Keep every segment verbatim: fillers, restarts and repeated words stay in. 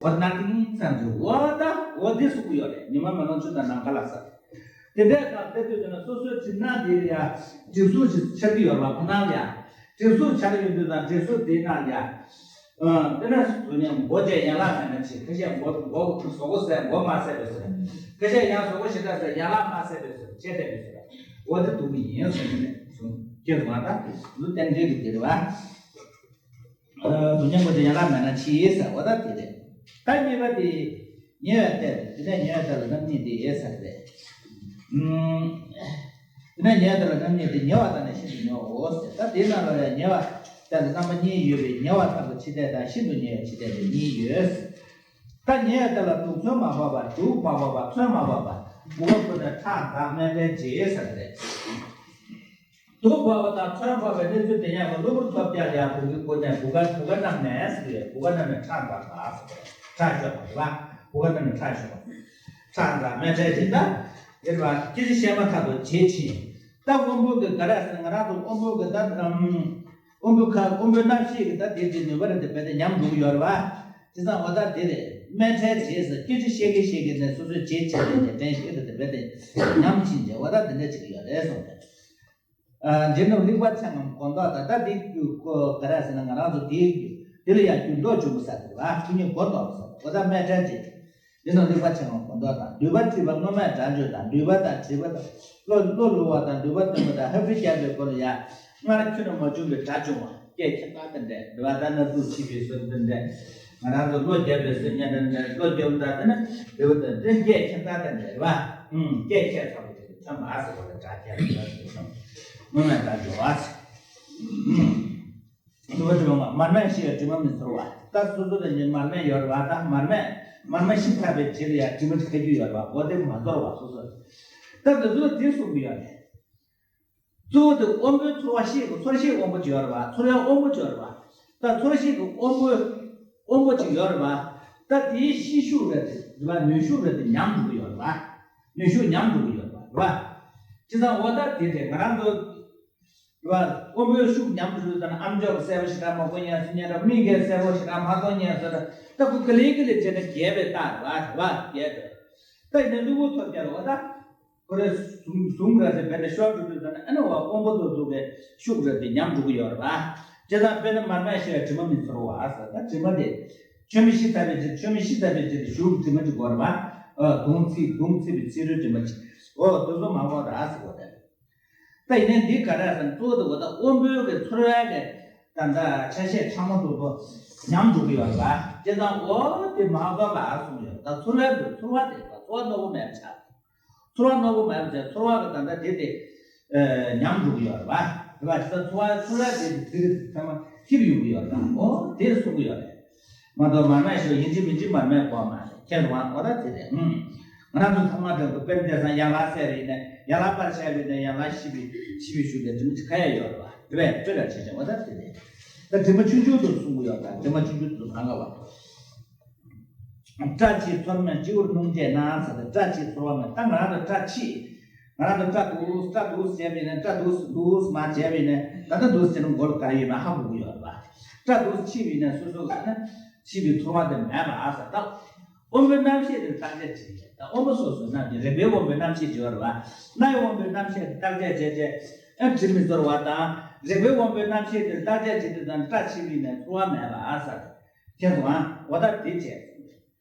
What nothing ཚང་གི་འོ་ད་འོ་དེ་གསུང་གི་ཡོད་རེད། ཉི་མ་མེ་ལོང་ཆུ་དང་ནམ་མཁའ་ལ་ཟེར། དེ་འདྲའི་སྐབས་དེ་དུས་དེ་ན་སོ་སོའི་གྲིབ་ནག་དེ་ལ་ཡ་གྲིབ་གཟུགས་ཤིག་ཆགས་ཀྱི་ཡོད་རེད་བ། ཁོ་ན་ལ་ཡ་གྲིབ་གཟུགས་ཆགས་ཀྱི་ཡོད་དུས་དང་གྲིབ་གཟུགས་དེ་ན་ལ་ཡ། ཨ་དེ་ན་དུ་ནས་མགོ་བཅད་ཡན་ལག་མེད་ན་ཆེ། ཁ་ཤས་མགོ་མགོ་གཟུགས་པོ་ཟད་མགོ་མ་ཟད་པའི་ཟེར། ཁ་ཤས་ཡང་གཟུགས་པོ་ཞེ་དྲག་ཟད་ཡན་ལག་མ་ཟད་པའི་ཟེར། བཅད་བསྡད་པའི་ཟེར། འོ་དེ་འདུག་གི་ཡིན་གསུངས་ནས་གསུངས། ཁྱེད་ཚོ་ང་ད་འདུག་གཏན་འཁེལ་གྱི་དེ་རེད་བ། སྡུག་བསྔལ་མགོ་བཅད་ཡན་ལག་མེད་ན་འཆི་ཟེར་བ་ད་དེ་རེད། ད་གཉིས་པ་དེ། ཉེ་བའི་ལྟས་དེ་ནས་ཉེ་བའི་ལྟས་ལ་རྣམ་གཉིས་ཏེ་ཟེར་རེད། ཨུམ། དེ་ནས་ཉེ་བའི་ལྟས་ལ་རྣམ་གཉིས་ཏེ། ཉེ་བ་དང་ནི་ཤིན་ཏུ་ཉེ་བའོ་ཟེར། ད་དེའི་ནང་ལ་ཡང་ཉེ་བའི་ལྟས་ལ་རྣམ་པ་གཉིས་ཡོད་པས། ཉེ་བ་ལྟ་བུ་འཆི་ལྟས་དང་། ཤིན་ཏུ་ཉེ་བའི་འཆི་ལྟས་ཏེ་གཉིས་ཡོད། ད་ཉེ་བའི་ལྟས་ལ་དུག་མཚོན་མ་ཕོག་པ། དུག་མ་ཕོག་པ། མཚོན་མ་ཕོག་པ། བུ་ག་ཁོ་ནས་ཁྲག་འཛག་སྨན་ཕྲལ་བྱེད་ཟེར་རེད། དུག་ཕོག་པ་དང་མཚོན་ཕོག་པའི་གནས་ཚུལ་དེ་ཉམས་པ་གློ་བུར་ཐོལ་རྒྱག་ཡང་བུ་གའི་སྒོ་ནས་བུ་ག་བུ་ག་རྣམས་ནས་ཟེར་བས། བུ་ག་རྣམས་ནས་ཁྲག་འབར་བ་ཟེར་བས། ཁྲག་ཤོར་བ་རེད་བ། བུ་ག་རྣམས་ནས་ཁྲག་ཤོར་བ། ཁྲག་འཛག་སྨན་ཕྲལ་ཅིག་ད་རེད་བ། སྐད་ཆ་བཤད་མ་ཐག་ཏུ་བྱེད་ཕྱིན། ད་དབོན་པོ་གི་ག་རེ་ཟེར་ན། ང་རང་ཚོ་དབོན་པོ་གི་ད་ཨམ། དབོན་པོ་ཁ་དབོན་པོའི་རྣམ་ཤེས་ཀྱི་ད་དེ་དེ་ནུས་པ་རེད་དེ་རྦད་དེ་ཉམས་འགྲོ་གི་ཡོད་རེད་བ། དེ་ཙང་འོ་ད་དེ་རེད། སྨན་ཕྲལ་བྱེད་ཟེར། སྐད་ཆ་བཤད་གི་བཤད་གི་ནས་སོ་སོའི་བྱེད་བྱེད་ནས་དེ་དྲན་ཤེས་རེད་དེ་རྦད་དེ་ཉམས་ཕྱིན་བྱས་འོ་ད་དེ་འདྲ་བྱེད་ཀྱི་ཡོད་རེད་གསུངས་ཏེ། ཨ་འཇིགས་རྣམ་རིག་པ་ཆེ་ངམ་གོ་མདོག་དང་། ད་དེ་རྒྱུ་ཁོ་ག་རེ་ཟེར་ན། ང་རང་ཚོ་དེའི་རྒྱུ་དེ་ལ་ཡང་རྒྱུ་མདོག་འཇོམས་པ་ཟེར་དེ་རེད་བ། ཁོ་གཉིས་གོ་མདོག་ཟེར་འོ་ད་སྨན་ཕྲལ་བྱེད། འདི་ནང་རིག་པ་ཆེ་བ་གོ་མདོག་དང་། འདུས་པ་འཁྲུལ་པ་སྔོན་མའི་སྒྲ་བརྗོད་དང་། འདུས་པ་དང་དྲིས་པ་དང་། བློ་བློ་ལུ་བ་དང་འདུས་པ་སྟོན་པ་དང་། ཧབ་རི་རྒྱབ་པའི་སྐོར་ལ་ཡང་སྔར་ཁྱོན་ནས་མ་བྱུང་བའི་སྒྲ་བྱུང་བ་སྐད་ཁྱད་པར་དེ་འདྲ་རེད་བ། ད་ན་ཟུག་ཆེ་བའི་ཟུག་དེ་འདྲ། ང་རང་ཚོ་གློ་རྒྱབ་པའི་ཟུག་ཉན་དེ་འདྲ། གློ་རྒྱབ་ད་དེ་ནི་རེད་བ། དེ་འདྲ་སྐད་ཁྱད་པར་དེ་འདྲ་རེད་བ། ཨུམ། སྐད་ཁྱད་ཚ་བོ་དེ་ཐོན་པ་ཟེར་བ་ལ་སྒྲ་ཁྱད་པར་དེ་ཐོན། སྔོན་མའི་སྒྲ་བྱུང་བ་ཟེར། ཨུམ། དུ་བ་དྲི་མ་མར་མེ་ཤི་བའི་དྲི་མ་མི་ཚོར་བ། ད་སོ་སོ་ལ་ནི་མར་མེ་ཡོད་རེད་བ། ད་མར་མེ་མར་མེ་ཤི་ཚར་བའི་རྗེས་ལ་ཡང་དྲི་མ་དེ་ཁ་རྒྱུ་ཡོད་རེད་བ། འོ་དེ་མ་ཚོར་བ་སོ་སོ། ད་འདི་ཚོ་ལ་དེ་གསུང་གི་ཡོད་རེད། གཙོ་བོ་དེ་དབོན་པོའི་ཚོར་བ་ཤེས་དགོས། ཚོར་ཤེས་དབང་པོ་ཅིག་ཡོད་རེད་བ། ཚོར་བའི་དབང་པོ་ཅིག་ཡོད་རེད་བ། ད་ཚོར་ཤེས་ཀྱི་དབང་པོ་དབང་པོ་ཅིག་ཡོད་རེད་བ། ད་དེའི་ཤེས་ཤུགས་རེད་དེ་རེད་བ། ནུས་ཤུགས་རེད་དེ་ཉམས་འགྲོ་གི་ཡོད་རེད་བ། ནུས་ཤུགས་ཉམས་འགྲོ་གི་ཡོད་རེད་བ། རེད་བ། བྱས་ཙང་འོ་ད་དེ་རེད། ང་རང་ཚོ་རེད་བ། དབང་པོའི་ཤུགས་ཉམས་འགྲོ་དུས་ད་ནི་ཨམ་ཅོག་གི་གསལ་པོ་ཞེ་དྲག་མ་གོ་ཉན་སོང་། ཉན་ར་མིག་གི་གསལ་པོ་ཞེ་དྲག་མ་མཐོང་ཉན་སོང་། ད་ཁོ་ག་ལེ་ག་ལེ་བྱས་ནས་རྒྱས་པའི་རྟགས་རེད་བ། རེད་བ། རྒྱས་པའི་རྟགས་ཡིན་ན་གློ་བུར་ཐོལ་རྒྱག་རེད་བ། ད་ཁོ་རེ་ཟུང་ཟུང་ར་དེ་བས་ན་ཤོར་འགྲོ་དུས་ད་ནི་ཨ་ནི་བ་དབང་པོ་དེ་ཚོ་གི་ཤུགས་རེད་དེ་ཉམས་འགྲོ་གི་ཡོད་རེད་བ། བྱས་ཙང་དཔེར་ན་མར་མེ་ཤི་བའི་དྲི་མ་མི་ཚོར་བ་ཟེར། ད་དྲི་མ་དེ་མཆོད་མེ་ཤི་ཚར་བའི་རྗེས། མཆོད་མེ་ཤི་ཚར་བའི་རྗེས་དེ་ཞུགས་དྲི་མ་ཅིག་དགོས་རེད་བ། ཨ་དུང་ཚིག་དུང་ཚིག་པའི་ཚིག་རོའི་དྲི་མ་ཅིག་འོ་དེ་ཚོ་མ་དགོས་ར་ཟེར་བ་དེ། ད་ཡིན་ནའི་འདི་ག་རེ་ཟེར་ན། གཙོ་བོ་དེ་འོ་ད་དབང་པོའི་གི་ཚོར་བའི་གི་ད་ལྟ་ཆ་ཤས་ཕྲ་མོ་དེ་ཚོ་ཉམས་འགྲོ་གི་ཡོད་རེད་བ། བྱས་ཙང་འོ་དེ་མ་གཏོགས་ལ་གསུངས་ཡོད། ད་ཚོར་བའི་གི་ཚོར་བ་དེ་ད་ཚོར་བ་རྣོ་པོ་མེད་པ་ཆགས། ཚོར་བ་རྣོ་པོ་མེད་པ་བྱས་ཚོར་བ་གི་ད་ལྟ་དེ་དེ་ཨ་ཉམས་འགྲོ་གི་ཡོད་རེད་བ། རེད་བ། བྱས་ཙང་ཚོར་བ་ཚོར་བ་དེ་དེ་དེ་ཚང་མ་ཐིབས་ཡོང་གི་ཡོད་རེད་བ། འོ་དེ་གསུང་གི་ཡོད་རེད། མ་གཏོགས་མར་མེ་ཤི་བ་ཡིན་གཅིག་མིན་གཅིག་མར་མེ་གོ་མ་རེད། ཁྱེད་རང་འོ་ད་དེ་རེད། ཨུམ། ང་རང་ཚོ་ཚང་མ་དྲན་དགོས། དཔེར་ན་དེང་སང་ཡན་ལག་བསལ་བ་ཡིན་ནའི་ཡན་ལག་པར་བྱས་པ་ཡིན་ནའི་ཡན་ལག་ཤི་བའི་ཤི་བའི་ཤུགས་དེ་དྲི་མ་ཅིག་ཁ་ཡ་ཡོད་རེད་བ། དེ་བས་དཔེ་ལ་བྱས་ཀྱང་འོ་ད་དེ་རེད། ད་དྲི་མ་ཆུང་ཆུང་དུ་གསུང་གི་ཡོད། ད་དྲི་མ་ཆུང་ཆུང་དུ་གང་ག་བ། སྐྲ་ཕྱིས་ཚོར་མེད་སྤྱི་བོར་སྣུམ་བཅས་ན་ཟེར་ཏེ། སྐྲ་ཕྱིས་ཚོར་བ་མེད། ད་ང་རང་ཚོ་སྐྲ་ཕྱིས། ང་རང་ཚོ་སྐྲ་འདུག་སྐྲ་འདུག་བྱས་པ་ཡིན་ནའི་སྐྲ་འདུག་འདུག་མ་བྱས་པ་ཡིན་ནའི་ད་ལྟ་འདུག་བྱས་ན་མགོ་ལ་ག་ཡོད་མེད་ཧ་གོ་གི་ཡོད་རེད་བ། སྐྲ་འདུག་ཕྱིས་པ་ཡིན་ནའི་སོ་སོ་ག་ནི་ཕྱིས་པའི་ཚོར་བ་དེ་མེད་པ་ཨ་ཟེར། ད་དབང་པོའི་རྣམ་ཤེས་དེ་བརྟག་དཔྱད་བྱེད་ཀྱི་ཡོད། ད་དབང་པོ་སོ་སོའི་རྣམ་ཤེས། རེག་པའི་དབང་པོའི་རྣམ་ཤེས་ཅིག་ཡོད་རེད་བ། རྣ་བའི་དབང་པོའི་རྣམ་ཤེས་དེ་བརྟག་དཔྱད་བྱས་བྱས་ཨ་དྲི་མི་ཚོར་བ་དང་། རེག་པའི་དབང་པོའི་རྣམ་ཤེས་དེ་བརྟག་དཔྱད་བྱེད་དུས་ཙང་སྐྲ་ཕྱིས་པ་ཡིན་ནའི་ཚོར་བ་མེད་པ་ཨ་ཟེར། མཁྱེན་སོང་ཨ། འོ་ད་དེ་བྱས།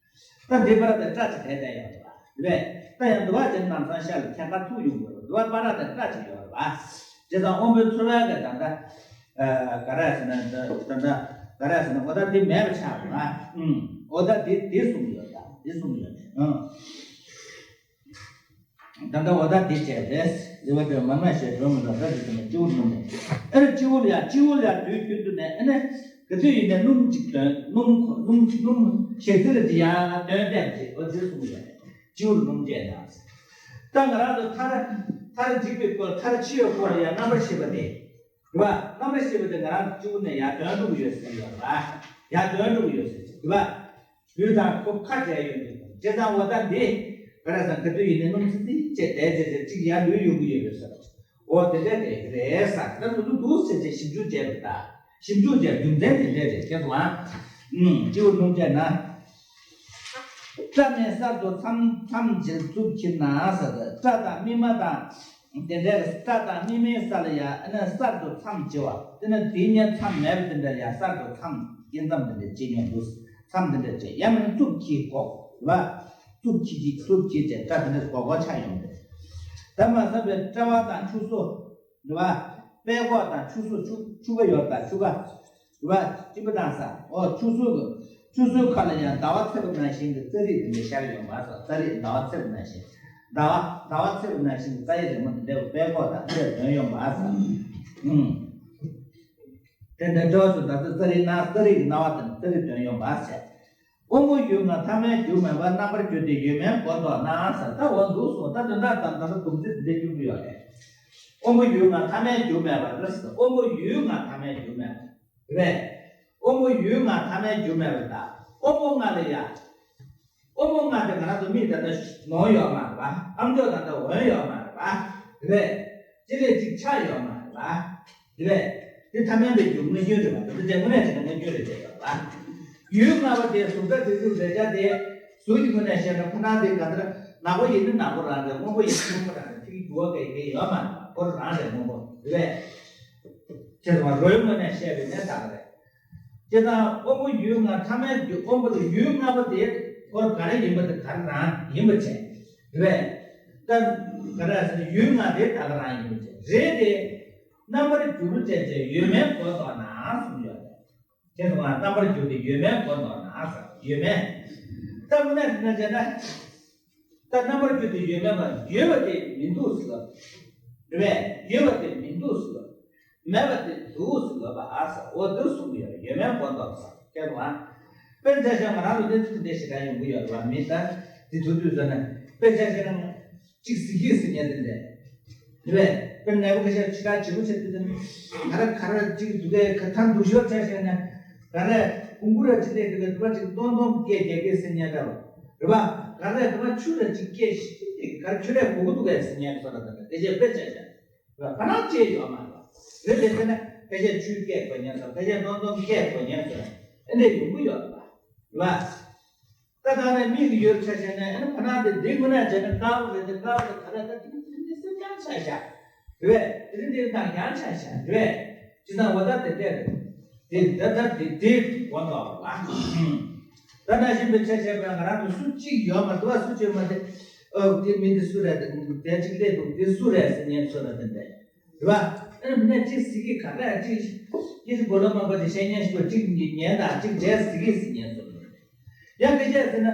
ད་འདི་པར་དེ་སྐྲ་ཅིག་དེ་བསྡད་ཡོད་རེད་བ། རེད་པས། ད་ཡང་འདི་བ་དེ་ནམ་སང་ཤར་ལ་ཁྱད་མཁར་ཐུག་ཡོང་གི་རེད། འདི་བ་པར་དེ་སྐྲ་ཅིག་ཡོད་རེད་བ། བྱས་ཙང་དབང་པོའི་ཚོར་བ་གི་ད་ལྟ་ཨ་ག་རེ་ཟེར་ན། ད་ད་ད་ག་རེ་ཟེར་ན། འོ་ད་འདི་མེད་པ་ཆགས་རེད་བ། ཨུམ། འོ་ད་འདི་འདི་གསུངས་ཡོད། ད་འདི་གསུངས་ཡོད་རེད། ཨུམ། ད་ལྟ་འོ་ད་འདི་བྱས་རེད། རེ་བ་དེ་མར་མེ་ཤི་བ་གྲོལ་མི་འདུག་ད་འདི་དེ་ནས་སྤྱི་བོར་སྣུམ་ནས། ཨེ་རེད། སྤྱི་བོ་ལ་ཡ། སྤྱི་བོ་ལ་ཡ་དུས་རྒྱུན་དུ་ནས་ཨེ་ནས་ག་དུས་ཡིན་ནའི་སྣུམ་གཅིག་དོན། སྣུམ་ཁོ་སྣུམ་སྣུམ་ཞལ་ཟས་ལ་ཅི་ཡང་དོན་བསྡད་ཅིག་འོ་འདི་གསུངས་ཡོད། སྤྱི་བོར་སྣུམ་བཅས་ན། ད་ང་རང་ཚོ་མཐར་མཐར་འཇིག་པའི་སྐོར། མཐར་འཆི་བའི་སྐོར་ལ་ཡ་རྣམ་པར་ཤེས་པ་དེ། རེད་བ། རྣམ་པར་ཤེས་པ་དེ་ང་རང་སྤྱི་བོ་ནས་ཡར་དོན་འགྲོ་གི་ཡོད་ཟེར་ཡོད་རེད་བ། ཡར་དོན་འགྲོ་གི་ཡོད་ཟེར་གྱི་རེད་བ། ལུས་དང་ཁོ་ཁ་བྲལ་ཡོད་འདུག་བྱས་ཙང་འོ་ད་འདི་ག་རེ་ཟེར། ག་དུས་ཡིན་ནའི་སྣུམ་སི་སི་བྱས་བསྡད་བྱས་བྱས་གཅིག་ཡར་ལུས་ཡོང་གི་ཡོད་པའི་ཟེར། འོ་དེ་འདྲ་དེ་རེད་ཟེར། ད་ལུ་ལུ་འདུག་ཟེར་བྱས་ཞིབ་འཇུག་བྱས་པ་ད། ཞིབ་འཇུག་བྱས་རྒྱུ་མཚན་དེ་འདྲ་རེད། ཁྱེད་ཚོ་ཨ། ཨུམ། སྤྱི་བོར་སྣུམ་བཅས་ན། སྐྲ་ནས་གསར་དུ་མཚམས་མཚམས་བྱེད་རྩུབ་ཁྱེར་ན་ཟེར་ཏེ། སྐྲ་དང་སྨིན་མ་དང་དེ་འདྲའི་སྐྲ་དང་སྨིན་མའི་ས་ལ་ཡང་ཨ་ནི་གསར་དུ་མཚམས་བྱེད་པ་དེ་ནི་དེའི་སྔོན་མཚམས་མེད་པ་དེ་འདྲ་ཡང་གསར་དུ་མཚམས་སྐྱེ་མཚམས་དེ་འདྲ་བྱེད་མྱོང་འདུག་མཚམས་དེ་འདྲ་བྱེད་ཡང་མིན་རྩུབ་ཁྱེར་གོ་བ། རྩུབ་ཁྱེར་གྱི་རྩུབ་ཁྱེར་བྱས་སྐྲ་དེ་འདྲ་གོ་གོ་ཆགས་ཡོང་དེ། ད་མ་ཟད་པའི་སྐྲ་བ་དང་ཆུ་སོ། རེད་བ། པད་ཀོག་དང་ཆུ་སོ་ཆུ་ཆུ་ཁ་ཡོད་པ་ཆུ་ཁ། རེད་བ། སྤྱི་པ་དང་ས་འོ་ཆུ་སོ་གི་ཆུ་སོའི་ཁ་ལ་ཡང་ཟླ་བ་ཚེས་པ་ནང་བཞིན་གྱི་རྩ་རིག་དེ་འདྲ་ཤར་ཡོང་བ་ས་རྩ་རིག་ཟླ་བ་ཚེས་པ་ནང་བཞིན། ཟླ་བ་ཟླ་བ་ཚེས་པ་ནང་བཞིན་གྱི་རྩ་ཡི་རི་མོ་དེ་འདྲ་བའི་པད་ཀོག་དང་དེ་འདྲ་ཐོན་ཡོང་བ་ས། ཨུམ། དེ་འདྲ་འགྲོ་སོང་ད་ལྟ་རྩ་རིག་ན་རྩ་རིག་གི་སྣང་བ་དང་རྩ་རིག་ཐོན་ཡོང་བ་ཟེར། དབང་པོ་ཡུལ་ལྔ་ཐ་མལ་རྒྱུ་མེད་པར་རྣམ་པར་གྱུར་ཏེ་ཡོད་མེད་གོ་མདོར་ན་ཟེར། ད་འོ་འདུག་སོང་ད་དོན་དག་དང་ད་ལྟ་སྡོམ་ཚིག་འདི་འདྲ་འགྱུར་གྱི་ཡོད་རེད། དབང་པོ་ཡུལ་ལྔ་ཐ་མལ་རྒྱུ་མེད་པར་ཟེར། དབང་པོ་ཡུལ་ལྔ་ཐ་མལ་རྒྱུ་མེད་པ་རེད། དབང་པོ་ཡུལ་ལྔ་ཐ་མལ་རྒྱུ་མེད་པ་དང་དབང་པོ་ལྔ་ལ་ཡ། དབང་པོ་ལྔ་དེ་ང་རང་ཚོ་མིག་ད་ལྟ་ནོར་ཡོད་མ་རེད་པ། ཨམ་ཅོག་ད་ལྟ་འོན་ཡོད་མ་རེད་པ། རེད། ཅི་ལས་ཅིག་ཆགས་ཡོད་མ་རེད་པ། རེད། དེ་ཐ་མལ་པའི་རྒྱུ་དངོས་རྒྱུན་རེད་པ། ད་ལྟ་དེ་དངོས་གནས་བྱས་ན་དངོས་རྒྱུན་རེད་བསྡད་ཡོད་པ། ཡུལ་ལྔ་པོ་དེ་གཟུགས་སྒྲ་དྲི་རོ་རེག་བྱ་དེ། གཟུགས་ཀྱི་ངོས་ནས་བཤད་ན་ཁོ་ན་དེ་ག་ཚོད་ནག་པོ་ཡིན་ན་ནག་པོ་རང་རེད། སྔོན་པོ་ཡིན་ན་སྔོན་པོ་རང་རེད། ཕ་གི་འགྱུར་བ་ག་ཡེ་ཡོད་མ་རེད་པ། ཁོ་རང་རེད། སྔོན་པོ་རེད། ཁྱེད་ཚོ་རོའི་ངོས་ནས་བཤད་པའི་གནས་དག་རེད། དེ་དང་དབང་པོ་ཡུལ་ལྔ་ཐ་མལ་གྱི་དབང་པོ་ལ་ཡུལ་ལྔ་པོ་དེ་སྐོར་ག་རེ་ཡིན་པ་དེ་ག་རེ་རང་ཡིན་པ་བྱས། རེད། ད་ག་རེ་ཟེར་ན་ཡུལ་ལྔ་དེ་ད་ག་རང་ཡིན་པ་བྱས་རེད་དེ། རྣམ་པར་འགྱུར་བྱས་བྱས་ཡོད་མེད་གོ་ལྡོག་ན་གསུངས་ཡོད་རེད། དེ་དང་རྣམ་པར་འགྱུར་ཏེ་ཡོད་མེད་གོ་ལྡོག་ན་ཟེར་ཡོད་མེད། ད་དངོས་གནས་དྲང་གནས་བྱས་ན། ད་རྣམ་པར་འགྱུར་ཏེ་ཡོད་མེད་པ་ཡོད་པ་དེ་མི་འདུག་ཟེར་ལབ། རེད་པས། ཡོད་པ་དེ་མི་འདུག་ཟེར་ལབ། མེད་པ་དེ་འདུག་ཟེར་ལབ་པ་ཨ་ཟེར། འོ་འདིར་གསུངས་ཡོད་རེད། ཡོད་མེད་གོ་ལྡོག་ཟེར། དེ་རེད་བ། དཔེར་ཆ་བཞག་ང་རང་ཚོ་གནས་ཚུལ་འདི་ཞིག་ག་ཡོང་གི་ཡོད་རེད་བ། མི་ད་འདི་ཐུག་དུས་ཟེར་ན་དཔེར་ཆ་བཞག་ན་གཅིག་གཟི་བརྗིད་ཟེར་མཁན་དེ་འདྲ། རེད་པས། དཔེར་ན་ནད་པ་ཁ་ཤས་ཕྱི་ཁ་བྱི་མོ་བྱེད་དུས་ཙམ་ག་རེ་ག་རེ་གཅིག་འདུག་གས་ག་ཐང་འདུག་ཞོར་ཆ་བཞག་ན་ག་རེ་གུང་གུ་ར་ཅི་ལས་འདུག་གས་འདུག་པ་ཅིག་ཏོང་ཏོང་སྐད་རྒྱག་གས་ཟེར་མཁན་འདྲ་བ། རེད་པ། ག་རེ་འདུག་པ་ཆུ་ར་ཅིག་སྐད་ཤིག་ག་རེ་ཆུ་ལས་གོ་གི་འདུག་གས་ཟེར་མཁན་བཟོ་འདྲ་དང་འདྲ་དེ་བྱས་དཔེ་ཆ་བཞག་རེད་པ། ག་ན་ཅི་ཡོད་མ་རེད་པ། རེད་དེ་ཟེར་ན་ཕལ་ཆེར་ཆུའི་སྐད་གོ་མཁན་ཚོ་ཕལ་ཆེར་ཏོང་ཏོང་སྐད་གོ་མཁན་ཚོ་ཨེ་འདྲས་ཡོང་གི་ཡོད་རེད་པ། རེད་པ། ད་ད་རེས་མིག་གི་ཡོད་ཆ་བྱས་ན་ཨ་ནི་ཁོ་ན་དེ་འདི་ཁོ་ན་བྱས་ན་དཀར་པོ་རེད། དེ་དཀར་པོ་རེད། ད་རེས་ད་དེ་དེ་དེ་སེམས་ཀྱང་ཆ་བཞག་རེད་པས། དེ་རིང་དེ་དང་ཀྱང་ཆ་བཞག་རེད་པས། ཅི་ཙང་འོ་ད་དེ་འདྲས་རེད། དེ་ད་ད་དེ་དེ་གོ་ལྡོག་པ། ད་ན་བཞིན་པའི་ཆ་བྱས་པ་ང་རང་ཚོ་སུ་གཅིག་ཡོད་མ་འདུག་བ། སུ་གཅིག་མ་དེ་ཨོ་དེ་མི་འདི་སུ་རེད། དེ་དེ་གཅིག་སླེབས་འདུག་དེ་སུ་རེད་ཟེར་མཁན་ཚོ་ལ་དེ་འདྲས། རེད་པ། ཨ་ནི་མི་ནས་གཅིག་ཟེར་གི་ག་འདྲ་གཅིག་ཡེ་ཤུ་གོ་ལོ་མ་པ་དེ་བཤད་མཁན་ཞིག་པ་གཅིག་ཉན་དང་གཅིག་འདྲས་ཟེར་གི་ཟེར་མཁན་ཚོ་ལ། ཡང་སྐད་ཆ་ཟེར་ན།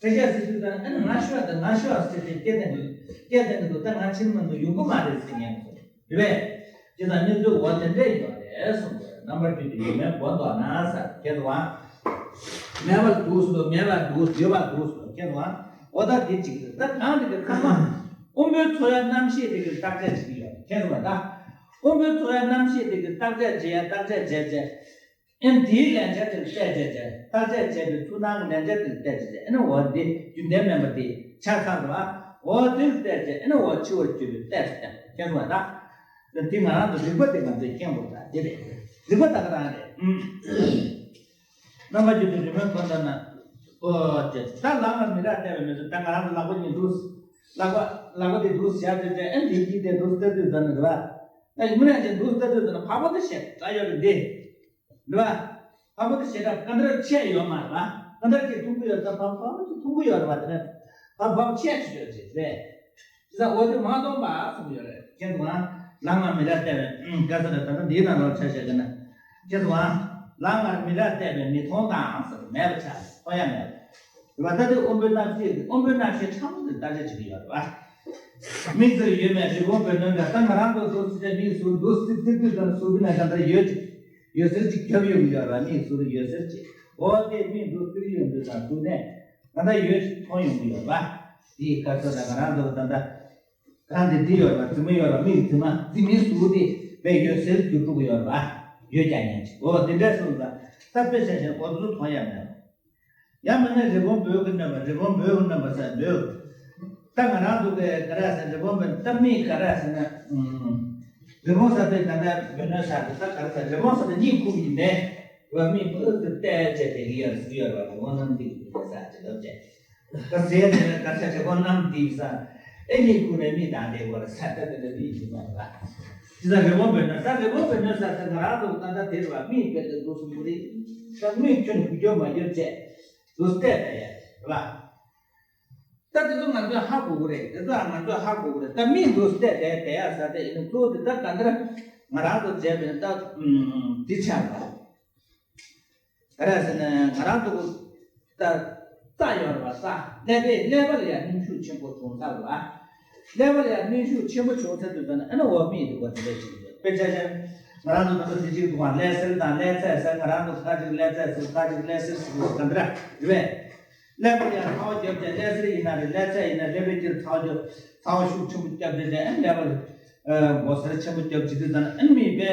སྐད་ཆ་ཟེར་དུས་ད་ཨ་ནི་ང་ཤོག་དང་ང་ཤོག་ཟེར་ཏེ་སྐད་དང་སྐད་དང་གི་འདུག་ད་ང་ཕྱིར་མ་འདུག་ཡོང་གི་མ་རེད་ཟེར་མཁན་ཚོ་རེད་པས། ཅི་ཙང་གནས་ཚུལ་འོ་དེ་འདྲས་ཡོད་རེད་གསུངས་པ་རེད། རྣམ་པར་གྱུར་ཏེ་ཡོད་མེད་གོ་ལྡོག་ན་ཟེར་ཁྱེད་དུ་བ། མེད་པར་འདུག་ཟེར་དུས་མེད་པར་འདུག་ཡོད་པར་འདུག་ཟེར་དུས་ཁྱེད་དུ་བ། འོ་ད་དེ་གཅིག་རེད། ད་གང་དེ་གི་ཚང་མ་དབང་པོའི་ཚོར་བའི་རྣམ་ཤེས་དེ་གི་བརྟག་དཔྱད་བྱེད་ཀྱི་ཡོད་རེད་ཁྱེད་དུ་བ། ད་དབང་པོའི་ཚོར་བའི་རྣམ་ཤེས་དེ་གི་བརྟག་དཔྱད་བྱེད་ཡ་བརྟག་དཔྱད་བྱས་བྱས། ཨེ་འདིའི་ལན་ཆ་དེར་བལྟས་བྱས་བྱས། བརྟག་དཔྱད་བྱས་པའི་ཚུལ་སྣང་གི་ལན་ཆ་དེར་བལྟས་བྱས་བྱས། ཨེ་ནི་འོ་འདི་རྒྱུན་ལྡན་མིན་པ་དེ་ཆ་ཚང་རེད་བ། འོ་དེར་བལྟས་བྱས། ཨེ་ནི་འོ་འཆི་བར་གྱུར་པའི་ལྟས་སུ་བསྟན་ཁྱེད་སོང་བ་ད། འདི་ང་རང་ཚོ་རིག་པ་དེ་ང་ཚོས་མཁྱེན་དགོས་ད་དེ་རེད། རིག་པ་ད་ག་རང་རེད། ཨུམ། རྣམ་པ་བརྒྱུད་དེ་རི་མོའི་འཁོར་ལྟར་ན། ཨོ་ཅེ། ད་ལག་ལྔར་མི་རག་བལྟས་པའི་མི་ཚོ་ད་ང་རང་ཚོ་ལག་པ་གཉིས་འདུག་ལག་པ་ལག་པ་དེ་འདུག་བཞག་བྱས་བྱས། ཨེ་འདི་གྱིས་དེ་འདུག་ལྟ་དུས་ཙམ་ནས་རེད་བ། ད་ཡིན་མིན་ན་ཅིག་འདུག་ལྟ་དུས་ཙམ་ན་འཕགས་པ་དེ་ཞེ་དྲག་ཡོད་རེད་འདི། རེད་བ། འཕགས་པ་དེ་ཞེ་དྲག་ག་འདྲ་ཆེ་ཡོད་མ་རེད་བ། ག་འདྲ་ཅིག་མཐོང་གི་ཡོད་ད་འཕགས་པ་དེ་མཐོང་གི་ཡོད་རེད་བ། དེ་ནས་འཕགས་པ་ཆེ་ཆེ་ཡོད་ཅིག་རེད། དེ་ད་འོ་དེ་མ་མཐོང་པ་གསུངས་ཡོད་རེད། ཁྱེད་ཚོ་ལག་ལྔར་མི་རག་བལྟས་པའི་ཨུམ་ག་ས་རེད། ད་ལྟ་འདིའི་ནང་ལོགས་ཆ་བཞག་གི་ན། ཁྱེད་ཚོ་ལག་ལྔར་མི་རག་བལྟས་པའི་མི་མཐོང་དང་ཟེར་མེད་པ་ཆགས་མཐོང་ཡ་མེད་པ། རེད་བ། ད་དེ་དབང་པོའི་རྣམ་ཤེས་དབང་པོའི་རྣམ་ཤེས་ཕྲ་མོ་དེ་བརྟག་དཔྱད་བྱེད་ཀྱི་ཡོད་རེད་བ། མིག་རྩེར་ཡོད་མེད་རི་བོང་བུ་ནོན་འདྲ། ད་ང་རང་ཚོ་འདུག་སེ་མིག་ཟུར་འདུག་སེ་ཚིག་དུས་ཙམ་ཟུར་གྱི་ནས་ད་ལྟ་ཡོད་ཅིག་ཡོད་ཟེར་ཅིག་རྒྱབ་ཡོང་གི་ཡོད་རེད་བ། མིག་ཟུར་ཡོད་ཟེར་ཅིག་འོ་དེ་མིག་འདུག་སེ་ཡོད་འདུག་དང་ཟུར་ནས་ད་ལྟ་ཡོད་ཅིག་མཐོང་ཡོང་གི་ཡོད་རེད་བ། དེའི་སྐབས་སུ་ད་ང་རང་ཚོ་ད་ལྟ། གང་དེ་འདི་ཡོད་རེད་བ། རྫི་མ་ཡོད་རེད་བ། མིག་རྫི་མ་རྫི་མའི་གཟུགས་དེ་བས་ཡོད་ཟེར་རྒྱུ་དཀྲུག་ཡོད་རེད་བ། ཡོད་ཀྱང་ཉན་ཅིག་འོ་དེ་འདྲས་སོང་ཙང་ད་དཔེ་བཞག་བཞིན་འོ་དེ་ཚོ་མཐོང་ཡ་མེད། ཡང་མིན་ན་རི་བོང་བོད་ཀྱི་རྣམ་པ། རི་བོང་བོད་ཀྱི་རྣམ་པ་ཟེར་འདོད། ད་ང་རང་ཚོ་གི་ག་རེ་ཟེར། རི་བོང་བོད་ད་མིག་ག་རེ་ཟེར་ན། ཨུམ། རི་བོང་ཟེར་དེ་ད་ལྟ་བོད་ནས་ཟེར་དེ་ད་ག་རེ་ཟེར། རི་བོང་ཟེར་དེ་གཉིད་ཁུག་ཡིན་ནས་བ། མིག་ཨུ་ཙི་བལྟས་བྱས་དེ་གི་ཡར་ཟུག་ཡོད་རེད་བ། རི་བོང་རྣམས་དེ་གི་དེ་ཟེར་ཅིག་ལབ་བྱས། ད་ཟས་དེ་ལ་ད་ཆ་རི་བོང་གནམ་བསྡད་ས། ཨེ་ནི་ཁུ་ནས་མི་དང་དེ་བར་ས་ད་དེ་ལ་མི་ཡིན་པ་ལ། དེ་ད་རི་བོང་བོད་ནོར་ད་རི་བོང་བོད་ནོར་ས་ད་ང་རང་ཚོ་ད་ད་དེ་རུ་བ་མི་བོད་དུ་འདུག་སུ་མི་རིགས་ད་མི་ཁྱོད་རྒྱུ་རྒྱུ་མ་རྒྱུ་བྱས་འདུག་སྟེ་ད་ཡ་རེད་བ། ད་དེ་ཚོ་ང་ཚོས་ཧ་གོ་གི་རེད། དེ་ཚོ་ང་ཚོས་ཧ་གོ་གི་རེད། ད་མི་འདུག་སྟེ་ད་ཡ་ད་ཡ་ས་ད་ཡིན་ན་གཙོ་བོ་དེ་ད་ག་འདྲ་ང་རང་ཚོ་བྱས་པས་ད་འདི་ཆགས་པ། ག་རེ་ཟེར་ན་ང་རང་ཚོ་ད་རྩྭ་ཡོད་རེད་བ། རྩྭ་ཀླད་པའི་ཀླད་པ་ལ་ཡང་གནོན་ཤུགས་ཆེན་པོ་བྱུང་ཚར་བ། ཀླད་པ་ལ་ཡང་གནོན་ཤུགས་ཆེན་པོ་བྱུང་ཚར་དུས་ཙམ་ན་ཨ་ནི་འོ་མི་འདུག་པ་དེ་འདྲ་ཞིག་རེད། དཔེ་ཆ་བཞག་ང་རང་ཚོ་ད་ལྟ་དེ་གཅིག་འདུག་བ། ཀླད་སེལ་དང་ཀླད་ཚད་ཟེར། ང་རང་ཚོ་ཁ་ཅིག་ཀླད་ཚད་ཟེར། ཁ་ཅིག་ཀླད་སེལ་ཟེར་གི་འདུག་ག་འདྲ་རེད་པས། ཀླད་པ་ལ་ཡང་ཚ་བ་རྒྱབ་བྱས། ཀླད་སེལ་ཡིན་ན་རེད། ཀླད་ཚད་ཡིན་ན་ཀླད་པའི་དཀྱིལ་ཚ་བ་རྒྱབ། ཚ་བ་ཤུགས་ཆེན་པོ་རྒྱབ་བྱས་བྱས་ཨ་ནི་ཀླད་པ་ལ་མགོ་སེར་ཆེན་པོ་རྒྱབ་བྱེད་དུས་ཙམ་ན་ཨ་ནི་མི་དཔེ་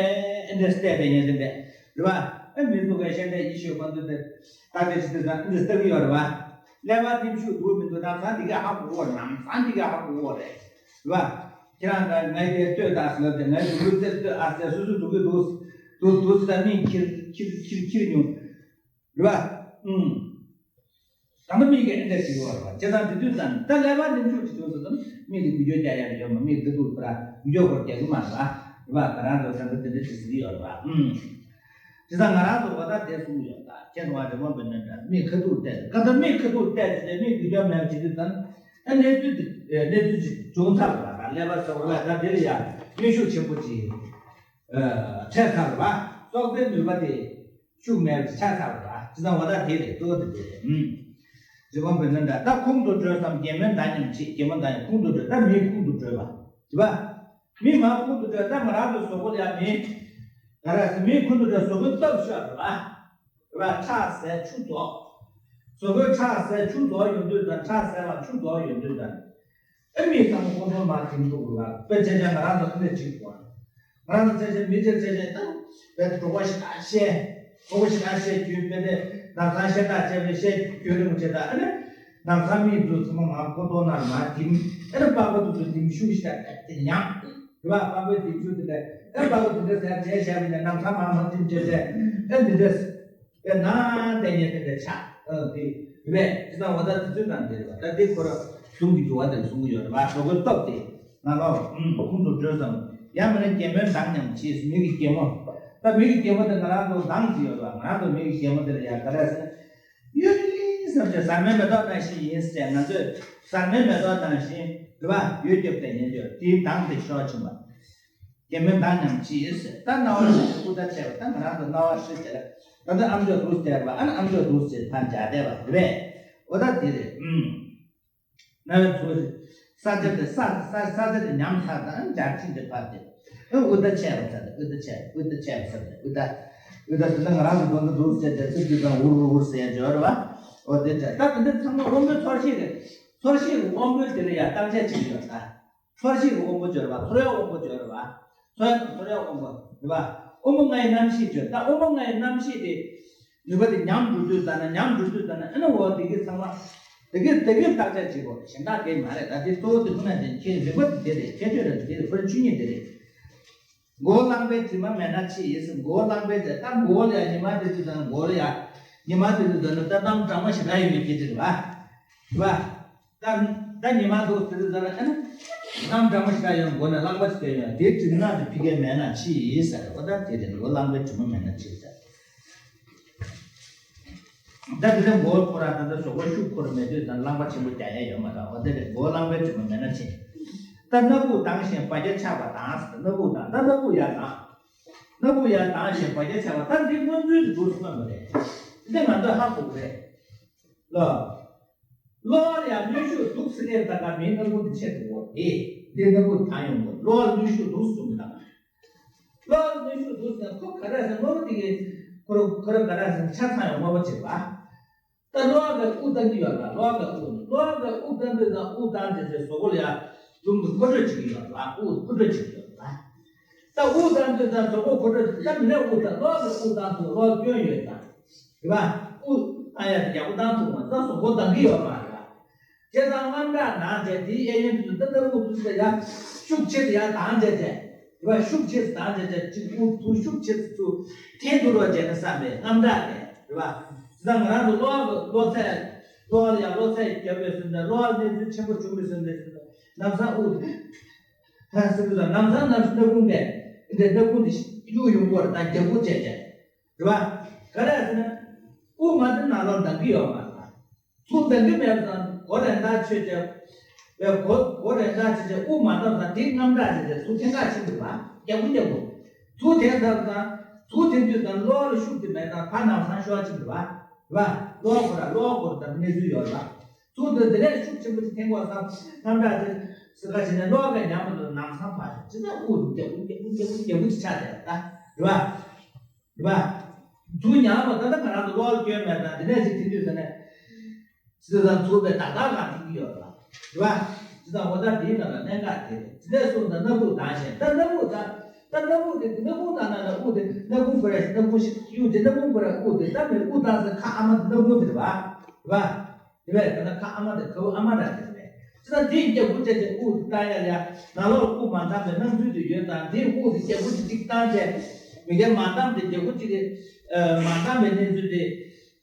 ཨེ་འདྲ་བལྟས་པས་ཉན་དེ་འདྲ་རེད་བ། ཨ་མི་ཚོ་གས་ཤ་འདྲ་ཡིད་ཤེས་པ་འདུག་སྟེ། ད་དེ་ཕྱི་དེ་ཚོ་འདི་ལྟ་གི་ཡོད་རེད་བ། ཀླད་པ་ནེམ་ཤུགས་འདུག་མི་འདུག་ལམ་སང་འདི་ག་ཧ་གོ་གི་རེད། ལམ་སང་འདི་ག་ཧ་གོ་གི་རེད་བ། ཁྱེད་རང་ག་ངའི་དེ་ལྟོས་དང་ཟེར་ལབ་དེ། ངའི་འདུག་ལུགས་དེར་ལྟོས་ཨ་ཟེར། སོ་སོ་འདུག་གི་འདུག་འདུག་འདུག་ཟེར། མིག་ཁྱེར་ཁྱེར་ཁྱེར་ཁྱེར་མྱོང་རེད་བ། ཨུམ། ད་ནི་མིག་གིས་ཨེ་འདྲ་ཞིག་ཡོད་རེད་བ། བྱས་ཙང་དེ་དུས་ཙམ་ད་ཀླད་པ་ནེམ་ཤུགས་ཅིག་བྱུང་སོང་ཙང་མིག་གིས་འདུག་རྒྱུ་རྒྱག་ཡག་ཡོད་མ། མིག་འདི་འདུག་ཟེར་འདུག་རྒྱུ་སྐོར་རྒྱག་གི་མ་རེད་བ། རེད་བ། ང་རང་ཚོ་ད་ནི་དེ་འདྲ་ཞིག་ཟེར་གི་ཡོད་རེད་བ། ཨུམ། བྱས་ཙང་ང་རང་ཚོ་འོ་ད་དེ་གསུང་གི་ཡོད། ད་ཁྱེད་ཚོ་བ་རི་བོང་བོད་ནས་འདྲ་མིག་ཁ་ཐུག་བལྟས། ག་ད་མིག་ཁ་ཐུག་བལྟས་ཏེ་མིག་འདུག་རྒྱུ་མེད་བྱེད་དུས་ཙམ་ཨ་གནས་ཚུལ་དེ་གནས་ཚུལ་ཅིག་བྱུང་ཚར་བ། ད་ཀླད་པ་ཟེར་བ་ལ་ད་དེ་ལ་ཡ་གནོན་ཤུགས་ཆེན་པོ་ཅིག་འཕྲད་ཚར་བ། སྲོག་རྩའི་ནུས་པ་དེ་ཤུགས་མེད་པ་ཆགས་ཚར་བ། བྱས་ཙང་འོ་ད་དེ་རེད། གཙོ་བོ་དེ་དེ་རེད། ཨུམ། རི་བོང་བོད་ནས་འདྲ་ད་ཁོང་དུ་བགྲོད་སམ། རྒྱལ་མོའི་མདངས་ཉམས་བྱེད། རྒྱལ་མོ་མདངས་ཉམས། ཁོང་དུ་བགྲོད། ད་མིའི་ཁོང་དུ་བགྲོད་པ་རེད་བ། མི་མ་ཁོང་དུ་བགྲོད། ད་ང་རང་ཚོའི་གཟུགས་པོ་ལ་ཡ་མི་ག་རེ་ཟེར། མིའི་ཁོང་དུ་བགྲོད། གཟུགས་པོའི་སྟོབས་ཤོར་རེད་བ། རེད་བ། ཁྲག་ཟད་ཆུ་རྫོགས། གཟུགས་པོའི་ཁྲག་ཟད་ཆུ་རྫོགས་ཡོང་དུས་དང་། ཁྲག་ཟད་པ་ཆུ་རྫོགས་ཡོང་དུས་དང་། ཨེ་མི་ཚང་མ་ཁོང་ཚོ་མར་ཐིམ་འགྲོ་དགོས་པ། དཔེ་ཆ་ཆ་ང་རང་ཚོ་ཨ་ནེ་གཅིག་པ། ང་རང་ཚོ་ཆ་ཆ་མི་ཆ་ཆ་ཆ་ད་བས་གྲོགས་པོ་ཞིག་ཨ་བཤད། གྲོགས་པོ་ཞིག་ཨ་བཤད་རྒྱུ་དཔེ་དེ་ནམ་ཚང་བཤད་སྟངས་བྱས་པས་བཤད་རྒྱུ་རིང་བྱས། ད་ཨ་ནེ་ནམ་ཚང་མི་ཚོ་ཚང་མ་མར་ཁོང་ཚོ་ནང་མར་ཐིམ། ཨ་ནེ་པགས་པ་དེ་ཚོ་ཐིམ་ཤུགས་ཞིག་ད་དེ་ཉམས། རེད་བ། པགས་པའི་ཐིམ་ཤུགས་དེ་འདྲ། ཨ་པགས་པ་དེ་འདྲ་ཟེར་བྱས་བྱས་པས་ནམ་ཚང་མར་མར་ཐིམ་བྱས་བྱས། ཨ་འདི་འདྲ། དཔེར་ན་ལྟས་ངན་དེ་འདྲ་ཆགས། ཨ་དེ་རེད་པས། དེ་ཙང་འོ་ད་དེ་ཚོའི་ནང་དེ་རེད་པ། ད་དེ་ཁོ་རང་གསུང་གི་འདུག་བ། དེ་གསུང་གི་ཡོད་རེད་པ། གཟུགས་པོའི་སྟོབས་དེ་ང་ལ་ཁོང་དུ་བགྲོད་སམ། ཡང་མིན་ན་རྒྱལ་མོའི་མདངས་ཉམས་བྱེད། མི་གི་རྒྱལ་མོ། ད་མི་གི་རྒྱལ་མོ་དེ་ང་རང་ཚོ་མདངས་ཅིག་ཡོད་རེད་པ། ང་རང་ཚོ་མི་གི་རྒྱལ་མོ་དེ་ལ་ཡ་ག་རེ་ཟེར་ན། གཡུ་ལི་ལི་བསམ་བྱས་ཟར་མའི་མེ་ཏོག་ནང་བཞིན་ཡིན་ཟེར། ང་ཚོས་ཟར་མའི་མེ་ཏོག་ནང་བཞིན་རེད་པ། གཡུ་རྒྱབ་དེ་ཉན་རྒྱུ་དེའི་མདངས་དེ་ཤོར་ཕྱིན་པ། རྒྱལ་མོའི་མདངས་ཉམས་བྱེད་ཟེར། ད་རྣ་བ་ཧྲིལ་ཏེ་ཨུ་ད་བྱས་པ། ད་ང་རང་ཚོ་རྣ་བ་ཧྲིལ་ཏེ་ལ་ད་ལྟ་ཨམ་ཅོག་འདུག་སྟེར་བ། ཨ་ནི་ཨམ་ཅོག་འདུག་ཟེར་ཕར་འཇགས་བསྡད་པ་རེད་པས། འོ་ད་དེ་རེད། ཨུམ། རྣ་བའི་ཚོ་ས་ཆ་དེ་ས་ས་ས་ཆ་དེ་ཉམས་ཚར། ད་འཇགས་ཕྱིན་དེ་ཕར་དེ་ཨུ་ཨུ་ད་བྱས་པ་ཚར། ཨུ་ད་བྱས། ཨུ་ད་བྱས་པ་ཚར། ཨུ་ད་ཨུ་ད་དེ་ད་ང་རང་ཚོ་དོན་དུ་འདུག་ཟེར་ཏེ་ཚིག་དེ་ད་འུར་འུར་འུར་ཟེར་ཡ་འབྱོར་བ། འོ་དེ་འདྲ། ད་དེ་འདྲ་ཚང་མ་དབང་པོའི་ཚོར་ཤེས་ཀྱི་ཚོར་ཤེས་ཀྱི་དབང་པོའི་དེ་ལ་ཡ་བརྟག་དཔྱད་བྱེད་ཀྱི་ཡོད་ད། ཚོར་ཤེས་ཀྱི་དབང་པོ་འབྱོར་བ། ཚོར་བའི་དབང་པོ་འབྱོར་བ། ཚོར་བ་དང་ཚོར་བའི་དབང་པོ་རེད་པ། དབང་པོ་ལྔའི་རྣམ་ཤེས་འབྱོར། ད་དབང་པོ་ལྔའི་རྣམ་ཤེས་དེ་ནུས་པ་དེ་ཉམས་འགྲོ་དུས་ཙམ་ན། ཉམས་འགྲོ་དུས་ཙམ་ན་ཨ་ནི་འོ་དེ་གི་ཚང་མ་དེ་གི་དེ་གི་བརྟག་དཔྱད་བྱེད་དགོས། གཞན་དག་དེ་མ་རེད། ད་དེ་གཙོ་བོ་དེ་ཁོ་ན་དེ་ཁྱེད་རིག་པ་དེ་དེ་རེད། ཁྱད་ཆོས་རེད། དེ་རེད། ཁོ་རང་ཆོས་ཉིད་དེ་རེད། མགོ་བོ་རླངས་པའི་དྲི་མ་མེད་ན་འཕྱི་ཡི་ཟེར། མགོ་བོ་རླངས་པའི་དྲི། ད་མགོ་བོ་ལ་ཡ་ཉི་མ་དེ་དུས་ཙམ་ན། མགོ་བོ་ལ་ཡ་ཉི་མ་དེ་དུས་ཙམ་ན་ད་གནམ་གྲང་མོ་ཞེ་དྲག་ཡོད་པའི་སྐད་ཆ་རེད་པ། རེད་པ། ད་ད་ཉི་མ་འདུག་ཟེར་དུས་ཙམ་ན་ཨ་ནི་གནམ་གྲང་མོ་ཞེ་དྲག་ཡོད། མགོ་ནས་རླངས་པ་ཞིག་བསྡད་ཡོད། དེའི་དྲི་མ་དེ་ཕི་གའི་མེད་ན་འཕྱི་ཡི་ཟེར། འོ་ད་དེ་རེད། མགོ་བོ་རླངས་པའི་དྲི་མ་མེད་ན་འཕྱི་ཟེར། ད་དེ་ནས་མགོ་བོ་ཁོ་རང་ད་ལྟ་གཟུགས་པོ་ཤུགས་ཁོ་རང་མེད་དུས་ཙམ་རླངས་པ་ཆེན་པོ་རྒྱག་ཡ་ཡོད་མ་རེད། འོ་དེ་རེད། མགོ་བོ་རླངས་པའི་དྲི་མ་མེད་ན་འཕྱི། ད་སྣ་ཁུག་ལྡང་ཞིང་བ་རྒྱ་ཆགས་པ་དང་ཟེར། སྣ་ཁུག་ལྡང་། ད་སྣ་ཁུག་ཡར་ལྡང་། སྣ་ཁུག་ཡར་ལྡང་ཞིང་བ་རྒྱ་ཆགས་པ། ད་འདི་སྔོན་ཚུལ་དེ་འདུག་སེ་སྨོས་པ་རེད། འདི་ང་ཚོས་ཧ་གོ་གི་རེད། ལོ། གློ་བ་ལ་ཡང་གནོན་ཤུགས་འདུག་ཟེར་ནས་ད་ག་མིའི་སྣ་ཁུག་འདི་ཆེ་འགྲོ་གི་རེད། འདི་སྣ་ཁུག་ལྡང་ཡོང་གི་རེད། གློ་བ་གནོན་ཤུགས་འདུག་ཟེར་གྱི་ད་ག་གློ་བ་གནོན་ཤུགས་འདུག་ཟེར་ན་ཁོ་ག་རེ་ཟེར། དངོས་པོ་དེ་གི་ཁོ་རང་ཁོ་རང་ག་རེ་ཟེར་ན་ཆ་ཚང་ཡང་དངོས་པོ་བྱེད་པ། ད་གློ་བ་གི་དབུགས་བཏང་གི་ཡོད་ལ། གློ་བ་གི་དབུགས། གློ་བ་གི་དབུགས་བཏང་དུས་ཙམ་དབུགས་བཏང་དེ་ཚོའི་གཟུགས་པོ་ལ་ཡང་རླུང་དེ་མཁོ་སྤྲོད་བྱེད་ཀྱི་ཡོད་ལ། དབུགས་མཁོ་སྤྲོད་བྱེད་ཀྱི་ཡོད་ལ། ད་དབུགས་བཏང་དུས་ཙམ་གཟུགས་པོ་མཁོ་སྤྲོད། ད་མི་ལས་དབུགས་བཏང་། གློ་བ་གི་དབུགས་བཏང་དུས་གློ་བ་སྐྱོན་ཡོད་ཙང་། རེད་པ། དབུགས་བཏང་ཡ་དེ་ཡག་པོ་བཏང་ཐུབ་མ་ཙང་གཟུགས་པོ་ལྡང་གི་ཡོད་མ་རེད་པ། བྱས་ཙང་རྔམ་སྐྲག་ལངས་བྱས་དེའི་གཡས་གཡོན་དུ་ད་ལྟ་དབུགས་དུས་ཙམ་ཡ་ཤུགས་ཆེ་དེ་ཡ་ལྡང་བྱས་བྱས། རེད་པ། ཤུགས་ཆེ་ཙམ་ལྡང་བྱས་བྱས་ཅིག་དབུགས་ཐུག་ཤུགས་ཆེ་ཙམ་ཚུར་འཐེན་ཐུབ་རོགས་བྱས་ན་བསམ་པའི་རྔམ་སྐྲག་དེ་རེད་པ། བྱས་ཙང་ང་རང་ཚོ་གློ་བ་གི་གློ་ཚད་ གློ་བ་ལ་ཡང་གློ་ཚད་རྒྱབ་པའི་སོང་ཙང་གློ་བ་གནས་ཚུལ་ཆེན་པོ་བྱུང་བའི་སོང་ཙང་ལམ་སང་དབུགས་དེ། ཧ་ཟེར་དུས་ལམ་སང་ནམ་སྣ་ཁུང་གི་འདི་སྣ་ཁུང་དེ་གཡུག་ཡོང་གི་ཡོད་རེད། ད་རྒྱབ་ཁུག་བྱས་བྱས། རེད་བ། ག་རེ་ཟེར་ན། དབུགས་མ་བཏང་ན་ལོག་འདང་གི་ཡོད་མ་རེད། ཚུར་འདང་གི་མེད་པ་དང་སྒོ་རེ་འདར་ཆོད་བྱས། བའི་སྒོ་སྒོ་རེ་འདར་བྱས་བྱས་དབུགས་མ་བཏང་ཙང་དེ་རྔམ་དྲག་བྱས་བྱས་ཚུར་འཐེན་ག་ཕྱིན་པ་རེད་བ། རྒྱབ་ཁུག་རྒྱབ་ཁུག་ཚུར་འཐེན་ཚར་ཙང་། ཚུར་འཐེན་དུས་ཙང་གློ་བ་ལ་ཤུགས་དེ་མེད་ཙང་ཕར་ནམ་སང་ཤོར་ཕྱིན་པ་རེད་བ། རེད་བ། གློ་བ་ཁོ་ར་གློ་བ་ཁོ་ར་ད་གནས་ཚུལ་ཡོད་རེད་བ། ཚུར་འདི་འདི་ནས་ཤུགས་ཆེན་པོ་ཅིག་འཐེན་དགོས་བསམ། རྔམ་དྲག་ཅིག་སི་ཁ་བྱས་ནས་གློ་བ་ཉམས་མ་ཐུབ་ནམ་སང་ཕར་ཤོར་ཅི་ལྟར་དབུགས་དེ་རྒྱབ་ཁུག་རྒྱབ་ཁུག་རྒྱབ་ཁུག་རྒྱབ་ཁུག་ཅིག་ཆགས་བསྡད་ད། རེད་བ། རེད་བ། ཚུར་ཉམས་པ་ད་ལྟ་ང་རང་ཚོ་གློ་བ་སྐྱོན་མེད་ཙང་འདི་ནས་ཅིག་འཐེན་དུས་ཙ་ནས། སི་ཁ་ཚུར་པའི་ད་ལྟ་གང་འཐེན་གྱི་ཡོད་རེད་བ། རེད་བ། སི་ཁ་འོ་ད་དེའི་ནང་ལ་གནད་འགག་དེ་རེད། འདི་ནས་བཟུང་ད་སྣ་ཁུག་བཏང་ཞིང་ད་སྣ་ཁུག་ད། ད་སྣ་ཁུག་དེ་སྣ་ཁུག་བཏང་ན་ན་དབུགས་དེ་སྣ་ཁུག་ཁོ་ར་སྣ་ཁུག་ཤིག་གཡུག་དེ་སྣ་ཁུག་ཁོ་ར་དབུགས་དེ་ད་མི་དབུགས་བཏང་ས་ཁ་ཨ་མ་དེ་སྣ་ཁུག་དེ་རེད་བ། རེད་བ། དེ་བས་ད་ལྟ་ཁ་ཨ་མ་དེ་ཁ་བུ་ཨ་མ་ར་དེ་རེད། ཅི་ད་དེ་རྒྱབ་ཁུག་བྱས་ཏེ་དབུགས་བཏང་ཡ་ཡ་ནང་ལོགས་དབུགས་མ་འདང་བའི་སྣང་ཚུལ་དེ་ཡོད་ཙང་དེ་དབུགས་དེ་རྒྱབ་ཁུག་ཅིག་ཅིག་བཏང་བྱས། མི་དེ་མ་འདང་དེ་རྒྱབ་ཁུག་ཅིག་གི་མ་འདང་བའི་གནས་ཚུལ་དེ་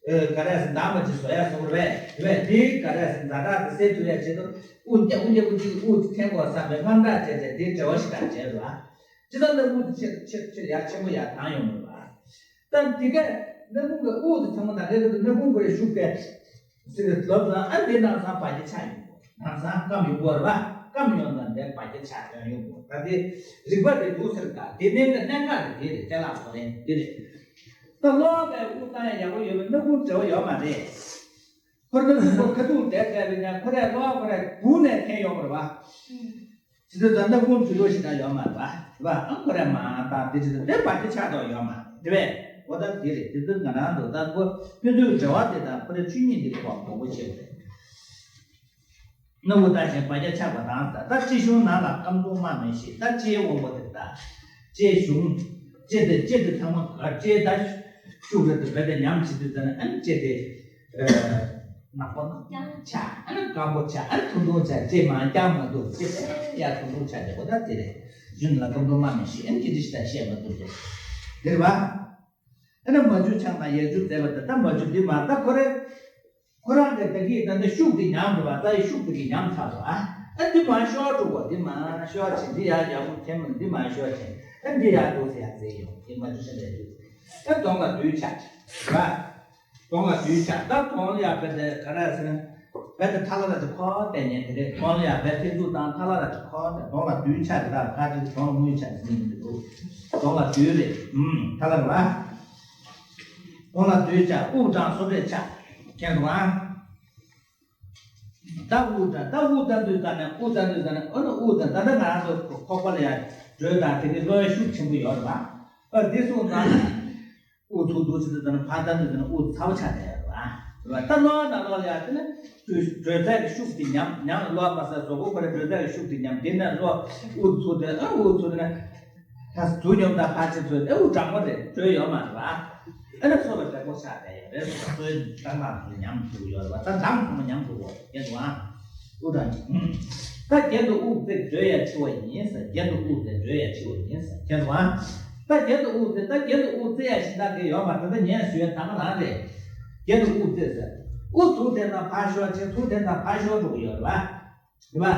ག་རེ་ཟེར་འདང་བ་ཅིག་བཟོ་ཡ་བཟོ་གི་རེད། དེ་བས་དེ་ག་རེ་ཟེར་ཛ་དྲག་དེ་སེལ་ཐུབ་ཡ་ཆེད་དུ་དབུགས་རྒྱབ་ཁུག་རྒྱབ་ཁུག་ཅིག་དབུགས་དེ་འཐེན་དགོས་བསམ་པའི་དངངས་སྐྲག་བྱས་བྱས་དེ་བྲེལ་བ་ཞིག་དང་བྲལ་བ། ཅི་ད་ལྟ་དབུགས་དེ་ཆེར་ཆེར་ཆེར་ཡར་ཆེན་པོ་ཡར་བཏང་ཡོང་མོད་པ། ད་འདི་གས་སྣ་ཁུང་གི་དབུགས་དེ་ཚང་མ་ད་གས་དེ་སྣ་ཁུང་གི་ཤུགས་གས་ཟེར་ལབ་ཙང་ཨ་འདི་ནང་སང་བར་ཆད་ཆགས་ཡོང་གོ། ནང་སང་སྐམ་ཡོང་གོ་རེད་བ། སྐམ་ཡོང་ན་འདི་བར་ཆད་ཆགས་ཡོང་ཡོང་གོ། ད་དེ་རིག་པ་དེ་འདུག་ཟེར་ད་དེ་ནས་ཀ་གནད་འགག་དེ་དེ་རེད། ཅ་ལག་ཚོ་རེད་དེ་རེད། ད་གློ་བ་གས་དབུགས་བཏང་ཡ་ཡག་པོ་ཡོད་པའི་སྣ་ཁུང་བྲེལ་བ་ཡོད་མ་རེད། ཁོ་རང་ཁོ་ཁ་ཐུག་བསྡད་བསྡད་པའི་ཉག་ཁོ་རས་གློ་བ་ཁོ་རས་སྒུག་ནས་འཐེན་ཡོང་བ་རེད་བ། དེ་ཚོ་ད་སྣ་ཁུང་བྲི་རོགས་ཞིག་ད་ཡོད་མ་རེད་བ། རེད་བ། ཨ་ཁོ་རས་མ་བཏང་དེ་ཚོ་དེ་བར་ཆད་ཆགས་འགྲོ་ཡོད་མ་རེད་དེ་བས། འོ་ད་དེ་རེད། དེ་ཚོ་ང་རང་ཚོ་ད་ཁོ་ཕན་ཚུན་འབྲེལ་བ་དེ་དང་ཁོ་རའི་ཆོས་ཉིད་འདི་ཁོ་དགོངས་པ་ཆེ་བ་རེད། སྣ་ཁུང་བཏང་ཞིང་བར་ཆད་ཆགས་པ་དང་ད་ལྕེ་གཞུང་ནང་ལ་སྐམ་གདུང་དམར་མེ་ཞིག་ད་ལྕེའི་དབང་པོ་དེ་ད་ལྕེ་གཞུང་ལྕེ་དེ་ལྕེ་དེ་ཚང་མ་ག་ལྕེ་ད་ཤུགས་རེད་དེ་བས་དེ་ཉམས་བྱེད་དུས་ད་ནི་ཨ་ནི་ལྕེ་དེ། ནག་པོ་ནག་རྐྱང་ཆགས། ཨ་ནི་སྐམ་པོ་ཆགས། ཨ་ནི་ཐུང་ཐུང་ཆགས། ལྕེ་མང་རྐྱང་མ་འདུག་ལྕེ་ཡར་ཐུང་ཐུང་ཆགས་ཏེ་འོ་ད་དེ་རེད། རྒྱུན་ལ་སྐམ་པོ་དམར་མེ་ཞིག་ཨ་ནི་ཅི་ཅི་ཞིག་ད་བཤད་མ་ཐུབ་ཏེ། དེ་རེད་བ། ཨ་ནི་མ་འཇུ་ཆང་དང་ཡ་འཇུ་བཙལ་བ་དེ་ད་མ་འཇུ་འདི་མ་ད་ཁོ་རེ། ཁོ་རང་གི་ད་གིས་ད་ནི་ཤུགས་དེ་ཉམས་འགྲོ་བ་ད་ཡི་ཤུགས་དེ་གིས་ཉམས་ཚར་བ། ཨ་འདི་མ་ཤོར་འགྲོ་བ་འདི་མ་ཤོར་ཕྱིན་འདི་ཡར་ཡག་པོ་ཐེམ་འདི་མ་ཤོར་ཕྱིན་ཨ་འདི་ཡར་འགྲོ་ཟེར་ཡ་ཟེར་ཡོང་འདི་མ་འཇུ་ཆང་དང་ཡ་འཇུ་ཨ་གདོང་ལ་དུས་ཆགས་བ། གདོང་ལ་དུས་ཆགས་ད་གདོང་ལ་ཡ་བེ་དེ་ག་རེ་ཟེར། བེ་དེ་ཐ་ལ་ར་དེ་ཁོ་བེ་ཉན་དེ་རེད། གདོང་ལ་ཡ་བེ་ཐེ་ཚུགས་དང་ཐ་ལ་ར་དེ་ཁོ་དེ་གདོང་ལ་དུས་ཆགས་དེ་དག་ཁ་ཅིག་གདོང་ལ་དངུལ་ཆགས་ཟིན་ཡིན་འདུག་གདོང་ལ་དུས་རེད། ཨུམ་ཐ་ལ་ར་བ། གདོང་ལ་དུས་ཆགས་དབུགས་གྲང་སོ་རེ་ཆགས་མཁན་རུ་ཨང་། ད་དབུགས་གྲང་ད་དབུགས་གཏང་དུས་ཙ་ནས་དབུགས་གཏང་དུས་ཙ་ནས་ཨོ་ན་དབུགས་གཏང་ད་ལྟ་ང་རང་ཚོ་ཁོག་པ་ལ་ཡ་དྲོད་དང་དེ་གའི་གློ་བའི་ཤུགས་ཆེན་པོ་ཡོད་རེད་བ། ཨ་འདི་སོང་ཙང་། དབུགས་ཐུག་ཐུག་ཅི་ཙི་ཙི་ནི་ཕར་ལྟ་དུས་ཙི་ནི་དབུགས་ཚ་བོ་ཆགས་བསྡད་ཡོད་རེད་བ། ད་གློ་བ་ནང་ལོགས་ལ་ཡང་དེ་ནི་དྲོད་དྲོད་རྩ་གི་ཤུགས་དེ་ཉམས་ཉམས་གློ་བ་མ་ཟ་གཟུགས་པོ་ཁོ་རའི་དྲོད་རྩ་གི་ཤུགས་དེ་ཉམས་དེ་ནས་གློ་དབུགས་ཚུགས་དེ་ཨ་དབུགས་ཚུགས་དེ་ནི་ད་དུས་སྙོམས་དང་ཕར་ཕྱིན་ཚུལ་དེ་དབུགས་གྲང་མོ་རེད་དྲོད་ཡོད་མ་རེད་བ། ཨ་ནི་སོ་ལ་དྲག་པོ་ཆགས་བསྡད་ཡོད་རེད། སོའི་གཏང་ལ་ཉམས་ཐུག་ཡོད་རེད་བ། ད་མདངས་ཚང་མ་ཉམས་ཐུག་གོ་ཡོད་བ། དབུགས་གྲང་། ད་རྒྱན་དུ་དབུགས་བརྩེགས་དྲོད་ཡང་ཆེ་བ་ཡིན་ཟེར། རྒྱན་དུ་དབུགས་བརྩེགས་དྲོད་ཡང་ཆེ་བ་ཡིན་ཟེར། རྒྱན་དུ་ཨ། ད་རྒྱན་དུ་དབུགས་བརྩེགས་ད་རྒྱན་དུ་དབུགས་བརྩེགས་ཡ་ཞིག་ད་དེ་ཡོད་མ་རེད། ད་ངས་ཞུ་ཡ་ད་ག་རང་རེད། རྒྱན་དུ་དབུགས་བརྩེགས་ཟེར། དབུགས་ཚུར་འཐེན་ན་ཕར་ཤོར་ཕྱིན་ཚུར་འཐེན་ན་ཕར་ཤོར་འགྲོ་གི་ཡོད་རེད་བ། རེད་བ།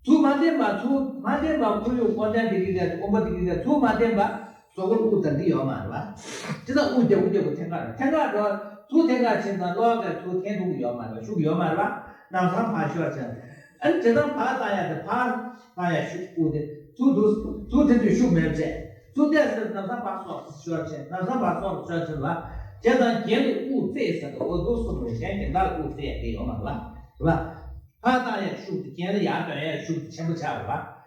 ཚུར་མ་འཐེན་པ་ཚུར་མ་འཐེན་པ་ཁོར་ཡུག་ཀོ་ཅན་དེ་གི་ག་དབུ་མ་དེ་གི་ག་ཚུར་མ་འཐེན་པ། གཟུགས་པོར་དབུགས་དང་འདི་ཡོད་མ་རེད་བ། དེ་དང་དབུགས་རྒྱག་དགུ་རྒྱག་དགུ་འཐེན་ག་རེད། འཐེན་ག་རེད། ཚུར་འཐེན་ག་ཕྱིན་ཙང་གློ་བ་གས་ཚུར་འཐེན་ཐུབ་ཀྱི་ཡོད་མ་རེད་བ། ཤུགས་ཡོད་མ་རེད་བ། ལམ་སང་ཕར་ཤོར་ཕྱིན། ཨ་ནི་དེ་དང་ཕར་བཏང་ཡ་དེ་ཕར་བཏང་ཡ་ཤུགས་དབུགས་དེ་ཚུར་འདུག་ཚུར་འཐེན་དུས་ཤུགས་མེད་པ་བྱས། ཚུར་བལྟས་ཟེར་ལམ་སང་ཕར་སོགས་ཤོར་ཕྱིན། ལམ་སང་ཕར་སོགས་ཤོར་ཕྱིན་ལ། དེ་དང་རྒྱན་དུ་དབུགས་བརྩེགས་ཟེར་དུས་འོ་འདུག་གསུངས་པའི་གཞན་གྱི་མདའ་ལ་དབུགས་བརྩེགས་ཡ་དེ་ཡོད་མ་རེད་བ། རེད་བ། ཕར་བཏང་ཡ་ཤུགས་དེ་རྒྱན་ལ་ཡར་འདོན་ཡ་ཤུགས་དེ་ཆེན་པོ་ཆགས་རེད་བ།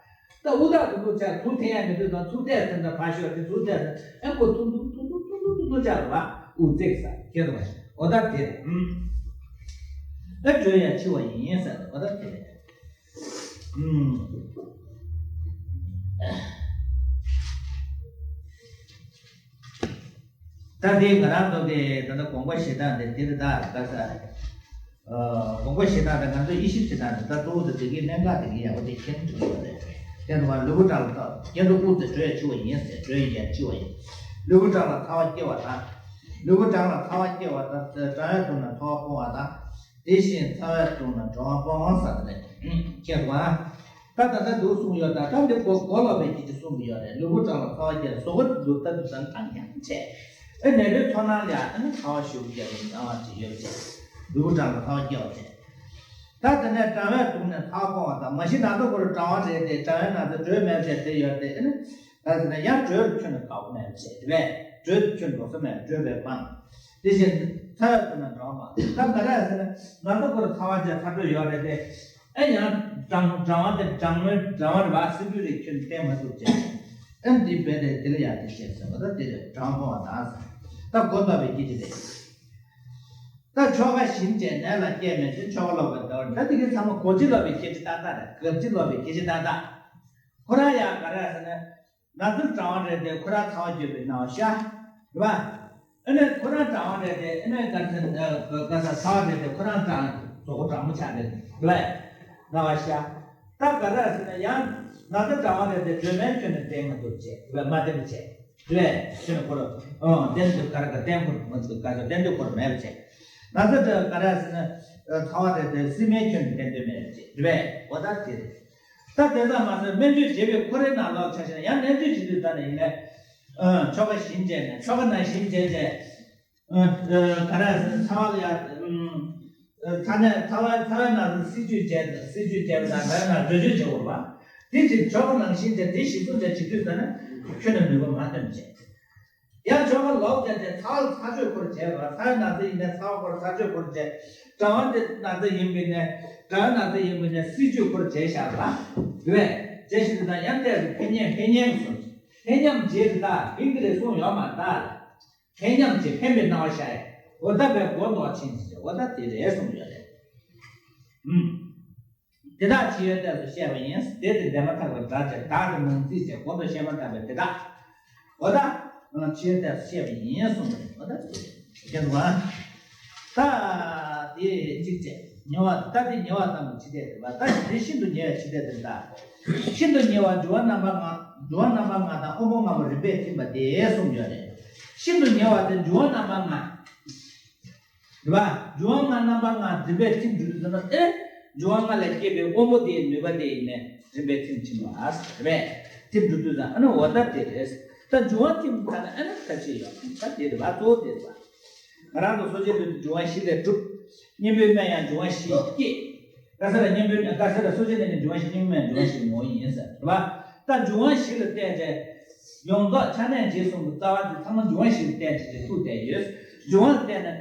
ད་དབུགས་ཐག་ཐུང་ཐུང་ཆགས། ཚུར་འཐེན་ཡ་མི་འདུག་དང་ཚུར་བལྟས་ཟེར་ན་ཕར་ཤོར་ཏེ་ཚུར་བལྟས་ཟེར་ན་ཨེ་ཁོ་ཐུང་ཐུང་ཐུང་ཐུང་ཐུང་ཐུང་ཐུང་ཐུང་ཆགས་རེད་བ། དབུགས་བརྩེགས་ས་ཁྱེད་རང་འོ་ད་དེ་ཨུམ། ཨེ་དྲོད་ཡང་ཆེ་བ་ཡིན་ཟེར་འོ་ད་དེ་ཨུམ། ད་དེ་ང་རང་ཚོ་གི་ད་ལྟ་དགོངས་པ་བཞེས་སྟངས་དེ་དེ་རེད་ད་ལྟ་ས། དགོངས་པ་བཞེས་སྟངས་དེ་ང་ཚོ་དབྱེ་ཞིབ་བྱེད་སྟངས་དེ་ད་གཙོ་བོ་དེ་དེ་གའི་གནད་འགག་དེ་གའི་ཡག་པོ་དེ་མཁྱེན་ཐུབ་ཀྱི་ཡོད་རེད། དེ་ཚོ་ལུས་པོ་བྲང་ལ་ལྟ་རྒྱན་དུ་དབུགས་དེ་དྲོད་ཆེ་བ་ཡིན་ཟེར། དྲོད་ཡིན་ཡང་ཆེ་བ་ཡིན། ལུས་པོ་བྲང་ལ་ཚ་བ་སྐྱེ་བ་དང་། ལུས་པོ་བྲང་ལ་ཚ་བ་སྐྱེ་བ་དང་བྲང་ཡར་ཐུག་ན་ཚ་བ་སྤོང་བ་དང་། དེ་བཞིན་ཚ་བས་བརྡུངས་ན་གྲང་བ་སྤང་ཟེར་ནས་ཁྱེད་དབང་། ད་ད་ལྟ་འདུག་གསུངས་ཡོད། ད་ད་འདི་གོ་གོ་ལོག་པའི་སྐད་ཆ་གསུང་གི་ཡོད་རེད། ལུས་པོ་གྲང་ལ་ཚ་བ་རྒྱས། གཟུགས་པོ་འདུག་ལྟ་དུས་ཙམ་ཨང་ཡང་བྱས། ཨེ་ནད་པའི་ཚོར་སྣང་ལ་ཨ་ནི་ཚ་བ་ཞུགས་རྒྱས་པའི་སྣང་བ་ཅིག་ཡོད་ཅེས། ལུས་པོ་གྲང་ལ་ཚ་བ་རྒྱས་པ་བྱས། ད་དེ་ནས་གྲང་བས་བརྡུངས་ནས་ཚ་བ་སྤང་བ་དང་། མ་གཞི་ན་ཚ་ཁོ་རང་གྲང་བ་རེད་དེ། གྲང་བའི་ན་ཚ་དྲོད་མེད་པ་བྱས་དེ་ཡོད་དེ། ཨེ་ནི། ད་ཟེར་ན་ཡང་དྲོད་ཁྱོན་ནས་དགའ་པོ་མེད་པ་བྱས་རེད་པས། དྲོད་ཁྱོན་འགྲོ་ས་མེད་པ་དྲོད་པས་སྤངས། དེ་བཞིན་ཚ་བས་བརྡུངས་ན་གྲང་བ་སྤངས། ད་ག་རེ་ཟེར་ན་ན་ཚ་ཁོ་རང་ཚ་བ་བྱས་ཚ་དྲོད་ཡོད་རེད་དེ། ཨེ་ཡང་གྲང་གྲང་བ་དེ་གྲང་མོའི་གྲང་བ་རེད་པ། སྲིན་བུ་རེད། ཁྱོན་བསྟེན་མ་ཐུབ་བྱས། ཨེ་འདི་བས་དེ་དེ་ལ་ཡང་དེ་བྱས་ཟེར་བ་ད་དེ་རེད། གྲང་སྤང་བ་དང་ཟེར། ད་གོ་ལོག་པའི་སྐད་ཆ་རེད། ད་ཆོ་ག་བཞིན་བྱས་ནད་ལ་སྐྱེ་མེད་ཅེས། ཆོ་ག་ལོག་པའི་ཟླ་བ་རེད། ད་དེ་གའི་ཚང་མ་གོ་ཅི་ལོག་པའི་སྐད་ཆ་ཏག་ཏག་རེད། གབ་ཅི་ལོག་པའི་སྐད་ཆ་ཏག་ཏག་ཁོ་རང་ཡང་ག་རེ་ཟེར་ན། ན་ཚ་གྲང་བ་རེད་དེ་ཁོ་རང་ཚ་བ་རྒྱས་པའི་སྣང་བ་ཤར། རེད་པ། ཨ་ནི་ཁོ་རང་གྲང་བ་རེད་དེ། ཨ་ནི་ག་ཚ་ག་ཚ་ཚ་བ་རེད་དེ་ཁོ་རང་གྲང་། གཟུགས་པོ་གྲང་མོ་ཆགས་རེད། རེད་པ། སྣང་བ་ཤར། ད་ག་རེ་ཟེར་ན་ཡང་ན་ཚ་གྲང་བ་རེད་དེ་དྲོད་མེད་ཁྱོན་ནས་བསྟེན་མ་ཐུབ་བྱས། རེད་པ། མ་བསྟེན་པ་བྱས། རེད་པ། ཁྱོན་ཁོ་རང་ཨང་བསྟེན་དུས་ག་རེ་ག་བསྟེན་ཁོ་མ་ཐུབ། ག་ཚ་བསྟེན་དུས་ཁོ་རང་མེད་པ་བྱས། ན་ཚ་ག་རེ་ཟེར་ན་ཚ་བ་རེད་དེ་སྲིན་མོའི་ཁྱོན་ནས་བསྟེན་དུས་མེད་པ་བྱས། རེད་པ། འོ་ད་དེ་རེད། ད་དེ་ཙམ་མ་ཟད་སྨན་བཅོས་བྱེད་པའི་ཁོ་རའི་ནང་ལོགས་ཆ་བཞག་ན་ཡང་སྨན་བཅོས་བྱེད་དུས་ད་ནི་ཡིན་ནའི། ཨ་ཆོ་ག་བཞིན་བྱས་ནས། ཆོ་ག་ནང་བཞིན་བྱས་བྱས། ཨ་ཨ་ག་རེ་ཟེར་ན་ཚ་བ་ལ་ཡང་ཨ་ཚ་ནད་ཚ་བ་ཚ་བའི་ནང་དུ་སྲིན་བཅོས་བྱས། སྲིན་བཅོས་བྱས་པ་དང་ག་རེ་ན་དྲོད་བཅོས་བྱེད་དགོས་པ། དེ་ཅིག་ཆོ་ག་ནང་བཞིན་བྱས་དེ་གཞི་བཟུང་བྱས་བྱེད་དུས་ད་ནི་ཁྱོན་ནས་ནུས་པ་མ་ཐོན་བྱས། ཡང་ཆོ་ག་ལོག་བྱས་ཏེ་ཚ་བ་ཚ་བཅོས་ཁོ་ར་བྱས་པ། ཚ་བའི་ན་ཚ་ཡིན་ནའི་ཚ་བ་ཁོ་ར་ཚ་བཅོས་ཁོ་ར་བྱས། གྲང་བ་དེ་ན་ཚ་ཡིན་པ་ཡིན་ནའི་གྲང་བའི་ན་ཚ་ཡིན་པ་ཡིན་ནའི་སྲིན་བཅོས་ཁོ་ར་བྱས་བཞག་པ། རེད་པས། བྱས་ཞིག་དེ་དང་ཡང་བལྟས་སུ་ཕན་སྙམ་ཕན་སྙམ་གསུངས། ཕན་སྙམ་བྱེད་དེ་དག་ཕན་གྱི་རེད་གསུངས་ཡོད་མ་རེད། ཕན་སྙམ་བྱེད་ཕན་པའི་སྣང་བ་ཤར་ཡ། འོ་ད་བས་མགོ་འདོགས་ཕྱིན་ཟེར། འོ་ད་དེ་རེད་གསུངས་ཡོད་རེད། ཨུམ། དེ་དག་ཕྱི་ཡུལ་ལྟས་སུ་བཤད་པ་ཡིན། དེ་དེ་འདས་མ་ཐག་པའི་སྒྲ་ཅན། བདག་གི་མིང་ཚིག་ཅན། གོང་དུ་བཤད་མ་ཐག་པའི་དེ་དག་འོ་ད་ཕྱི་ཡུལ་ལྟས་སུ་བཤད་པ་ཡིན་གསུངས་པ་རེད། འོ་ད་དེ་རེད། ཁྱེད་ཚོ་ད་དེ་གཅིག་བྱས། ཉེ་བ། ད་དེ་ཉེ་བ་ཙམ་གྱི་འཆི་ལྟས་རེད་པ། ད་དེ་ཤིན་ཏུ་ཉེ་བའི་འཆི་ལྟས་དེ་ལྟ། ཤིན་ཏུ་ཉེ་བ་འབྱུང་བ་རྣམ་པ་ལྔ། འབྱུང་བ་རྣམ་པ་ལྔ་དང་དབང་པོ་ལྔ་པོ་རིམ་པས་ཐིམ་པ་དེ་གསུངས་ཡོད་རེད། ཤིན་ཏུ་ཉེ་བ་དེ་འབྱུང་བ་རྣམ་པ་ལྔ། རེད་པ། འབྱུང་བ་ལྔ་རྣམ་པ་ལྔ་རིམ་པས་ཐིམ་འགྲོ་དུས་ཙམ་ན། ཨེ། འབྱུང་བ་ལྔ་ལས་སྐྱེས་པའི་དབང་པོ་དེའི་ནུས་པ་དེ་ཡིན་ནས་རིམ་པས་ཐིམ་ཕྱིན་པ་རེད་པས། ཐིམ་འགྲོ་དུས་ཙམ་ཨ་ནི་འོ་ད་དེ་རེད། ད་འབྱུང་བ་ཐིམ་ད་ནི་ཨ་ནི་ཐབས་ཤེས་ཡོད། ད་དེ་རེད་པ། གཙོ་བོ་དེ་རེད་པ། ང་རང་ཚོ་གསོ་དཔྱད་ལུས་འབྱུང་བ་བཞི་ལས་གྲུབ། གཉེན་པོའི་སྨན་ཡང་འབྱུང་བ་བཞིས་སྐྱེད། ཀ་ས་ར་གཉེན་པོའི་ཀ་ས་ར་གསོ་དཔྱད་ལས་ནི་འབྱུང་བ་བཞི། གཉེན་པོའི་སྨན་འབྱུང་བ་བཞིའི་ངོ་བོ་ཡིན་ཟེར་བ། ད་འབྱུང་བ་བཞི་ལ་བརྟེན་ཏེ། ཡོངས་རྫོགས་ཆ་གནས་རྗེས་གསུམ་གྱི་རྩ་བ་དེ་ཚང་མ་འབྱུང་བ་བཞི་ལ་བརྟེན་ཏེ་ཐུག་བསྡད་ཡོད། འབྱུང་བ་ལ་བརྟེན་ནས་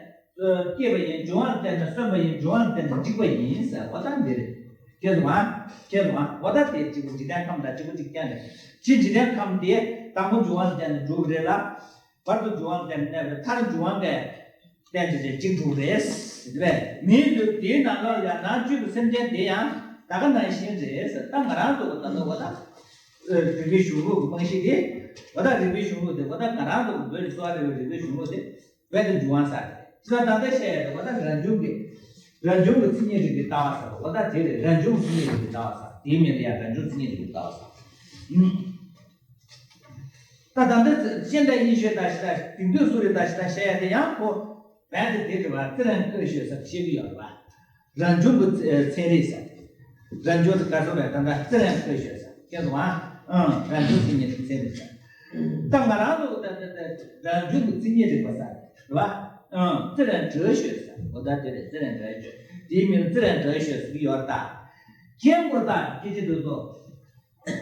སྐྱེས་པ་ཡིན། འབྱུང་བ་ལ་བརྟེན་ནས་གསོན་པ་ཡིན། འབྱུང་བ་ལ་བརྟེན་ནས་འཇིག་པ་ཡིན་ཟེར་བ་ད་འདི་རེད། ཁྱེད་ཚོ་ཨ། ཁྱེད་ཚོ་ཨ། འོ་ད་དེ་གཅིག་པུ་འཇིག་རྟེན་ཁམས་དང་གཅིག་པུ་གཅིག་རྐྱང་རེད། ཕྱི་འཇིག་རྟེན་ཁམས་དེ་དང་པོ་འབྱུང་བ་ལ་བརྟེན་ནས་འགྲུབ་རེད་ལ། བར་དུ་འབྱུང་བ་ལ་བརྟེན་ནས་གནས་པའི་མཐར་འབྱུང་བ་ལས་བརྟེན་ཏེ་གཅིག་འགྲུབ་རེད། རེད་པས། མིའི་ལུས་དེའི་ནང་ལོགས་ལ་ཡང་ནང་བཅུད་ཀྱི་སེམས་ཅན་དེ་ཡང་ད་ག་ནང་བཞིན་རེད་ཟེར། ད་ང་རང་ཚོ་ད་ལྟ་འོ་ད་རིག་པའི་གཞུང་ལུགས་ཀྱི་རྨང་གཞི་དེ། འོ་ད་རིག་པའི་གཞུང་ལུགས་དེ་འོ་ད་ང་རང་ཚོ་གི་བོད་ཀྱི་གསོ་བ་རིག་པའི་རིག་པའི་གཞུང་ལུགས་དེ་བོད་དུ་འབྱུང་བ་ས་རེད། ཅི་ལ་ད་ལྟ་བཤད་ཡ་དེ་འོ་ད་རང་བྱུང་གི་རང་བྱུང་གི་མཚན་ཉིད་རིག་པའི་ལྟ་བ་ས་རེད། འོ་ད་དེ་རེད། རང་བྱུང་མཚན་ཉིད་རིག་པའི་ལྟ་བ་ས། དེའི་མིང་ལ་ཡང་རང་བྱུང་མཚན་ཉིད་རིག་པའི་ལྟ་བ་ས། ཨུམ། ད་ད་ལྟ་ཤེས་འདོད་ཡིད་ཤེས་ད་ཞེ་ད་དེང་དུས་སུ་རེད་ད་ཞེ་ད་བཤད་ཡ་དེ་ཡང་ཁོ་བན་དེ་དེ་རེད་བ། རྩི་རང་ཁོལ་ཤོད་ས་བཤད་ཀྱི་ཡོད་རེད་བ། རང་བྱུང་གི་ཚན་རིག་ས། རང་བྱུང་དེ་ག་ཚོད་རེད། ད་ལྟ་རྩི་རང་ཁོལ་ཤོད་ས། ཁྱེད་ཚོ་ཨ། ཨང་། རང་བྱུང་མཚན་ཉིད་རིག་ཚན་རིག་ས། ད་ང་རང་ཚོ་ད་ད་ད་རང་བྱུང་གི་མཚན་ཉིད་རིག་པ་ས་རེད་བ། ཨང་། རྩི་རང་བྲོས་ཤོད་ས། འོ་ད་དེ་རེད། རྩི་རང་བྲོས་ཤོད། དེའི་མིང་རྩི་རང་བྲོས་ཤོད་ཟེར་གྱི་ཡོད་རེད་ད། མཁྱེན་དགོས་རེད་ད། སྐད་ཆ་འདི་ཚོ།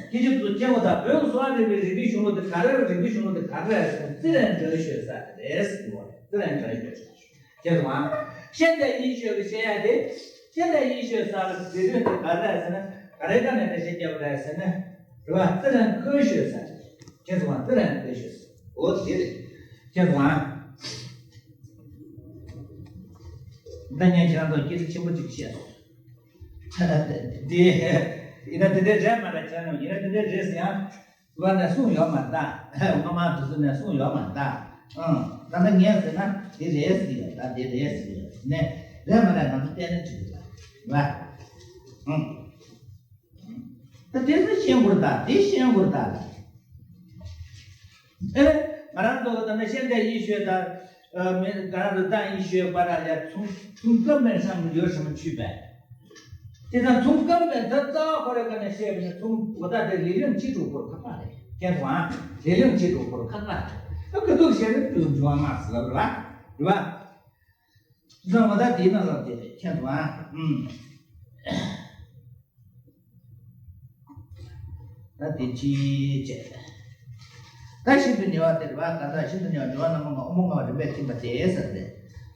སྐད་ཆ་འདི་ཚོ་མཁྱེན་དགོས་ད། བོད་ཀྱི་གསོ་བ་རིག་པའི་རིག་པའི་གཞུང་ལུགས་དེ་ག་རེ་རེད། རིག་པའི་གཞུང་ལུགས་དེ་ག་རེ་རེད་ཟེར་ན། རྩི་རང་བྲོས་ཤོད་ས་རེད་ཟེར་གྱི་ཡོད་རེད། རྩི་རང་བྲོས་ཤོད་ས། ཁྱེད་ཚོ་ཨ། ཤེས་འདོད་ཡིད་ཤེས་ཀྱི་བཤད་ཡ་དེ། ཤེས་འདོད་ཡིད་ཤེས་ས་ལ་རྩི་རང་དེ་ག་རེ་རེད་ཟེར་ན། ག་རེ་ག་ནས་འགྲེལ་བཤད་རྒྱབ་རེད་ཟེར་ན། རེད་བ། རྩི་རང་ཁོལ་ཤོད་ས་རེད། ཁྱེད་ཚོ་ཨ། རྩི་རང་ཁོལ་ཤོད་ས། འོ་དེ་རེད། ཁྱེད་ཚོ་ཨ། ད་ངས་ཁྱེད་རང་ཚོ་སྐད་ཆ་ཆེན་པོ་ཅིག་བཤད་སོང་། དེ་ཡིན་ན་དེ་འདྲའི་རེད་མ་རེད། ཁྱེད་རང་ཡིན་ན་དེ་འདྲའི་རེད་ཟེར་ཡང་བ་ནས་གསུངས་ཡོད་མ་རེད་ད། སྔོན་མ་དུས་ཚོད་ནས་གསུངས་ཡོད་མ་རེད་ད། ཨང་། ད་ལྟ་ངས་ཟེར་ན་དེ་རེད་ཟེར་ཡོད་ད། དེ་རེད་ཟེར་ཡོད་ནས་རེད་མ་རེད་ང་ཚོ་བལྟས་ན་འགྲིག་གི་རེད་ད། ཨང་། ད་དེ་ཚོ་ཤེས་དགོས་རེད་ད། དེ་ཤེས་དགོས་རེད་ད། ཨེ། ང་རང་ཚོ་ད་ནི་ཤེས་འདོད་ཡིད་ཤེས་ད། མེད་ག་ར་རི་དྭགས་ཡིན་ཞུས་པ་ར་ཡ་ཚོང་ཚོང་སྐམ་མེད་སང་ཡོད་སྲིད་མ་ཆུད་པས། དེ་དང་ཚོང་སྐམ་པའི་ད་རྩ་བ་ཁོ་རའི་ཀ་ནས་བཤད་པ་ནི་ཚོང་འོ་ད་དེ་ལས་ལམ་ཅི་འགྲོ་ཁོར་ཁ་ཁ་རེད། ཁྱེད་ཚོ་ཨ་ལས་ལམ་ཅི་འགྲོ་ཁོར་ཁ་ཁ་རེད། ད་ཁ་ཐུག་བཤད་ན་དུ་འབྱུང་བ་མ་སི་ལབ་རེད་བ། རེད་བ། ཚོང་འོ་ད་དེའི་ནང་ལ་དེ་རེད། ཁྱེད་ཚོ་ཨ་ཨུམ། ད་དེ་ཅི་བྱས། ད་ཤིན་ཏུ་ཉེ་བ་དེ་རེད་བ། གང་ཟག་ཤིན་ཏུ་ཉེ་བ་འགྲོ་བ་རྣམ་པ་ལྔ་དབང་པོ་ལྔ་བ་རིམ་པས་ཐིམ་པ་དེ་ཟེར་ཏེ།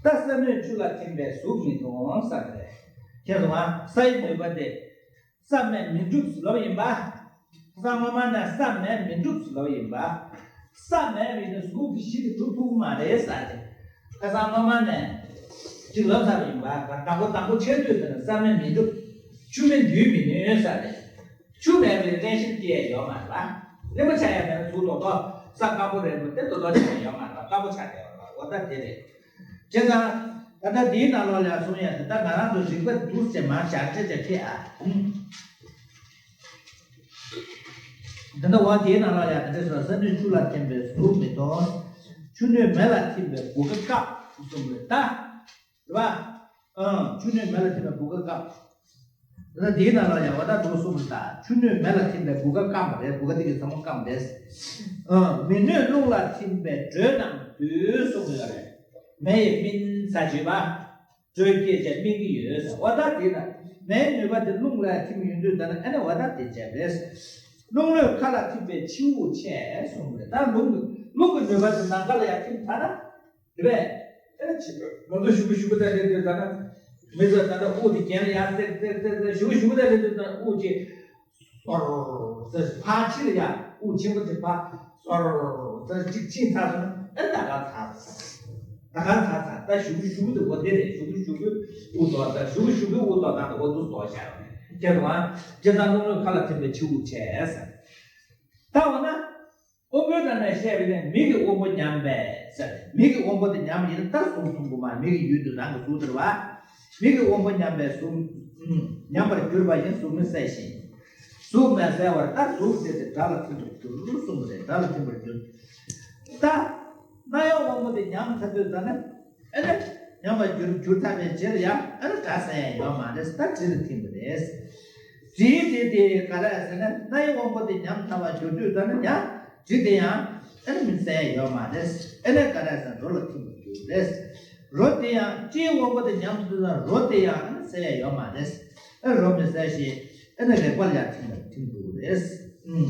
ད་ས་གནོད་བཅུ་ལ་ཐིམ་པས་གཟུགས་མི་མཐོང་ཟེར་ཏེ། ཁྱེད་ཚོ་ང་སའི་ནུས་པ་དེ་ས་མེད་མི་འགྲུབ་ལབ་ཡིན་པ། ས་སྔོན་མ་ནས་ས་མེད་མི་འགྲུབ་ལབ་ཡིན་པ། ས་མེད་བས་ནི་གཟུགས་ཀྱི་གཞི་དེ་གྲུབ་ཐུབ་ཀྱི་མ་རེད་ཟེར་ཏེ། ཁ་སང་སྔོན་མ་ནས་ཅིག་ལབ་ཚར་ཡིན་པ། བདག་པོ་དང་པོ་ཆེ་དུས་དེ་ནི་ས་མེད་མི་འགྲུབ། ཆུ་མེད་རྡུལ་མི་ནུས་ཟེར་ཏེ། ཆུ་མེད་པའི་རླན་གཤེར་སྐྱེ་ཡ་ཡོད་མ་རེད་པ། རླན་པ་ཆགས་ཡ་མེད་ན་གཟུགས་རྡོག་རྡོག་ས་དཀར་པོ་རེད་མོད། དེ་རྡོག་རྡོག་ཆགས་ཡ་ཡོད་མ་རེད་པ། དཀར་པོ་ཆགས་བསྡད་ཡོད་རེད་པ། འོ་ད་དེ་རེད། བྱས་ཙང་ད་ལྟ་འདིའི་ནང་ལོགས་ལ་གསུང་ཡ་དེ་ད་ང་རང་ཚོ་རིག་པ་འདུག་ཟེར་མར་བཞག་བྱས་བྱས་ཁེ་ཨ། ད་ལྟ་འོ་དེའི་ནང་ལོགས་ལ་ཡ་ད་ལྟ་སོ་ས་གནོད་ཆུ་ལ་ཐིམ་པས་གཟུགས་མི་མཐོང་། ཆུ་གནོད་མེ་ལ་ཐིམ་པས་བུ་ག་བཀབ་གསུངས་རེད་ད། རེད་བ། ཨང་། ཆུ་གནོད་མེ་ལ་ཐིམ་པས་བུ་ག་བཀབ། ད་ལྟ་འདིའི་ནང་ལ་ཡང་བ་ད་འདུག་གསུངས་པ་ལྟར་ཆུ་གནོད་མེ་ལ་ཐིམ་པས་བུ་ག་བཀབ་པ་རེད། བུ་ག་དེ་གི་ཚང་མ་བཀབ་པ་རེད། ཨང་། མེ་གནོད་རླུང་ལ་ཐིམ་པས་དྲོད་རྣམས་སྡུད་གསུངས་པ་ཡོད་རེད། མེ་ཡིས་སྨིན་ས་བྱེད་པ། དྲོད་སྐྱེད་བྱས་སྨིན་གྱི་ཡོད་ཟེར། བ་ད་དེ་ལ་མེའི་ནུས་པ་དེ་རླུང་ལ་ཐིམ་ཡོང་དུས་ད་ནི་ཨ་ནི་བ་ད་དེ་བྱས་པ་རེད། རླུང་གནོད་མཁའ་ལ་ཐིམ་པས་ཕྱི་དབུགས་ཆད་གསུངས་པ་རེད། ད་རླུང་གི་རླུང་གི་ནུས་པ་དེ་ནམ་མཁའ་ལ་ཡང་ཐིམ་ཚར་ན། རེད་པས། ཨེ་ཆི། ང་ཚོ་ཞུ་གི་ཞུ་གི་ད་རེད་དེ་ད་ན། མི་ཚོ་ད་ལྟ་དབུགས་དེ་གྱེན་ལ་ཡར་ཙེར་ཙེར་ཙེར་ཙེར་ཞུ་གི་ཞུ་གི་ད་རེད་དེ་ད་དབུགས་ཀྱི་སོར་ཙེར་ཕར་ཕྱི་ལ་ཡར་དབུགས་ཆེན་པོ་དེ་ཕར་སོར་ཙེར་གཅིག་ཕྱིན་ཚར་སོང་ན་ཨེ་ད་ག་ཚར་ཚར། ད་ག་ཚར་ཚར། ད་ཞུ་གི་ཞུ་གི་དེ་འོ་དེ་རེད། ཞུ་གི་ཞུ་གི་དབུགས་ཏོག་ད་ཞུ་གི་ཞུ་གི་དབུགས་ཏོག་ད་འོ་དུ་ཏོག་བྱ་རོགས་ཁྱེད་རང་ཇི་ལྟར་རླུང་གནོད་མཁའ་ལ་ཐིམ་པས་ཕྱི་དབུགས་ཆད་ཟེར། ད་འོ་ན། དབང་པོའི་སྒང་ནས་བཤད་པ་ནི་མིག་གི་དབང་པོ་ཉམས་པས་ཟེར། མིག་གི་དབང་པོ་དེ་ཉམས་ཡིན་ན་ད་གཟུགས་མཐོང་གི་མ། མིག་གི་ཡུལ་དུ་རང་གི་གཟུགས་དེ་རེད་བ། མིག་གི་དབང་པོ་ཉམས་པས་གཟུགས་ཉམས་པར་གྱུར་པ་ཡིན། གཟུགས་མི་གསལ་ཞིང་། གཟུགས་མི་གསལ་བར་ད་གཟུགས་དེ་དེ་སྒྲ་ལ་ཐིམ་པར་གྱུར་གསུངས་པ་རེད། སྒྲ་ལ་ཐིམ་པར་གྱུར། ད་རྣ་བའི་དབང་པོ་དེ་ཉམས་ཚར་དུས་ད་ནི། ཨ་ནི། ཉམས་པར་གྱུར་གྱུར་ཚར་བའི་རྗེས་ལ་ཡང་ཨ་ནི་སྒྲ་གསལ་ཡ་ཡོད་མ་རེད། ད་དྲི་ལ་ཐིམ་པ་རེད། དྲིའི་དྲི་དེ་ག་རེ་ཟེར་ན་སྣའི་དབང་པོ་དེ་ཉམས་ཚར་བར་གྱུར་དུས་ད་ནི་ཡང་དྲི་དེ་ཡང་ཨ་ནི་མི་གསལ་ཡ་ཡོད་མ་རེད། ཨ་ནི་ག་རེ་ཟེར་ན་རོ་ལ་ཐིམ་པར་གྱུར་རེད། རོ་དེ་ཡང་ལྕེའི་དབང་པོ་དེ་ཉམས་ཚར་དུས་ད་རོ་དེ་ཡང་ཨ་ནི་གསལ་ཡ་ཡོད་མ་རེད། ཨ་རོ་མི་གསལ་ཞིང་ཨ་ནི་རེག་པ་ལ་ཡང་ཐིམ་པར་ཐིམ་འགྲོ་གི་རེད། ཨུམ།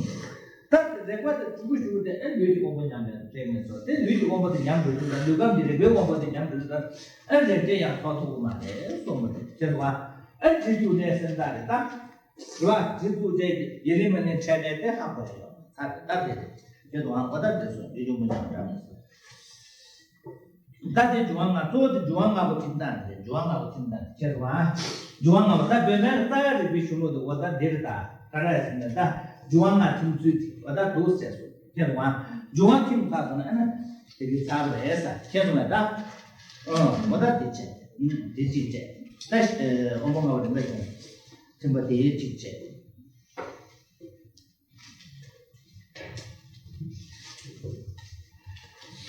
ད་རེག་པ་དེ་གྲུ་གུ་ཞུ་དེ་ཨེ་ལུས་ཀྱི་དབང་པོ་ཉམས་པའི་ལས་ངན་སོ། དེ་ལུས་ཀྱི་དབང་པོ་དེ་ཉམས་འགྲོ་དུས་ལ་ལུས་ཁམས་ཀྱི་རེག་པའི་དབང་པོ་དེ་ཉམས་འགྲོ་དུས་ལ་ཨེ་རེག་བྱ་ཡང་ཚོར་ཐུབ་ཀྱི་མ་རེད་གསུངས་པ་རེད། དེ་ཚོ་ཨེ་དྲི་བཅུག་ནས་སེམས་ཐག་རེད་ད། རེད་བ། དྲི་བཅུག་བྱས་ཀྱི་ཡི་རིང་མ་ནི་འཕྲད་ནས་དེ་ཧ་གོ་ཡ་ཡོད་མ་ཚར་རེད་ད། དེ་རེད། དེ་ཚོ་ཨ་གོ་ད་དེ་སོ་ལུས་ཀྱི་དབང་པོ་ཉམས་འདྲ་མེད་སོ། ད་དེ་འབྱུང་བ་ལྔ། གཙོ་བོ་དེ་འབྱུང་བ་ལྔ་པོ་ཐིམ་སྟངས་རེད། འབྱུང་བ་ལྔ་པོ་ཐིམ་སྟངས་ཁྱེད་རང་། འབྱུང་བ་ལྔ་པོ་ད་བོད་སྨན་རྩ་བའི་རིག་པའི་གཞུང་ལུགས་དེ་འོ་ད་འདི་རེད་ད། ག་རེ་ཟེར་ན་ད་འབྱུང་བ་ལྔ་ཐིམ་ཚུལ་དེ་འོ་ད་འདུག་ཟེར་སོང་ཁྱེད་རང་། འབྱུང་བ་ཐིམ་ཚར་སོང་ན་ཨ་ན་དེ་གི་ཚར་བ་རེད་ས་ཁྱེད་རང་ད། ཨོ་འོ་ད་དེ་བྱས། ཨུམ་དེ་གཅིག་བྱས། ད་ཨོ་མོ་ལྔ་པོ་རིམ་པ་བྱུང་། ཐིམ་པ་དེ་གཅིག་བྱས།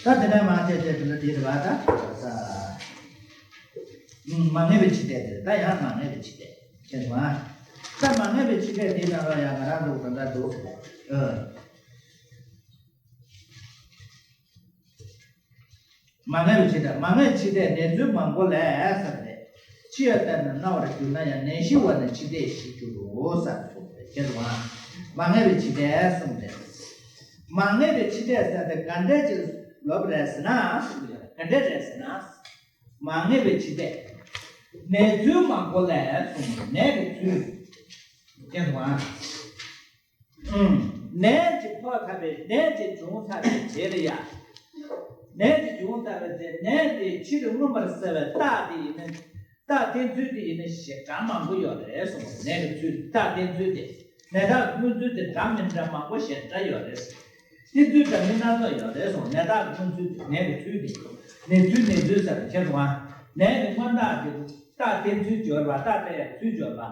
ད་དེ་ནས་མ་བྱས་བྱས་དེ་ལ་དེ་རེད་བ་ད། ད་མ་ངེས་པའི་འཆི་ལྟས་དེ་རེད། ད་ཡང་མ་ངེས་པའི་འཆི་ལྟས་ཁྱེད་མ། ད་མ་ངེས་པའི་འཆི་ལྟས་དེའི་ནང་ལ་ཡང་ང་རང་ཚོ་ག་འདྲ་འདུག་ཟེར། ཨ། མ་ངེས་པའི་འཆི་ལྟས། མ་ངེས་འཆི་ལྟས་ནད་ཚུལ་མང་པོ་ལས་ཟེར་ཏེ། འཆི་ཡ་ལྟར་ན་ན་བར་གྱུར་ན་ཡང་ནད་ཞི་བ་ནི་འཆི་ལྟས་ཞེས་བརྗོད་དོ་ཟེར་གསུངས་ཏེ་ཁྱེད་རང་མ་ངེས་པའི་འཆི་ལྟས་གསུངས་ཏེ། མ་ངེས་པའི་འཆི་ལྟས་ཟེར་ཏེ་ག་འདྲས་ཅིག་ལབ་རེད་ཟེར་ན་གསུངས་ཏེ་ག་འདྲས་རེད་ཟེར་ན། མ་ངེས་པའི་འཆི་ལྟས། ནད་ཚུལ་མང་པོ་ལས་གསུངས་ནད་ཀྱི་ཚུལ། ཁྱེད་རང་། ཨུམ། ནད་ཅིག་ཕོག་ཚར་བའི་ནད་ཅིག་བྱུང་ཚར་བའི་རྗེས་ལ་ཡ། ནད་ཅིག་བྱུང་ཚར་བའི་རྗེས་ནད་དེ་ཕྱིར་མངོན་པར་གསལ་བའི་རྟགས་དེ་ཡིན་ན། རྟགས་བསྟན་ཚུལ་དེ་ཡིན་ན་ཞེ་དྲག་མང་པོ་ཡོད་རེད་གསུངས། ནད་ཀྱི་ཚུལ་རྟགས་བསྟན་ཚུལ་དེ། ནད་རྟགས་མངོན་ཚུལ་དེ་འདྲ་མི་འདྲ་མང་པོ་ཞེ་དྲག་ཡོད་རེད། བསྟན་ཚུལ་འདྲ་མི་སྣ་ཚོགས་ཡོད་རེད་གསུངས། ནད་རྟགས་མངོན་ཚུལ་དེ་ནད་ཀྱི་ཚུལ་དེ། ནད་ཚུལ་ནད་ཚུལ་ཟེར་ཁྱེད་རང་། ནད་ཀྱི་མངོན་རྟགས་དེ་རྟགས་བསྟན་ཚུལ་སྦྱོར་བ་རྟགས་བསྟན་ཡ་ཚུལ་སྦྱོར་བ།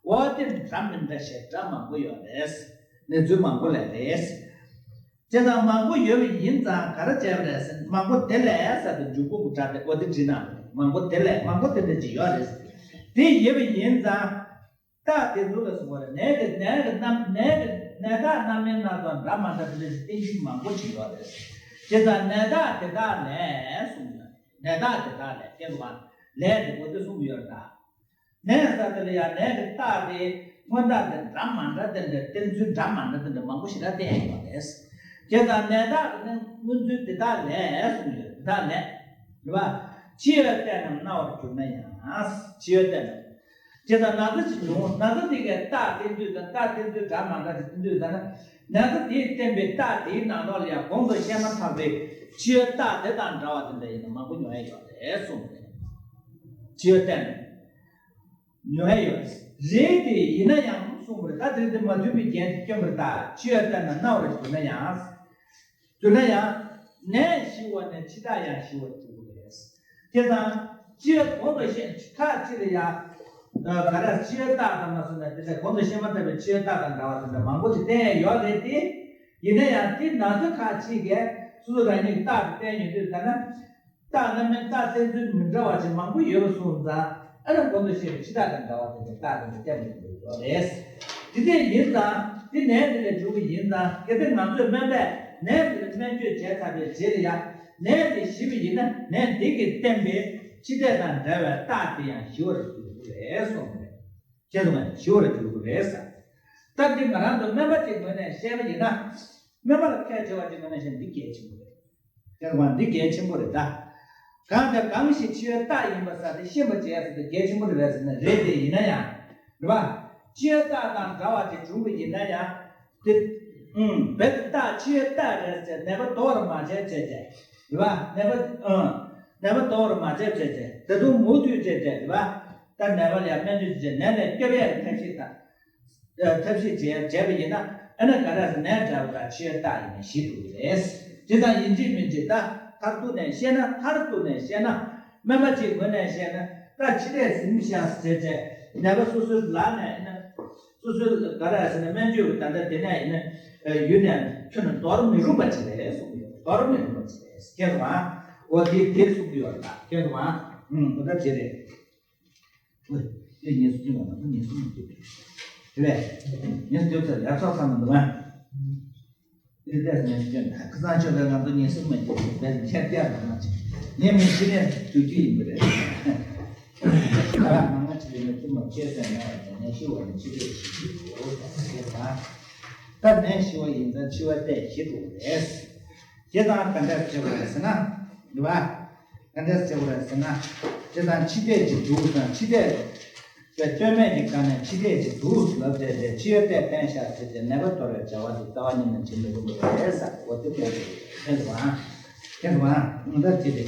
འོ་དེ་འདྲ་མི་འདྲ་ཞེ་དྲག་མང་པོ་ཡོད་རེད། ནད་ཚུལ་མང་པོ་ལས་རེད། བྱས་ཙང་མང་པོ་ཡོད་པ་ཡིན་ཙང་ག་རེ་བྱས་པ་རེད་ཟེར་ན། མང་པོ་དེ་ལས་ཟེར་ཏེ་འཇུག་གུ་གི་སྒྲ་དེ་འོ་དེ་བྲིས་ན། མང་པོ་དེ་ལས། མང་པོ་དེ་འདྲ་ཅིག་ཡོད་རེད། དེ་ཡོད་པ་ཡིན་ཙང་རྟགས་དེ་ཚོ་ལ་གསུངས་པ་རེད། ནས་ཀྱི་ནས་ཀྱི་རྣམ་ནས་ཀྱི་ནས་རྟགས་རྣམ་སྨིན་སྣ་ཚོགས་འདྲ་མ་འདྲ་དེ་འདྲ་ཞིག་བསྟན་རྒྱུ་མང་པོ་ཅིག་ཡོད་རེད། བྱས་ཙང་ནས་རྟགས་དེ་དག་ལས་གསུངས་ཡོད། ནས་རྟགས་དེ་དག་ལས། དེ་ཚོ་ག་ལས་དེ་འོ་དེ་གསུངས་ཡོད་རེད་ད། ནས་ཟེར་དེ་ལ་ཡང་ནས་ཀྱི་རྟགས་དེ་སྔོན་རྟགས་དེ་འདྲ་མ་འདྲ་དེ་འདྲ། བསྟན་ཚུལ་འདྲ་མ་འདྲ་དེ་འདྲ་མང་པོ་ཞིག་ལ་བསྟན་ཡོད་རེད། དེ་དང་ནས་རྟགས་ཀྱི་ནི་སྔོན་ཚུལ་དེ་དག་ལས་གསུངས་ཡོད། དེ་དག་ལས། རེད་པ། ཕྱི་ཡུལ་བསྟན་རྣམས་སྨྲ་བར་གྱུར་ན་ཡང་། ཕྱི་ཡུལ་བསྟན་རྣམས། དེ་དང་ན་ཚ་ཅིག་བྱུང་། ན་ཚ་དེ་གའི་རྟགས་བསྟན་ཚུལ་དང་། རྟགས་བསྟན་ཚུལ་འདྲ་མ་འདྲ་ཅིག་བསྟན་ཚུལ་དང་ན། ན་ཚ་དེས་བསྟན་པའི་རྟགས་དེའི་ནང་ལོགས་ལ་ཡང་གོང་དུ་བཤད་མ་ཐག་པའི་ཕྱི་ཡུལ་རྟགས་དེ་དང་འདྲ་བ་དེ་འདྲ་ཡིན་ན་མང་པོ་ཉོ་ཡ་ཡོད་རེད་གསུངས་པ་རེད། ཕྱི་ཡུལ་བསྟན་རྣམས། ཉོ་ཡ་ཡོད་རེད། རེད་དེ་ཡིན་ན་ཡང་གསུངས་པ་རེད། ད་དེ་དེ་མ་མཐུན་པའི་རྒྱན་དེ་སྐྱོན་པ་རེད་ད། ཕྱི་ཡུལ་བསྟན་རྣམས་སྨྲ་བར་གྱུར་ན་ཡང་། གྱུར་ན་ཡང་། ནས་ཞི་བ་ནས་ཕྱི་རྟགས་ཡང་ཞི་བར་འགྱུར་གྱི་རེད། དེ་དང་། ཕྱི་ཡུལ་གོང་དུ་བཤད་ཁ་ཅིག་ལ་ཡང་། ག་རེ། ཕྱི་ཡུལ་རྟགས་དང་མ་སོང་ན་དེ་འདྲ་གོང་དུ་བཤད་མ་ཐག་པའི་ཕྱི་ཡུལ་རྟགས་དང་འདྲ་བ་དེ་འདྲ་མང་པོ་ཞིག་བསྟན་ཡ་ཡོད་རེད་དེ། ཡིན་ན་ཡང་དེ་ན་ཚ་ཁ་ཅིག་གིས་སོ་སོ་རང་ཉིད་རྟགས་དེ་བསྟན་ཡོད་དུས་ད་ན། རྟགས་རྣམ་སྨིན་རྟགས་བསྟན་ཚུལ་མི་འདྲ་བ་ཅིག་མང་པོ་ཡོད་པ་སོང་ཙང་། ཨ་ནི་གོང་དུ་བཤད་པའི་ཕྱི་རྟགས་དང་འདྲ་བ་དེ་ཚོ་རྟགས་དེ་ཚོ་བསྟན་མི་ཐུབ་པ་ཡོད་རེད། དེ་འདྲ་ཡིན་ཙང་དེ་ནས་དེ་ལས་འཇུག་པ་ཡིན་ཙང་། གལ་ཏེ་ང་ཚོས་སྨན་པས་ནས་དེ་ལ་སྨན་བཅོས་བྱས་ཚར་བའི་རྗེས་ལ་ཡང་ནས་དེ་ཞི་བ་ཡིན་ན། ནས་དེ་གིས་བསྟན་པའི་ཕྱི་རྟགས་དང་འདྲ་བའི་རྟགས་དེ་ཡང་ཞི་བར་འགྱུར་དགོས་རེད་གསུངས་པ་རེད། ཁྱེད་ཚོ་མ་ཞི་བར་འགྱུར་དགོས་རེད་ཟེར། ད་འདི་ང་རང་ཚོ་སྨན་པ་ཅིག་ངོས་ནས་བཤད་པ་ཡིན་ན། སྨན་པ་ལ་ཁས་འཆེ་བ་ཅིག་ངོས་ནས་བཤད་ན་འདི་གལ་ཆེན་པོ་རེད། ཁྱེད་ཚོ་མ་འདི་གལ་ཆེན་པོ་རེད་ད། གང་དང་གང་ཞིག་ཕྱི་ཡུལ་རྟགས་ཡིན་པ་ཟེར་དེ་ཤེས་པར་བྱས་ཟེར་དེ་གལ་ཆེན་པོ་རེད་པས་ཟེར་ན། རེད་དེ་ཡིན་ན་ཡང་། རེད་པ། ཕྱི་ཡུལ་རྟགས་དང་འདྲ་བ་ཅིག་བྱུང་བ་ཡིན་ན་ཡང་། དེ། ཨུམ། རྦད་དེ་རྟགས་ཕྱི་ཡུལ་རྟགས་རེད་ཟེར་ནད་པ་དོར་བར་མ་བྱས་བྱས་བྱས། རེད་པ། ནད་པ། ཨུམ། ནད་པ་དོར་བར་མ་བྱས་བྱས་བྱས། ད་དུང་མུ་མཐུད་བྱས་བྱས། རེད་པ། ད་ནད་པ་ལ་ཡང་སྨན་བཅོས་བྱས། ནད་ལས་སྐྱོབ་ཡས་ཐབས་ཤེས་དང་། ཐབས་ཤེས་བྱས་བྱས་པ་ཡིན་ན། ཨ་ནི་ག་རེ་ཟེར། ནད་འདྲ་བ་དང་ཕྱི་ཡུལ་རྟགས་ཡིན་ན་ཞི་འགྲོ་གི་རེད། དེ་ཙམ་ཡིན་གཅིག་མིན་གཅིག་ད་མཐར་གཏུགས་ནས་བཤད་ན། མཐར་གཏུགས་ནས་བཤད་ན། སྨན་པ་ཅིག་ངོས་ནས་བཤད་ན། ད་ཕྱི་ལྟས་ཟིན་བཞག་ཟེར་བྱས་ནད་པ་སོ་སོའི་ལག་ནས་ཡིན་ན། སོ་སོའི་ག་རེ་ཟེར་ན། སྨན་བཅོས་ཀྱི་ད་ལྟ་དེ་ནས་ཡིན་ན། ཡུལ་ནས་ཁྱོན་ནས་དོར་མི་རུང་བ་ཅིག་རེད་གསུངས་ཡོད། དོར་མི་རུང་བ་ཅིག་རེད། ཁྱེད་ཚོ་མ། འོ་དེ་དེ་གསུང་གི་ཡོད་རེད་ད། ཁྱེད་ཚོ་མ། ཨུམ། འོ་ད་དེ་རེད། ཨོ། དེ་ངེས་སུ་སྐྱོན་པ་ང་ཚོ་ངེས་སུ་མ་སྐྱོན་པ། དེ་བས། ངེས་སུ་སྐྱོན་ཚར་ཡག་ཐོག་ཚང་མ་འདུག་ཨ། དེ་ལྟས་ངེས་སུ་སྐྱོན་ད་ཁ་སང་ཆོས་ལ་ང་ཚོ་ངེས་སུ་མ་སྐྱོན་པས་ཁྱེད་ཀྱང་མ་ཅིག་ངས་མི་ཤི་ནས་དུས་རྒྱུ་ཡིན་པ་རེད། ཁ་ལག་མང་ང་ཅིག་ཡིན་ན་དེ་མ་ཁྱེད་ཟེར་ན་ནས་ཤི་བ་ནི་ཕྱི་ལྟས་ཤི་རྒྱུ་ཡོད་ཟེར་ན། ད་ནས་ཤི་བ་ཡིན་ཙང་ཕྱི་བ་ལྟས་ཤི་འགྲོ་རེད། དེ་དང་ག་འདྲ་བྱེད་དགོས་རེད་ཟེར་ན། འདུག་བ། ག་འདྲ་བྱེད་དགོས་རེད་ཟེར་ན། དེ་དང་ཕྱི་ལྟས་ཀྱི་འདུག་དང་། ཕྱི་ལྟས་པའི་སྟོད་སྨད་ཀྱི་སྒང་ནས་ཕྱི་ལྟས་ཀྱི་འདུག་ལབ་བྱས་ཏེ་ཕྱི་ཡུལ་ལྟས་བསྟན་བཞག་ཟེར་ཏེ་ནད་པ་དོར་བའི་བྱ་བ་དེ་རྩ་བ་ཉིད་ནས་བྱེད་མི་རུང་བ་རེད་ཟེར། འོ་དེ་དཔེ་དེ་ཁྱེད་ཚོ་ཨ། ཁྱེད་ཚོ་ཨ། འདི་ལྟར་བྱེད་དེ།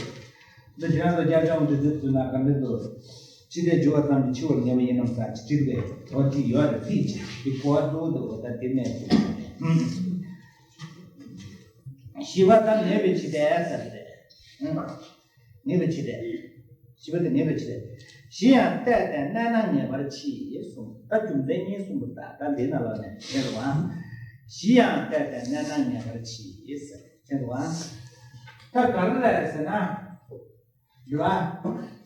འདི་ཁྱེད་རང་ཚོ་རྒྱབ་ལྗོངས་དུས་ཚོད་ཚུད་ན་ག་འདྲ་འདུག་ཕྱི་ལྟས་འཇུ་བ་ཙམ་གྱིས་འཆི་བར་ངེས་པ་ཡིན་ནམ་ཟེར་ཅིག་དྲིས་པས། འོ་དེ་ཡོད་རེད། ཚིག་ཅིག་དེ་གོ་བ་འདུག་འདུག་འོ་ད་དེ་ནས་ཞི་བ་དང་ངེས་པའི་ཕྱི་ལྟས་ཟེར་རེད། ངེས་པའི་ཕྱི་ལྟས། ཞི་བ་དེ་ངེས་པའི་ཕྱི་ལྟས། ཞི་ཡང་ལྟས་དེ་གནས་ན་ངེས་པར་མཆིས་གསུངས། ད་རྒྱུ་མཚན་གཉིས་གསུངས་པ་ད་ད་འདི་ན་ལ་ནས་ཁྱེད་རང་། ཞི་ཡང་ལྟས་དེ་གནས་ན་ངེས་པར་མཆིས་ཟེར་ཁྱེད་རང་། ད་ག་རེ་ལ་རེད་ཟེར་ན། རེད་བ།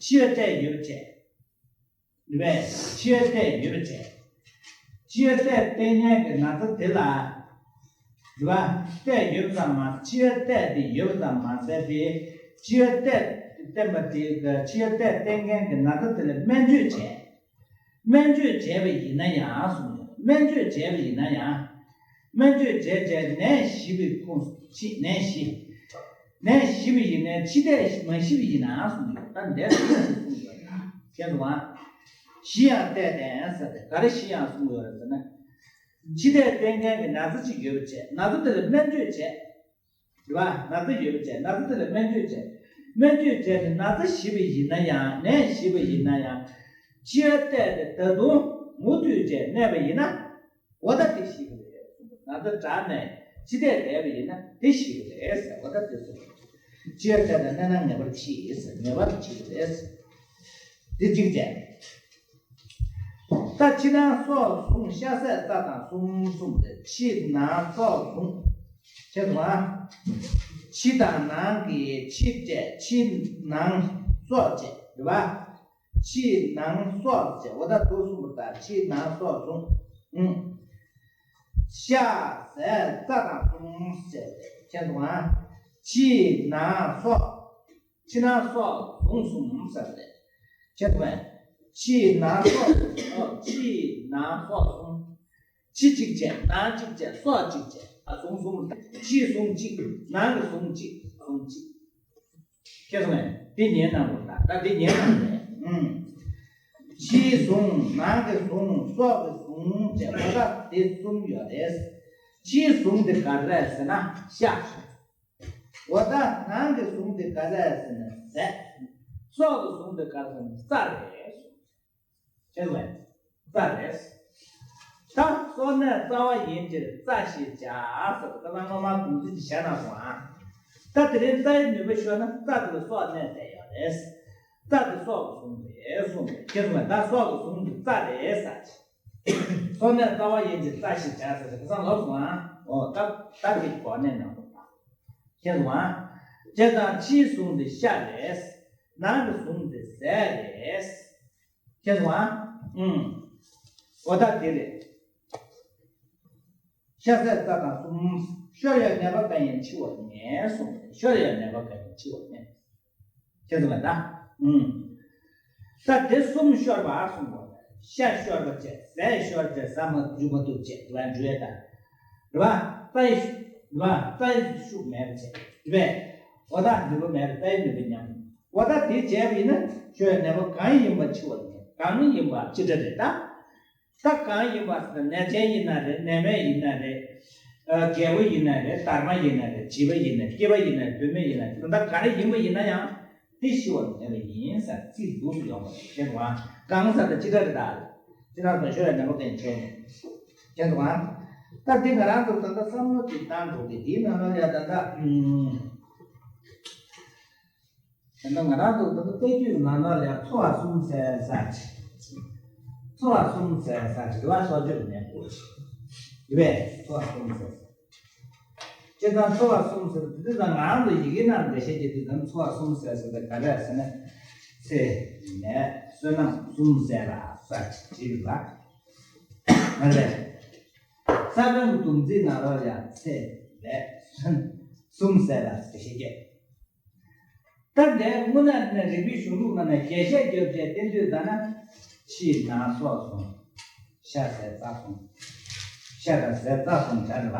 ཕྱི་ཡུལ་ལྟས་ཡོད་པ་བྱས། རེད་བས། ཕྱི་ཡུལ་ལྟས་ཡོད་པ་བྱས། ཕྱི་ཡུལ་ལྟས་བསྟན་མཁན་གྱི་ན་ཚ་དེ་ལ། རེད་བ། ལྟས་ཡོད་ཙམ་མ། ཕྱི་ཡུལ་ལྟས་དེ་ཡོད་ཙམ་མ་ཟད་པའི། ཕྱི་ཡུལ་ལྟས་བསྟན་པ་དེ། ཕྱི་ཡུལ་ལྟས་བསྟན་མཁན་གྱི་ན་ཚ་དེ་ལ་སྨན་བཅོས་བྱས། སྨན་བཅོས་བྱས་པ་ཡིན་ན་ཡང་གསུངས་ཡོད། སྨན་བཅོས་བྱས་པ་ཡིན་ན་ཡང་། སྨན་བཅོས་བྱས་བྱས་ནད་ཞི་བའི་ཁོངས་སུ་མཆིས། ནད་ཞི། ནད་ཞི་བ་ཡིན་ནའི་ཕྱི་ལྟས་མ་ཞི་བ་ཡིན་ན་གསུངས་ཡོད། ད་འདས་སོང་གསུངས་ཡོད་ན། ཁྱེད་ཚོ་ཨ། ཞི་ཡང་ལྟས་བསྟན་ཟེར་ཏེ་ག་རེ་ཞི་ཡང་གསུངས་ཡོད་རེད་ཟེར་ན། ཕྱི་ལྟས་བསྟན་མཁན་གྱི་ན་ཚ་ཅིག་ཡོད་པ་བྱས། ན་ཚ་དེ་ལ་སྨན་བཅོས་བྱས། རེད་བ། ན་ཚ་ཡོད་པ་བྱས། ན་ཚ་དེ་ལ་སྨན་བཅོས་བྱས། སྨན་བཅོས་བྱས་ཏེ་ན་ཚ་ཞི་བ་ཡིན་ན་ཡང་། ནད་ཞི་བ་ཡིན་ན་ཡང་། ཕྱི་ཡུལ་ལྟས་དེ་ད་དུང་མུ་མཐུད་བྱས་གནས་པ་ཡིན་ན། འོ་ད་དེ་ཞི་གི་རེད། ན་ཚ་དྲག་ནས་ཕྱི་ལྟས་བསྡད་པ་ཡིན་ན་དེ་ཞི་གི་རེད་ཟེར། འོ་ད་དེ་གསུངས། ཕྱི་ཡུལ་ལྟས་དེ་གནས་ན་ངེས་པར་མཆིས་ཟེར། ངེས་པར་མཆིས་རེད། དེ་གཅིག་བྱས། ད་ཕྱི་ནང་སོགས་བཟུང་། ཤ་ཟད་རྩ་དང་གསུམ་གསུངས་ཏེ། ཕྱི་ནང་སོགས་བཟུང་། ཁྱེད་དང་། ཕྱི་དང་ནང་གི་ཕྱི་བཅས་ཕྱི་ནང་སོགས་བཅས་རེད་བ། ཕྱི་ནང་སོགས་བཅས་འོ་ད་དུ་གསུམ་པོ་དང་ཕྱི་ནང་སོགས་གསུམ། ཨུ། ཤ་ཟས་རྩ་དང་གསུམ་བཅས་ཁྱེད་དང་། ཕྱི་ནང་སོགས། ཕྱི་ནང་སོགས་གསུམ་གསུམ་ཟེར་ཏེ། ཁྱེད་དང་། ཕྱི་ནང་སོགས་གསུམ། ཕྱི་ནང་སོགས་གསུམ། ཕྱི་གཅིག་བྱས་ནང་གཅིག་བྱས་སོགས་གཅིག་བྱས་ཨ་གསུམ་གསུམ། ཕྱི་གསུམ་གཅིག་ནང་གི་གསུམ་གཅིག་གསུམ་གཅིག་ཁྱེད་སོང་ངས་འདི་ཉན་གནང་དགོས་ད། ད་འདི་ཉན་གནང་དགོས། ཨུམ། ཕྱི་གསུམ་ནང་གི་གསུམ་སོགས་ཀྱི་གསུམ་བྱས་པ་ད་དེ་གསུམ་ཡོད་རེད། ཕྱི་གསུམ་དེ་ག་རེ་རེད་ཟེར་ན་ཤ། འོ་ད་ནང་གི་གསུམ་དེ་ག་རེ་རེད་ཟེར་ན་ཟས། སོགས་ཀྱི་གསུམ་དེ་ག་རེ་ཟེར་ན་རྩ་རེད། ཁྱེད་ལ་རྩ་རེད། ད་སོགས་ནས་རྩ་བ་ཡིན་ཕྱིར་རྩ་ཞེས་བྱ་ཟེར་ད་ལ་སྔོན་མ་གུང་ཚིགས་ཀྱི་བྱ་ན་སོང་ཨ། ད་དེ་རིང་རྩ་ཡི་ནུས་པ་ཤོར་ན་རྩ་དེ་ལ་སོགས་གནས་བསྡད་ཡོད་རེད། རྩ་དེ་སོགས་ཀྱི་གསུམ་རེད་གསུངས་པས་ཁྱེད་ལ་ད་སོགས་ཀྱི་གསུམ་དེ་རྩ་རེད་ཟེར། སོགས་ནས་རྩ་བ་ཡིན་ཕྱིར་རྩ་ཞེས་བྱ་ཟེར་ད་ག་ས་ལབ་སོང་ཨ། འོ་ད་ད་དེ་གོ་གནས་ནང་དུ་ད། ཁྱེད་ལ་བྱས་ཙང་ཕྱིའི་གསུམ་དེ་ཤ་རེད། ནང་གི་གསུམ་དེ་ཟས་རེད། ཁྱེད་ལ་ཨུམ། འོ་ད་དེ་རེད། ཤ་ཟས་རྩ་དང་གསུམ། ཤོར་ཡང་ནད་པ་གང་ཡིན་འཆི་བར་ངེས་གསུངས། ཤོར་ཡང་ནད་པ་གང་ཡིན་འཆི་བར་ངེས། ཁྱེད་ཚོ་ལ་ད། ཨུམ། ད་དེ་གསུམ་ཤོར་བ་གསུངས་པ། ཤ་ཤོར་བ་བྱས། ཟས་ཤོར་བྱས། ཟ་མ་འཇུ་མ་ཐུབ་བྱས། དེ་བ་འཇུ་ཡས་ད། རེད་བ། རྩ་ཡི་ཤུགས། རེད་བ། རྩ་ཡི་ཤུགས་མེད་པ་བྱས། རེད་བས། འོ་ད་ནུས་པ་མེད་པ་རྩ་ཡི་ནུས་པ་ཉམས། འོ་ད་དེ་བྱས་པ་ཡིན་ན་ཤོར་ཡས་ནད་པ་གང་ཡིན་པ་འཆི་བ་ནི་གང་ཡིན་པ་ཅི་འདྲ་རེད་ད། ད་གང་ཡིན་པ་ཟེར་ན་ནད་ཅན་ཡིན་ན་རེད། ནད་མེད་ཡིན་ན་རེད། ཨ། རྒྱལ་པོ་ཡིན་ན་རེད། སྡར་མ་ཡིན་ན་རེད། བྱིས་པ་ཡིན་ན་རེད། སྐྱེས་པ་ཡིན་ན་རེད། བུད་མེད་ཡིན་ན་རེད། ད་ག་རེ་ཡིན་པ་ཡིན་ན་ཡང་དེ་ཤི་བ་མེད་པ་ཡིན་ཟེར་ཚིག་འདུག་སེ་ཡོང་བ་རེད། ཁྱེད་རང་གང་ཟེར་ད་ཅི་འདྲ་རེད་ད། ཅི་འདྲ་ད་ཤོར་ཡ་མེད་པ་གན་ཆོད་ནས་ཁྱེད་རང་ད་དེ་ང་རང་ཚོ་ད་ལྟ་བསམ་བློ་ཅིག་བཏང་འགྲོ་གི་དེའི་ནང་ལ་ཡ་ད་ད། ད་ལྟ་ང་རང་ཚོ་ད་ལྟ་དཔེ་བརྗོད་ནང་ལ་ཡང་ཚོར་བ་གསུམ་ཟེར་ས་ཅིག་ཚོར་བ་གསུམ་ཟེར་ས་ཅིག་རེད་བ། སོགས་བརྗོད་ནས་གོ་ཞིག་རེད་པས། ཚོར་བ་གསུམ་ཟེར་ས། སྤྱིར་བཏང་ཚོར་བ་གསུམ་ཟེར་དུས་ད་ང་རང་ཚོ་ཡི་གེ་ནང་འགྲེལ་བཤད་བྱེད་དུས་ད་ཚོར་བ་གསུམ་ཟེར་ས་དེ་ག་རེ་ཟེར་ན། ཚེ་ནས་བསོད་ནམས་གསུམ་ཟེར་ལ་ས་ཅིག་བྲིས་པ་མ་རེད། ས་བོན་གྱི་སྡོམ་རྩིས་ནང་ལོགས་ཡང་ཚེ་ནས་བསོད་ནམས་གསུམ་ཟེར་ལ་འགྲེལ་བཤད་བྱེད། ད་འདས་དངོས་གནས་ནས་རིག་པའི་གཞུང་ལུགས་ནང་ནས་རྒྱས་བཤད་བརྒྱབ་བྱས་བསྟན་དུས་ད་ན། ཕྱི་ནང་སོགས་གསུམ། ཤ་ཟས་རྩ་གསུམ། ཤ་དང་ཟས་རྩ་གསུམ་བྱ་རེད་པ།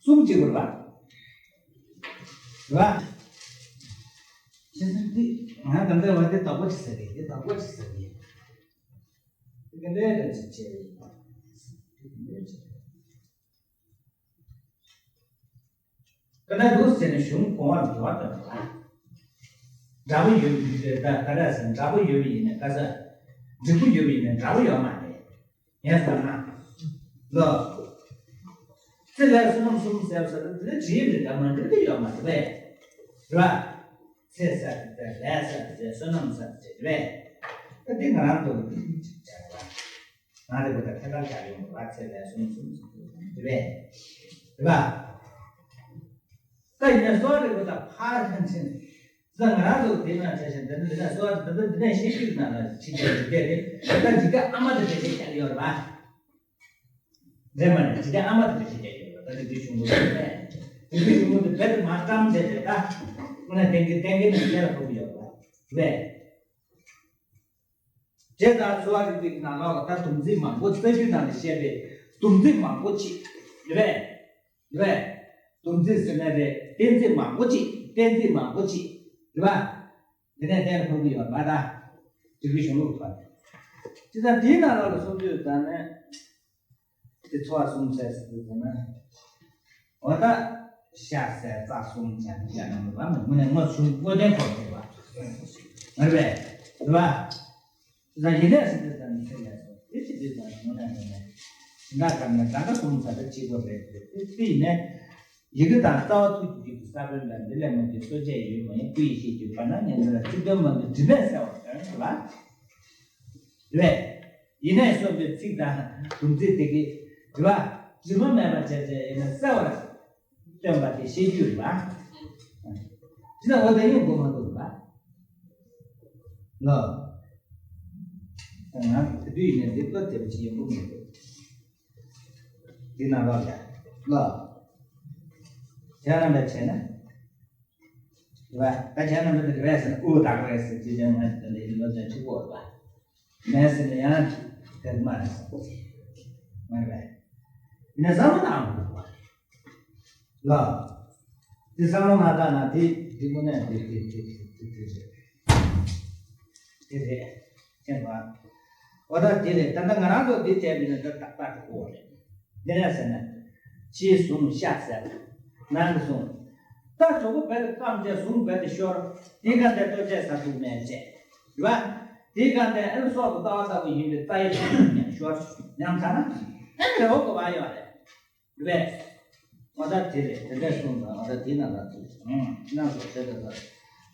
གསུམ་གཅིག་པ་རེད་པ། རེད་པ། ཤ་ཟས་འདི་ང་ད་ལྟ་བ་འདི་དག་པོ་ཅིག་ཟེར་གི་འདི་དག་པོ་ཅིག་ཟེར་གི་འདི་འདྲའི་འདྲ་ཅིག་བྱས་ཡིན། ད་ལྟ་འདུག་ཟེར་ནས་གཞུང་གོང་བར་འགྲོ་བ་ལྟར་འདྲ་པོ་ཡོད་པའི་ད་ག་རེ་ཟེར་འདྲ་པོ་ཡོད་པ་ཡིན་ན་ག་ས་འགྲིག་པོ་ཡོད་པ་ཡིན་ན་འདྲ་པོ་ཡོད་མ་རེད། ངས་བསམ་ན་ལོ། ཚེ་ལས་བསོད་ནམས་གསུམ་ཟེར་བ་ཟེར་ན་འདི་འདྲ་བྲིས་མི་འདྲ་མ་འགྲིག་དེ་ཡོད་མ་རེད་པས། རེད་པ། ཚེ་ཟེར་དེ་ལས་ཟེར་དེ་བསོད་ནམས་ཟེར་དེ་རེད་པས། ད་འདི་ང་རང་ཚོ་ལ་འདི་འདྲ་ཅིག་བྱས་པ། ང་རེ་བ་ད་ཐད་ཀར་བྱ་ཡོང་བ་ཚེ་ལས་གསུམ་གསུམ་གསུམ་རེད་པས། རེད་པ། ད་ཡིན་ན་སོགས་རེ་བ་ད་ཕར་ཕན་ཚུན་ཟ་ང་རང་ཚོ་དེ་ན་བྱ་ཞིང་འདི་ནི་འདི་ན་སོགས་འདི་ནི་འདི་ནས་ཤེས་རྒྱུད་ནང་ལ་ཕྱི་རྒྱལ་རིག་པས་རེད། ད་འཇིག་རྟེན་ཨ་མ་དེ་འགྲེལ་བཤད་རྒྱག་ཡོད་རེད་པ། རེད་མ་རེད། འཇིག་རྟེན་ཨ་མ་དེ་འགྲེལ་བཤད་རྒྱག་ཡོད་རེད། ད་འདི་འདི་གཞུང་ལུགས་རེད་པས། འདི་འདི་གཞུང་ལུགས་དེ་རྦད་དེ་མར་བཀྲམ་བྱས་ཏེ་ད་དངོས་གནས་གཏན་འཁེལ་གཏན་འཁེལ་ནས་སྐད་ལ་ཕོག་གི་ཡོད་རེད་པས། རེད། དེ་ལྟར་གསོ་བ་རིག་པའི་ནང་ལོགས་ལ་ད་སྡོམ་རྩིས་མང་པོ་རྩ་རྒྱུད་ནང་ལ་བཤད་པའི་སྡོམ་རྩིས་མང་པོ་ཅིག་རེད་པས། རེད་པས། སྡོམ་རྩིས་ཟེར་ན་རེད། གཏན་ཚིགས་མང་པོ་ཅིག་གཏན་ཚིགས་མང་པོ་ཅིག་རེད་པ། འདི་ནས་གཏན་ལ་ཕབ་ཀྱི་ཡོད་པ་ད། རིག་པའི་གཞུང་ལུགས་ཐོག་ནས། དེ་ལྟར་དེའི་ནང་ལོགས་ལ་གསུང་དུས་ད་ནས། དེ་ཚོར་བ་གསུམ་ཟེར་ཟེར་དུས་ད་ནས། འོ་ད། ཤ་ཟས་རྩ་གསུམ་བྱ་འདི་བྱ་རྣམས་ལ་དངོས་གནས་དངོས་བྱུང་དངོས་བསྟན་ཁོ་ཐེག་པ། ང་རེད་པས། རེད་པ། ད་ཡིན་ནས་ཟེར་དུས་ད་ནས་ཚེ་ལས་སོ་དེ་ཅི་དུས་ད་ནས་དངོས་གནས་དངོས་གནས། ད་ག་ནས་ད་ག་གསུམ་ཟེར་ད་གཅིག་པ་རེད་དེ་དེ་ཡིན་ནས། ཡི་གེ་དང་རྩ་བ་ཐུགས་ཀྱི་རྒྱུད་ཀྱི་ས་བོན་ལ། འདི་ལས་མ་གྱུར་གསོ་དཔྱད་ཡོད་མ་ཡིན། སྐུ་ཡི་ཤེས་ཀྱི་བར་སྣང་ཉན་ཚེ་ལ། ཚིག་དོན་མ་གྱུར་དྲི་མས་བསལ་བར་སྟོན་ཟེར་བ་རེད། ཡིན་ནས་གསུངས་པའི་ཚིག་དང་སྡོམ་ཚིག་དེ་གི་དྲི་བ་དྲི་མ་མེད་པ་བྱས་བྱས་ཡིན་ན་བསལ་བར་ སྟོན་པ་དེ་བཤད་རྒྱུ་རེད་པ། དེ་ན་འོ་དེ་ཡོང་དགོས་མ་འདུག་པ། ལོ། ང་དེ་དུས་ཡིན་ན་འདི་ལྟོ་དེ་བ་ཅི་ཡིན་པོ་མི་འདུག་འདི་ན་ལོ་ཡ། ལོ། ཁྱེད་རང་འདྲ་བྱས་ན། རེད་པ། ད་ཁྱེད་རང་འདྲ་འདི་རེད་ཟེར་ན་ཨུ་དག་རེད་ཟེར་ཅི་ཅང་ང་ལོ་ཙཱ་ཁྲི་པོ་རེད་པ། མེད་ཟེར་ན་ཡང་དེར་མ་རེད་ཟེར། མ་རེད་པས། ཡིན་ན་བསམ་བློ་བཏང་དགོས་པ། ལ། དེ་བསམ་བློ་མ་བཏང་ན་དེ་དེ་དངོས་གནས་དེ་དེ་དེ་དེ་དེ་རེད། དེ་རེད། མཁྱེན་པ། འོ་ད་དེ་རེད། ད་ལྟ་ང་རང་ཚོ་འདི་བྱས་པ་ཡིན་ན་ད་ཏག་ཏག་གོ་བ་རེད། འདི་ནས་ཟེར་ན། ཕྱིའི་ཟུངས་ཤ་ཟེར། ནང་གི་ཟུངས། ད་གྲོགས་པོ་བལ་སྐམ་བྱས་ཟུངས་བལ་དུ་ཤོར། དེ་ག་འདྲ་ལྟོ་ཆས་ཟ་ཐུབ་མེད་ཅེས། རེད་པ། དེ་ག་འདྲ་ཨེ་སྲོག་གི་ལྟ་བ་ལྟ་བུ་ཡིན་པའི་རྩ་ཡི་ཉམས་ཤོར། ཉམས་ཚར་ན། ཨེ་རེ་བ་གོ་བ་ཡོད་རེད། རེད་པས། འོ་ད་དེ་རེད། དེ་འདྲས་གསུངས་དང་འོ་ད་དེ་ན་ལ་ཐུག་ཨང་། ནང་སོ་བྱེད་དེ་ལ་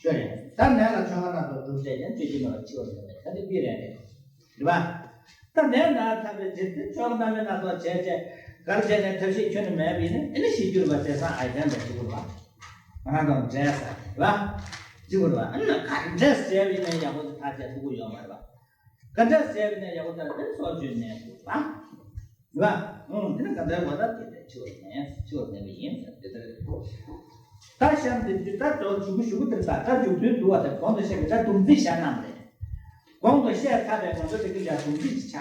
ཤོར་ཡང་། ད་ནད་ལ་ཆོ་ག་ན་ཐོག་གྲུབ་བྱས་ཀྱང་སྤྱོད་ཀྱི་མ་ལ་འཆི་བ་ལ་ད་དེ་པི་རེད་རེད། རེད་པ། ད་ནད་ན་ཐབས་པའི་རྗེས་དེ་ཆོ་ག་ན་མེད་ན་ཐོག་བྱས་བྱས་གར་བྱས་ནས་ཐབས་ཤེས་ཁྱོན་ནས་མེད་པ་ཡིན་ན་ཨེ་ནི་ཤི་རྒྱུ་རེད་པ། དེ་སང་ཨ་ཡི་དན་དང་གཅིག་པུ་རེད་པ། ང་རང་དང་འདྲེས་ས་རེད་པ། གཅིག་པུ་རེད་པ། ཨ་ནི་ག་འདྲས་བྱས་པ་ཡིན་ན་ཡག་པོ་དེ་ཐག་བཅད་ཐུབ་ཀྱི་ཡོད་མ་རེད་པ། ག་འདྲ་བྱས་པ་ནས་ཡག་པོ་ལྟར་དེ་སྲོག་གཅོད་ནས་དགོས་པ། རེད་པ། ཨང་། དེ་ནི་ག་འདྲའི་བ་དག་དེ་ལས་འཆི་བ་མེད། འཆི་བ་མེད་པ་ཡིན་ཟེར་དེ་ལྟར། ད་གཤམ་དེ་དུས་ད་དོ་འཇུག་གི་ཞུ་གི་དེར་ད་ད་འཇུག་དོན་བསྡུ་བ་དེ་གོང་དུ་བཤད་པའི་ད་སྡོམ་རྩིས་བྱ་རྣམས་རེད། གོང་དུ་བཤད་ཚར་བའི་ང་ཚོ་དེ་གི་ཡ་སྡོམ་རྩིས་ཀྱི་ཆ་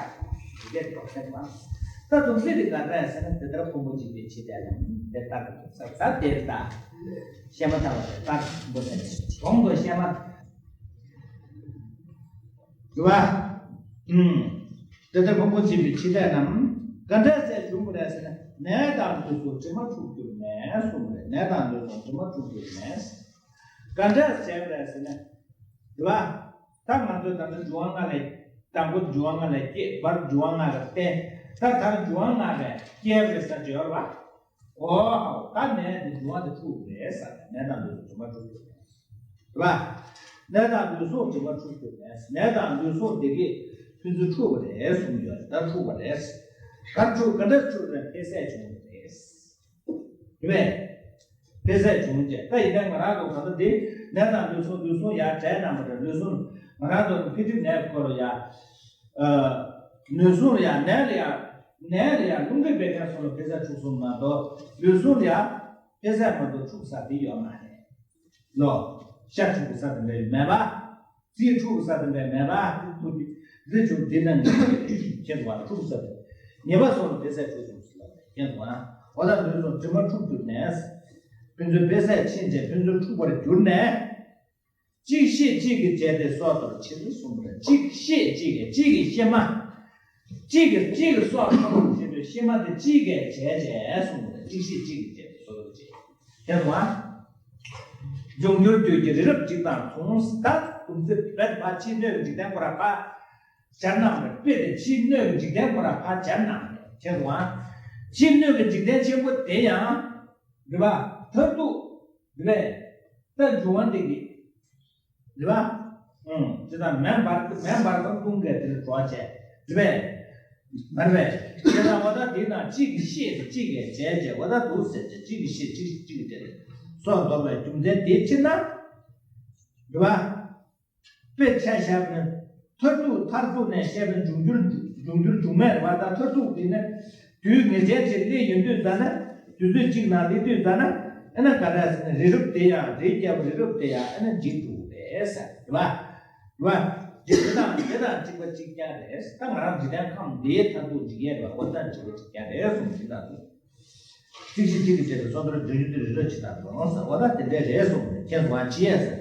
དེ་གས་དེ་བ་ཁྱད་པར། ད་སྡོམ་རྩིས་དེ་ག་འདྲ་ཟེར་ན་དེ་ལྟར་ཕུང་པོ་གཅིག་པའི་ཕྱི་ལྟས་རྣམས་དེ་ལྟར་དུ་ས་ས་དེར་ད་བཤད་མ་ཐག་པ་དེ་ལྟར་ཕུང་པོ་ཟེར་ནས་གོང་དུ་བཤད་མ། རེད་པ། ཨུམ། དེ་ལྟར་ཕུང་པོ་གཅིག་པའི་ཕྱི་ལྟས་རྣམས་ག་འདྲ་ཟེར་བྱུང་བ་རེད་ཟེར་ན། ནད་དང་ལུས་སྲོག་དྲི་མ་འཁྲུགས་གྱུར་ནས་གསུངས་པ་རེད། ནད་དང་ལུས་སྲོག་དྲི་མ་འཁྲུགས་གྱུར་ནས། ག་འདྲ་ཟེར་བ་རེད་ཟེར་ན། རེད་པ། ད་ང་ཚོས་ད་ལྟ་འབྱུང་བ་ལྔ་ལས། དང་པོ་འབྱུང་བ་ལྔ་ལས་སྐྱེས། བར་འབྱུང་བ་ལྔ་ལས་བརྟེན། ད་ད་འབྱུང་བ་ལྔ་ལས་སྐྱེས་པ་རེད་ཟེར་གྱི་ཡོད་རེད་པ། ཨོ་ཧོ། ད་ནད་འདི་འབྱུང་བ་འདི་འཁྲུགས་པ་རེད་ཟེར་ནས་ནད་དང་ལུས་སྲོག་དྲི་མ་འཁྲུགས་པ་རེད། རེད་པ། ནད་དང་ལུས་སྲོག་དྲི་མ་འཁྲུགས་པ་རེད། ནད་དང་ལུས་སྲོག་འདི་གིས་ཕན་ཚུན་འཁྲུགས་པ་རེད་གསུངས་ཡོད། ད་འཁྲུགས་པ་རེད། ག་འཁྲུགས། ག་འདྲ་འཁྲུགས་རེད། འཕེལ་ཟད་བྱུང་བ་རེད། རེད་པས། འཕེལ་ཟད་བྱུང་རྗེས་ད་ཡིན་ན་ང་རང་ཚོ་ག་ཚོད་འདི་ནད་དང་ལུས་ཟུངས་ལུས་ཟུངས་ཡར་དྲན་གནང་བ་རེད། ལུས་ཟུངས་ང་རང་ཚོ་འཕེལ་འགྲིབ་ནད་སྐོར་ལ་ཡ། ཨ། ལུས་ཟུངས་ལ་ཡ་ནད་ལ་ཡ་ནད་ལ་ཡ་རླུང་རིག་པའི་ཁ་སོང་ལ་འཕེལ་ཟད་འཁྲུག་གསུམ་མ་གཏོགས་ལུས་ཟུངས་ལ་ཡ་འཕེལ་ཟད་མ་གཏོགས་འཁྲུག་ས་དེ་ཡོད་མ་རེད། ལོ། ཤ་འཁྲུག་ས་དེ་འདྲ་ཡོད་མེད་པ། རྩིས་འཁྲུག་ས་དེ་འདྲ་མེད་པ། རྩིས་འཁྲུག་རྩིས་འཁྲུག་འདི་ན་ཁྱེད་ཚོ་བ་འཁྲུག་ས་དེ་ཉེས་པ་སོགས་ལ་འཕེལ་ཟད་འཁྲུག་གསུམ་ཟེར་ལ་ཁྱེད་ཚོ་བ། འོ་ད་ལུས་ཟུངས་དྲི་མ་འཁྲུག་གྱུར་ནས། ཕན་ཚུན་འཕེལ་ཟད་ཕྱིན་ཏེ་ཕན་ཚུན་འཁྲུག་པར་གྱུར་ནས། གཅིག་ཤེས་གཅིག་གིས་བྱས་ཏེ་སྲོག་གཏོར་ཕྱིར་གསུངས་པ་རེད། གཅིག་ཤེས་གཅིག་གིས། གཅིག་གིས་ཤེས་མ། གཅིག་གིས་གཅིག་གི་སྲོག་གཏོར་བྱེད་པའི་ཤེས་མ་དེ་གཅིག་གིས་བྱས་བྱས་གསུངས་པ་རེད། གཅིག་ཤེས་གཅིག་གིས་བྱས་ཏེ་སྲོག་གཏོར་བྱེད། དེ་རུང་། འབྱུང་འགྱུར་དུས་ཀྱི་རི་རབ་འཇིག་དང་མཚུངས། ད་དུམ་ཚིགས་བེད་པ་ཕྱིའི་སྣོད་ཀྱི་འཇིག་རྟེན་ཁོ་ར་ཕ་སྦྱར་གནང་བ་རེད། དཔེ་དེ་ཕྱིའི་སྣོད་ཀྱི་འཇིག་རྟེན་ཁོ་ར་ཕ་སྦྱར་གནང་བ་རེད། དེ་རུང་། ཕྱིའི་སྣོད་ཀྱི་འཇིག་རྟེན་ཆེན་པོ་དེ་ཡང་། རེད་པ། མཐར་ཐུག་རེད་པས། ད་འབྱུང་བ་འདི་གི། རེད་པ། ཨང་། དེ་དང་མེ་འབར་མེ་འབར་བ་ཀུན་གྱི་དེར་འགྲོ་བྱས། རེད་པས། མ་རེད་པས། དེ་དང་འོ་ད་དེ་དང་གཅིག་གིས་ཤེས་ཏེ་གཅིག་གིས་བྱས་བྱས་འོ་ད་འདུག་ཟེར་ཏེ་གཅིག་གིས་ཤེས་གཅིག་གཅིག་གིས་བྱས་ཏེ་སྲོག་འདོར་བའི་རྒྱུ་མཚན་དེའི་ཕྱིར་ན། རེད་པ། དཔེར་ཆ་བཞག་ན། མཐར་ཐུག་མཐར་ཐུག་ནས་བཤད་པའི་འབྱུང་འགྱུར་འབྱུང་འགྱུར་འབྱུང་མེད་རེད་པ། ད་མཐར་ཐུག་དེ་ནི་དུས་ངེས་ཅན་ཅིག་སླེབས་ཡོང་དུས་ཙ་ན། དུས་ཚོད་གཅིག་ནང་སླེབས་དུས་ཙ་ན། ཨ་ནི་ག་རེ་ཟེར་ན་རི་རབ་དེ་ཡང་རི་རྒྱལ་པོ་རི་རབ་དེ་ཡང་ཨ་ནི་འཇིག་འགྲོ་གི་རེད་ཟེར་རེད་པ། རེད་པ། དེ་དང་དེ་དང་གཅིག་པ་གཅིག་རྐྱང་རེད། ད་ང་རང་འཇིག་རྟེན་ཁམས་འདིའི་མཐར་ཐུག་འཇིག་ཡས་རེད་པ། འོ་ད་འཇིག་པ་གཅིག་རྐྱང་རེད་གསུངས་ཟིན་ད་དུས། གཅིག་ཤེས་གཅིག་གིས་བྱས་ཏེ་སྲོག་གཏོར་འབྱུང་འགྱུར་དུས་རི་རབ་འཇིག་དང་མཚུངས་ཟེར། འོ་ད་དེ་འདྲས་རེད་གསུངས་ནས་ཁྱེད་ཚོ་བ་ཅི་ཡས་ཟེར།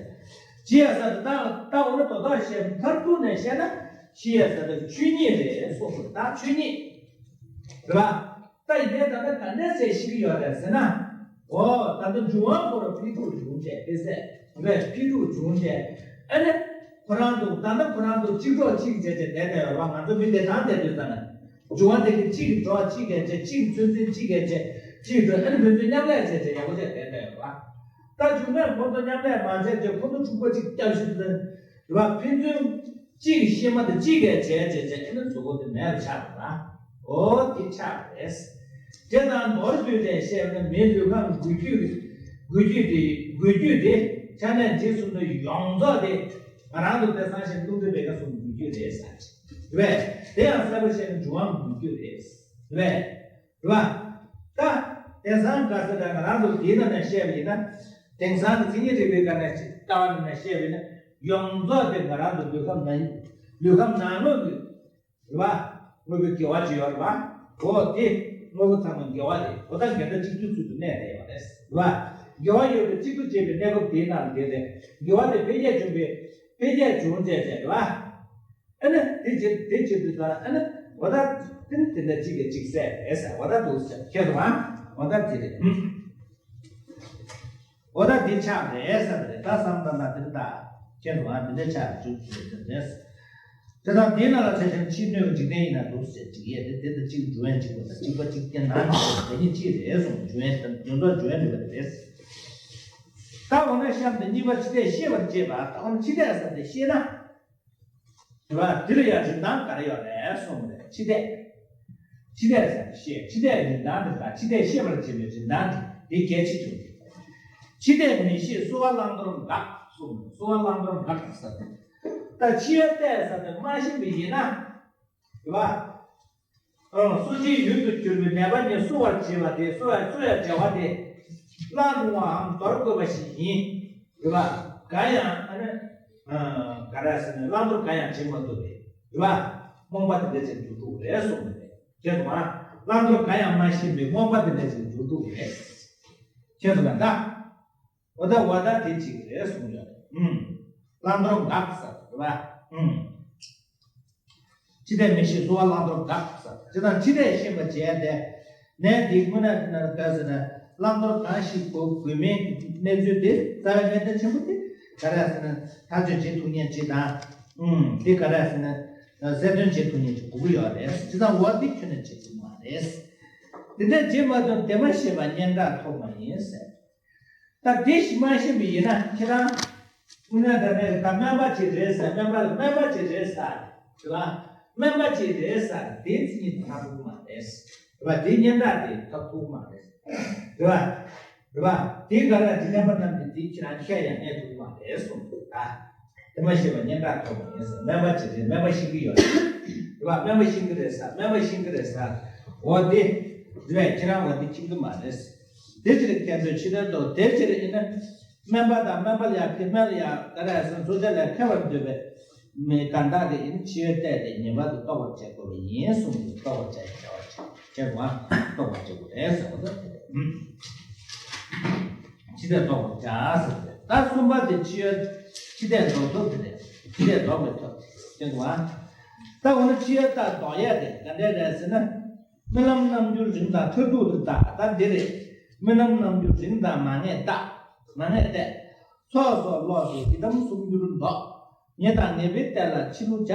ཅི་ཡས་ཟེར་ད་ད་འོ་ན་དོ་བདག་བཤད་མཐར་ཐུག་ནས་བཤད་ན་ཤི་ཡས་ཟེར་ན་ཆོས་ཉིད་རེད་གསུངས་པ་ད་ཆོས་ཉིད། རེད་པ། ད་ཡིན་ནའི་ད་ལྟ་ག་འདྲས་ཟེར་ཤི་གི་ཡོད་རེད་ཟེར་ན། འོ་ད་ལྟ་འབྱུང་བ་ཁོ་རང་འཕེལ་འགྲིབ་བྱུང་བྱས་འཕེལ་ཟད་རེད། འཕེལ་འགྲིབ་བྱུང་བྱས་ཨ་ནི། ཁོ་རང་ཚོ་ད་ལྟ་ཁོ་རང་ཚོ་གཅིག་གྲོགས་གཅིག་བྱས་བྱས་བསྡད་བསྡད་ཡོད་རེད་པ། ང་ཚོ་མི་བདེ་ཐང་བསྡད་དུས་ཙ་ན། འབྱུང་བ་དེ་གི་གཅིག་གི་གྲོགས་གཅིག་གིས་བྱས། གཅིག་གི་ཚོད་འཛིན་གཅིག་གིས་བྱས། གཅིག་གི་གྲོགས་ཨ་ནི་ཕན་ཚུན་མཉམ་ལས་བྱས་བྱས་ཡག་པོ་བྱས་བསྡད་བསྡད་ཡོད་རེད་པ། ད་འབྱུང་བས་ཁོ་ཚོ་མཉམ་ལས་མ་བྱས་བྱས་ཁོ་ཚོ་འཁྲུག་པ་གཅིག་བརྒྱབ་ཤི་ཚེ། རེད་པ། ཕན་ཚུན་གཅིག་གི་ཤེས་མ་དེ་གཅིག་གིས་བྱས་བྱས་བྱས་ཨ་ནི་གཟུགས་པོ་དེ་མེད་པ་ཆགས་པ་རེད། འོ་དེ་ཆགས་པ་རེད། དེ་དང་མདོར་བསྡུས་ཏེ་བཤད་ན་མིའི་ལུས་ཁམས་འགུལ་སྐྱོད་ཀྱི་འགུལ་སྐྱོད་དེ་འགུལ་སྐྱོད་དེ་ཆ་ནས་འཇིག་གསུམ་དུ་ཡོངས་རྫོགས་དེ་ང་རང་ཚོ་དེང་སང་བཞིན་རླུང་རྟ་བེར་ཀ་གསུམ་འགུལ་སྐྱོད་རེད་ཟེར་གྱི་རེད་པས། དེ་ཡང་གསལ་པོ་བཤད་ན་འབྱུང་བ་འགུལ་སྐྱོད་རེད་ཟེར་བས། རེད་པ། ད་དེང་སང་ག་ས་ད་ང་རང་ཚོ་དེའི་ནང་ནས་བཤད་པ་ཡིན་ན། དེང་སང་གི་མཚན་ཉིད་རིག་པའི་སྒང་ནས་ལྟ་བ་ནང་ནས་བཤད་པ་ཡིན་ན། ཡོངས་རྫོགས་དེ་ང་རང་ཚོ་ལུས་ཁམས་ནང་ལུས་ཁམས་ནང་ལོགས་ཀྱི་རེད་པ། དངོས་པོའི་དགེ་བ་ཅིག་ཡོད་རེད་པ། འོ་དེ་དངོས་པོ་ཚང་མ་དགེ་བ་རེད། འོ་ད་འགལ་ཟླ་གཅིག་གྱུར་ཚུལ་དུ་གནས་བསྡད་ཡོད་རེད་རེད་པ། དགེ་བ་ཡོད་པའི་གཅིག་ཏུ་བྱས་པའི་གནས་སྐབས་དེའི་ནང་ལ་བསྡད་དེ་དགེ་བ་དེ་འཕེལ་རྒྱས་བྱུང་བའི་འཕེལ་རྒྱས་བྱུང་བྱས་བྱས་རེད་པ། ཨ་ནི་དེ་བྱེད་དེ་བྱེད་དུས་ཙང་ཨ་ནི་འོ་ད་དེ་ནི་དེ་འདྲ་གཅིག་གིས་གཅིག་བསད་རེད་ཟེར། འོ་ད་འདུག་ཟེར། ཁྱེད་རང་འོ་ད་དེ་རེད། འོ་ད་འདི་ཆགས་རེད་ཟེར་རེད། ད་བསམ་ད་ན་དེ་འདྲ་ཁྱེད་རང་འདི་འདྲ་ཆགས་འཇུག་ཟེར་རེད། དེ་དང་དེའི་ནང་ལ་ཆ་ཤས་ཕྱི་སྣོད་ཀྱི་འཇིག་རྟེན་ཡིན་ན་འདུག་ཟེར་གཅིག་ཡས་དེ་དེ་དང་གཅིག་འགྲོ་ཡན་གཅིག་པ་དང་གཅིག་པ་གཅིག་རྐྱེན་ནང་དེ་ཉིད་གཅིག་རེད་གསུངས། འཇུག་ཡན་དང་འཇུག་འདོད་འཇུག་ཡན་འདྲ་བ་རེད། ད་འོ་ན་གཤམ་དུ་གཉིས་པ་འཆི་ལྟས་ཤེས་པར་བྱེད་པ། ད་འོ་ན་འཆི་ལྟས་ཟེར་དེ་ཤེས་ན། རེད་པ། འདི་ལ་ཡང་རིན་ཐང་ག་རེ་ཡོད་རེད་གསུངས་པ་རེད། འཆི་ལྟས། འཆི་ལྟས་ཟེར་ཤེས། འཆི་ལྟས་རིན་ཐང་དེ་དང་འཆི་ལྟས་ཤེས་པར་བྱེད་པའི་རིན་ཐང་དེ་དེ་གལ་ཆེ་ཆུང་། འཆི་ལྟས་མི་ཤེས་བསུ་བ་བླང་དོར་འགག་གསུངས་པ་རེད། བསུ་བ་བླང་དོར་འགག་ཟེར་ཏེ། ད་འཆི་བའི་ལྟས་ཟེར་ཏེ་མ་ཤེས་པ་ཡིན་ན། རེད་པ། ཨང་། སོ་སྐྱེའི་ཡུལ་དུ་གྱུར་པའི་ནད་པ་ཉིད་བསུ་བར་བྱེད་པ་དེ་བསུ་བའི་བསུ་བའི་བྱ་བ་དེ་བླང་རུང་བའམ་དོར་དགོས་པ་ཞིག་ཡིན། རེད་པ། གང་ཡང་ཨ་ནི་ག་རེ་ཟེར་ན་བླང་དོར་གང་ཡང་བྱེད་མ་ཐུབ་པའི་རེད་པ། རྨོངས་པ་དེ་འདྲ་ཅིག་འགྱུར་འགྲོ་གི་རེད་གསུངས་པ་རེད། ཁྱེད་ཚོ་མ་བླང་དོར་གང་ཡང་མ་ཤེས་པའི་རྨོངས་པ་དེ་འདྲ་ཅིག་འགྱུར་འགྲོ་གི་རེད། ཁྱེད་ཚོ་མ་ད། འོ་ད་འོ་ད་དེ་གཅིག་རེད་གསུངས་ཡོད། ཨུམ། བླང་དོར་འགག་ཟེར་རེད་པ། ཨུམ། འཆི་ལྟས་མི་ཤེས་བསུ་བ་བླང་དོར་འགག་ཟེར། དེ་དང་འཆི་ལྟས་ཤེས་པར་བྱས་ཏེ། ནད་འདི་དངོས་གནས་དེ་ན་ག་ཟེར་ན་བླང་དོར་གང་ཞིག་གོ་དགོས་མིན་གནས་ཚུལ་དེ་རྩ་བའི་གནད་དོན་ཆེན་པོ་དེ་ག་རེ་ཟེར་ན་ཐག་གཅོད་བྱེད་ཐུབ་མཁན་ཅིག་དང་། ཨུམ། དེ་ག་རེ་ཟེར་ན་གསལ་སྟོན་བྱེད་ཐུབ་མཁན་ཅིག་དགོས་ཀྱི་ཡོད་རེད། དེ་དང་འོ་དེ་ཁྱོན་ནས་བྱེད་ཐུབ་མ་རེད། དེ་འདྲ་བྱེད་མ་ཐུབ་དེ་མ་ཤེས་པ་སྙན་གྲགས་ཐོབ་མ་ཡིན་ཟེར། ད་དེ་ཞིག་མ་ཤེས་པ་ཡིན་ན་ཁྱེད་རང་དངོས་གནས་དྲང་གནས་ད་སྨན་པ་ཅིག་རེད་ཟེར། སྨན་པ་ལ་སྨན་པ་ཅིག་རེད་ཟེར། རེད་པ། སྨན་པ་ཅིག་རེད་ཟེར་དེའི་མཚན་ཉིད་ཐོབ་ཐུབ་མ་རེད། རེད་པ། དེའི་སྙན་གྲགས་དེ་ཐོབ་ཐུབ་མ་རེད། རེད་པ། རེད་པ། དེའི་ག་རེ་དེ་སྨན་པ་རྣམས་ཀྱིས་དེ་ཁྱེད་རང་ཁས་ཡང་ལེན་ཐུབ་མ་རེད་གསུངས་འདུག་ད། དེ་མ་ཤེས་པ་སྙན་གྲགས་ཐོབ་མ་ཡིན་ཟེར། སྨན་པ་ཅིག་རེད། སྨན་པ་ཤེས་ཀྱི་ཡོད་རེད། རེད་པ། སྨན་པ་ཤེས་ཀྱི་རེད་ཟེར། སྨན་པ་ཤེས་ཀྱི་རེད་ཟེར། འོ་དེ། རེད་པས། ཁྱེད་རང་འོ་དེ་ཤེས་ཀྱི་མ་རེད། དེ་ཕྱིར་ཁྱེད་ཚོས་ཕྱི་དོན་དུ་དེ་ཕྱིར་ཡིན་ན། སྨན་པ་དང་སྨན་པ་ལ་ཡང་དེ་སྨན་ལ་ཡང་ག་རེ་ཟེར་ན་འཚོ་བྱ་ལས་འཕེལ་བར་འདོད་པའི་མི་གང་དག་གིས་ཡིན་འཆི་བའི་ལྟས་དེ་ངེས་པར་དུ་རྟོགས་པར་བྱེད་དགོས་པ་ཡིན་གསུངས་ཏེ་རྟོགས་པར་བྱ་བྱ་བ་བྱེད་བྱེད་དགོས། རྟོགས་པར་བྱེད་དགོས་རེད་ཟེར་བ་དང་། འཆི་ལྟས་རྟོགས་པར་བྱ་ཟེར་ཏེ། ད་གསུམ་པ་དེ་འཆི་བའི་འཆི་ལྟས་ལྡོག་ཐབས་དེ་རེད། འཆི་ལྟས་ལྡོག་པའི་ཐབས་ཅན་དུ་བ། ད་འོ་ན་འཆི་བའི་རྟགས་ལྡོག་ཡས་དེ་ག་འདྲས་རེད་ཟེར་ན། རྨི་ལམ་རྣམ་འགྱུར་རིང་དང་མཐར་ཐུག་ཏུ་བལྟ། ད་འདི་རེད། རྨི་ལམ་རྣམ་འགྱུར་རིང་དང་མ་ངེས་བལྟ། མ་ངེས་བལྟས། ཚོགས་སོགས་ལོག་སྟེ་ཡི་དམ་གསུམ་འགྱུར་ལྡོག། ངེས་དང་ངེས་པའི་ལྟས་ལ་འཆི་བསླུ་བྱ།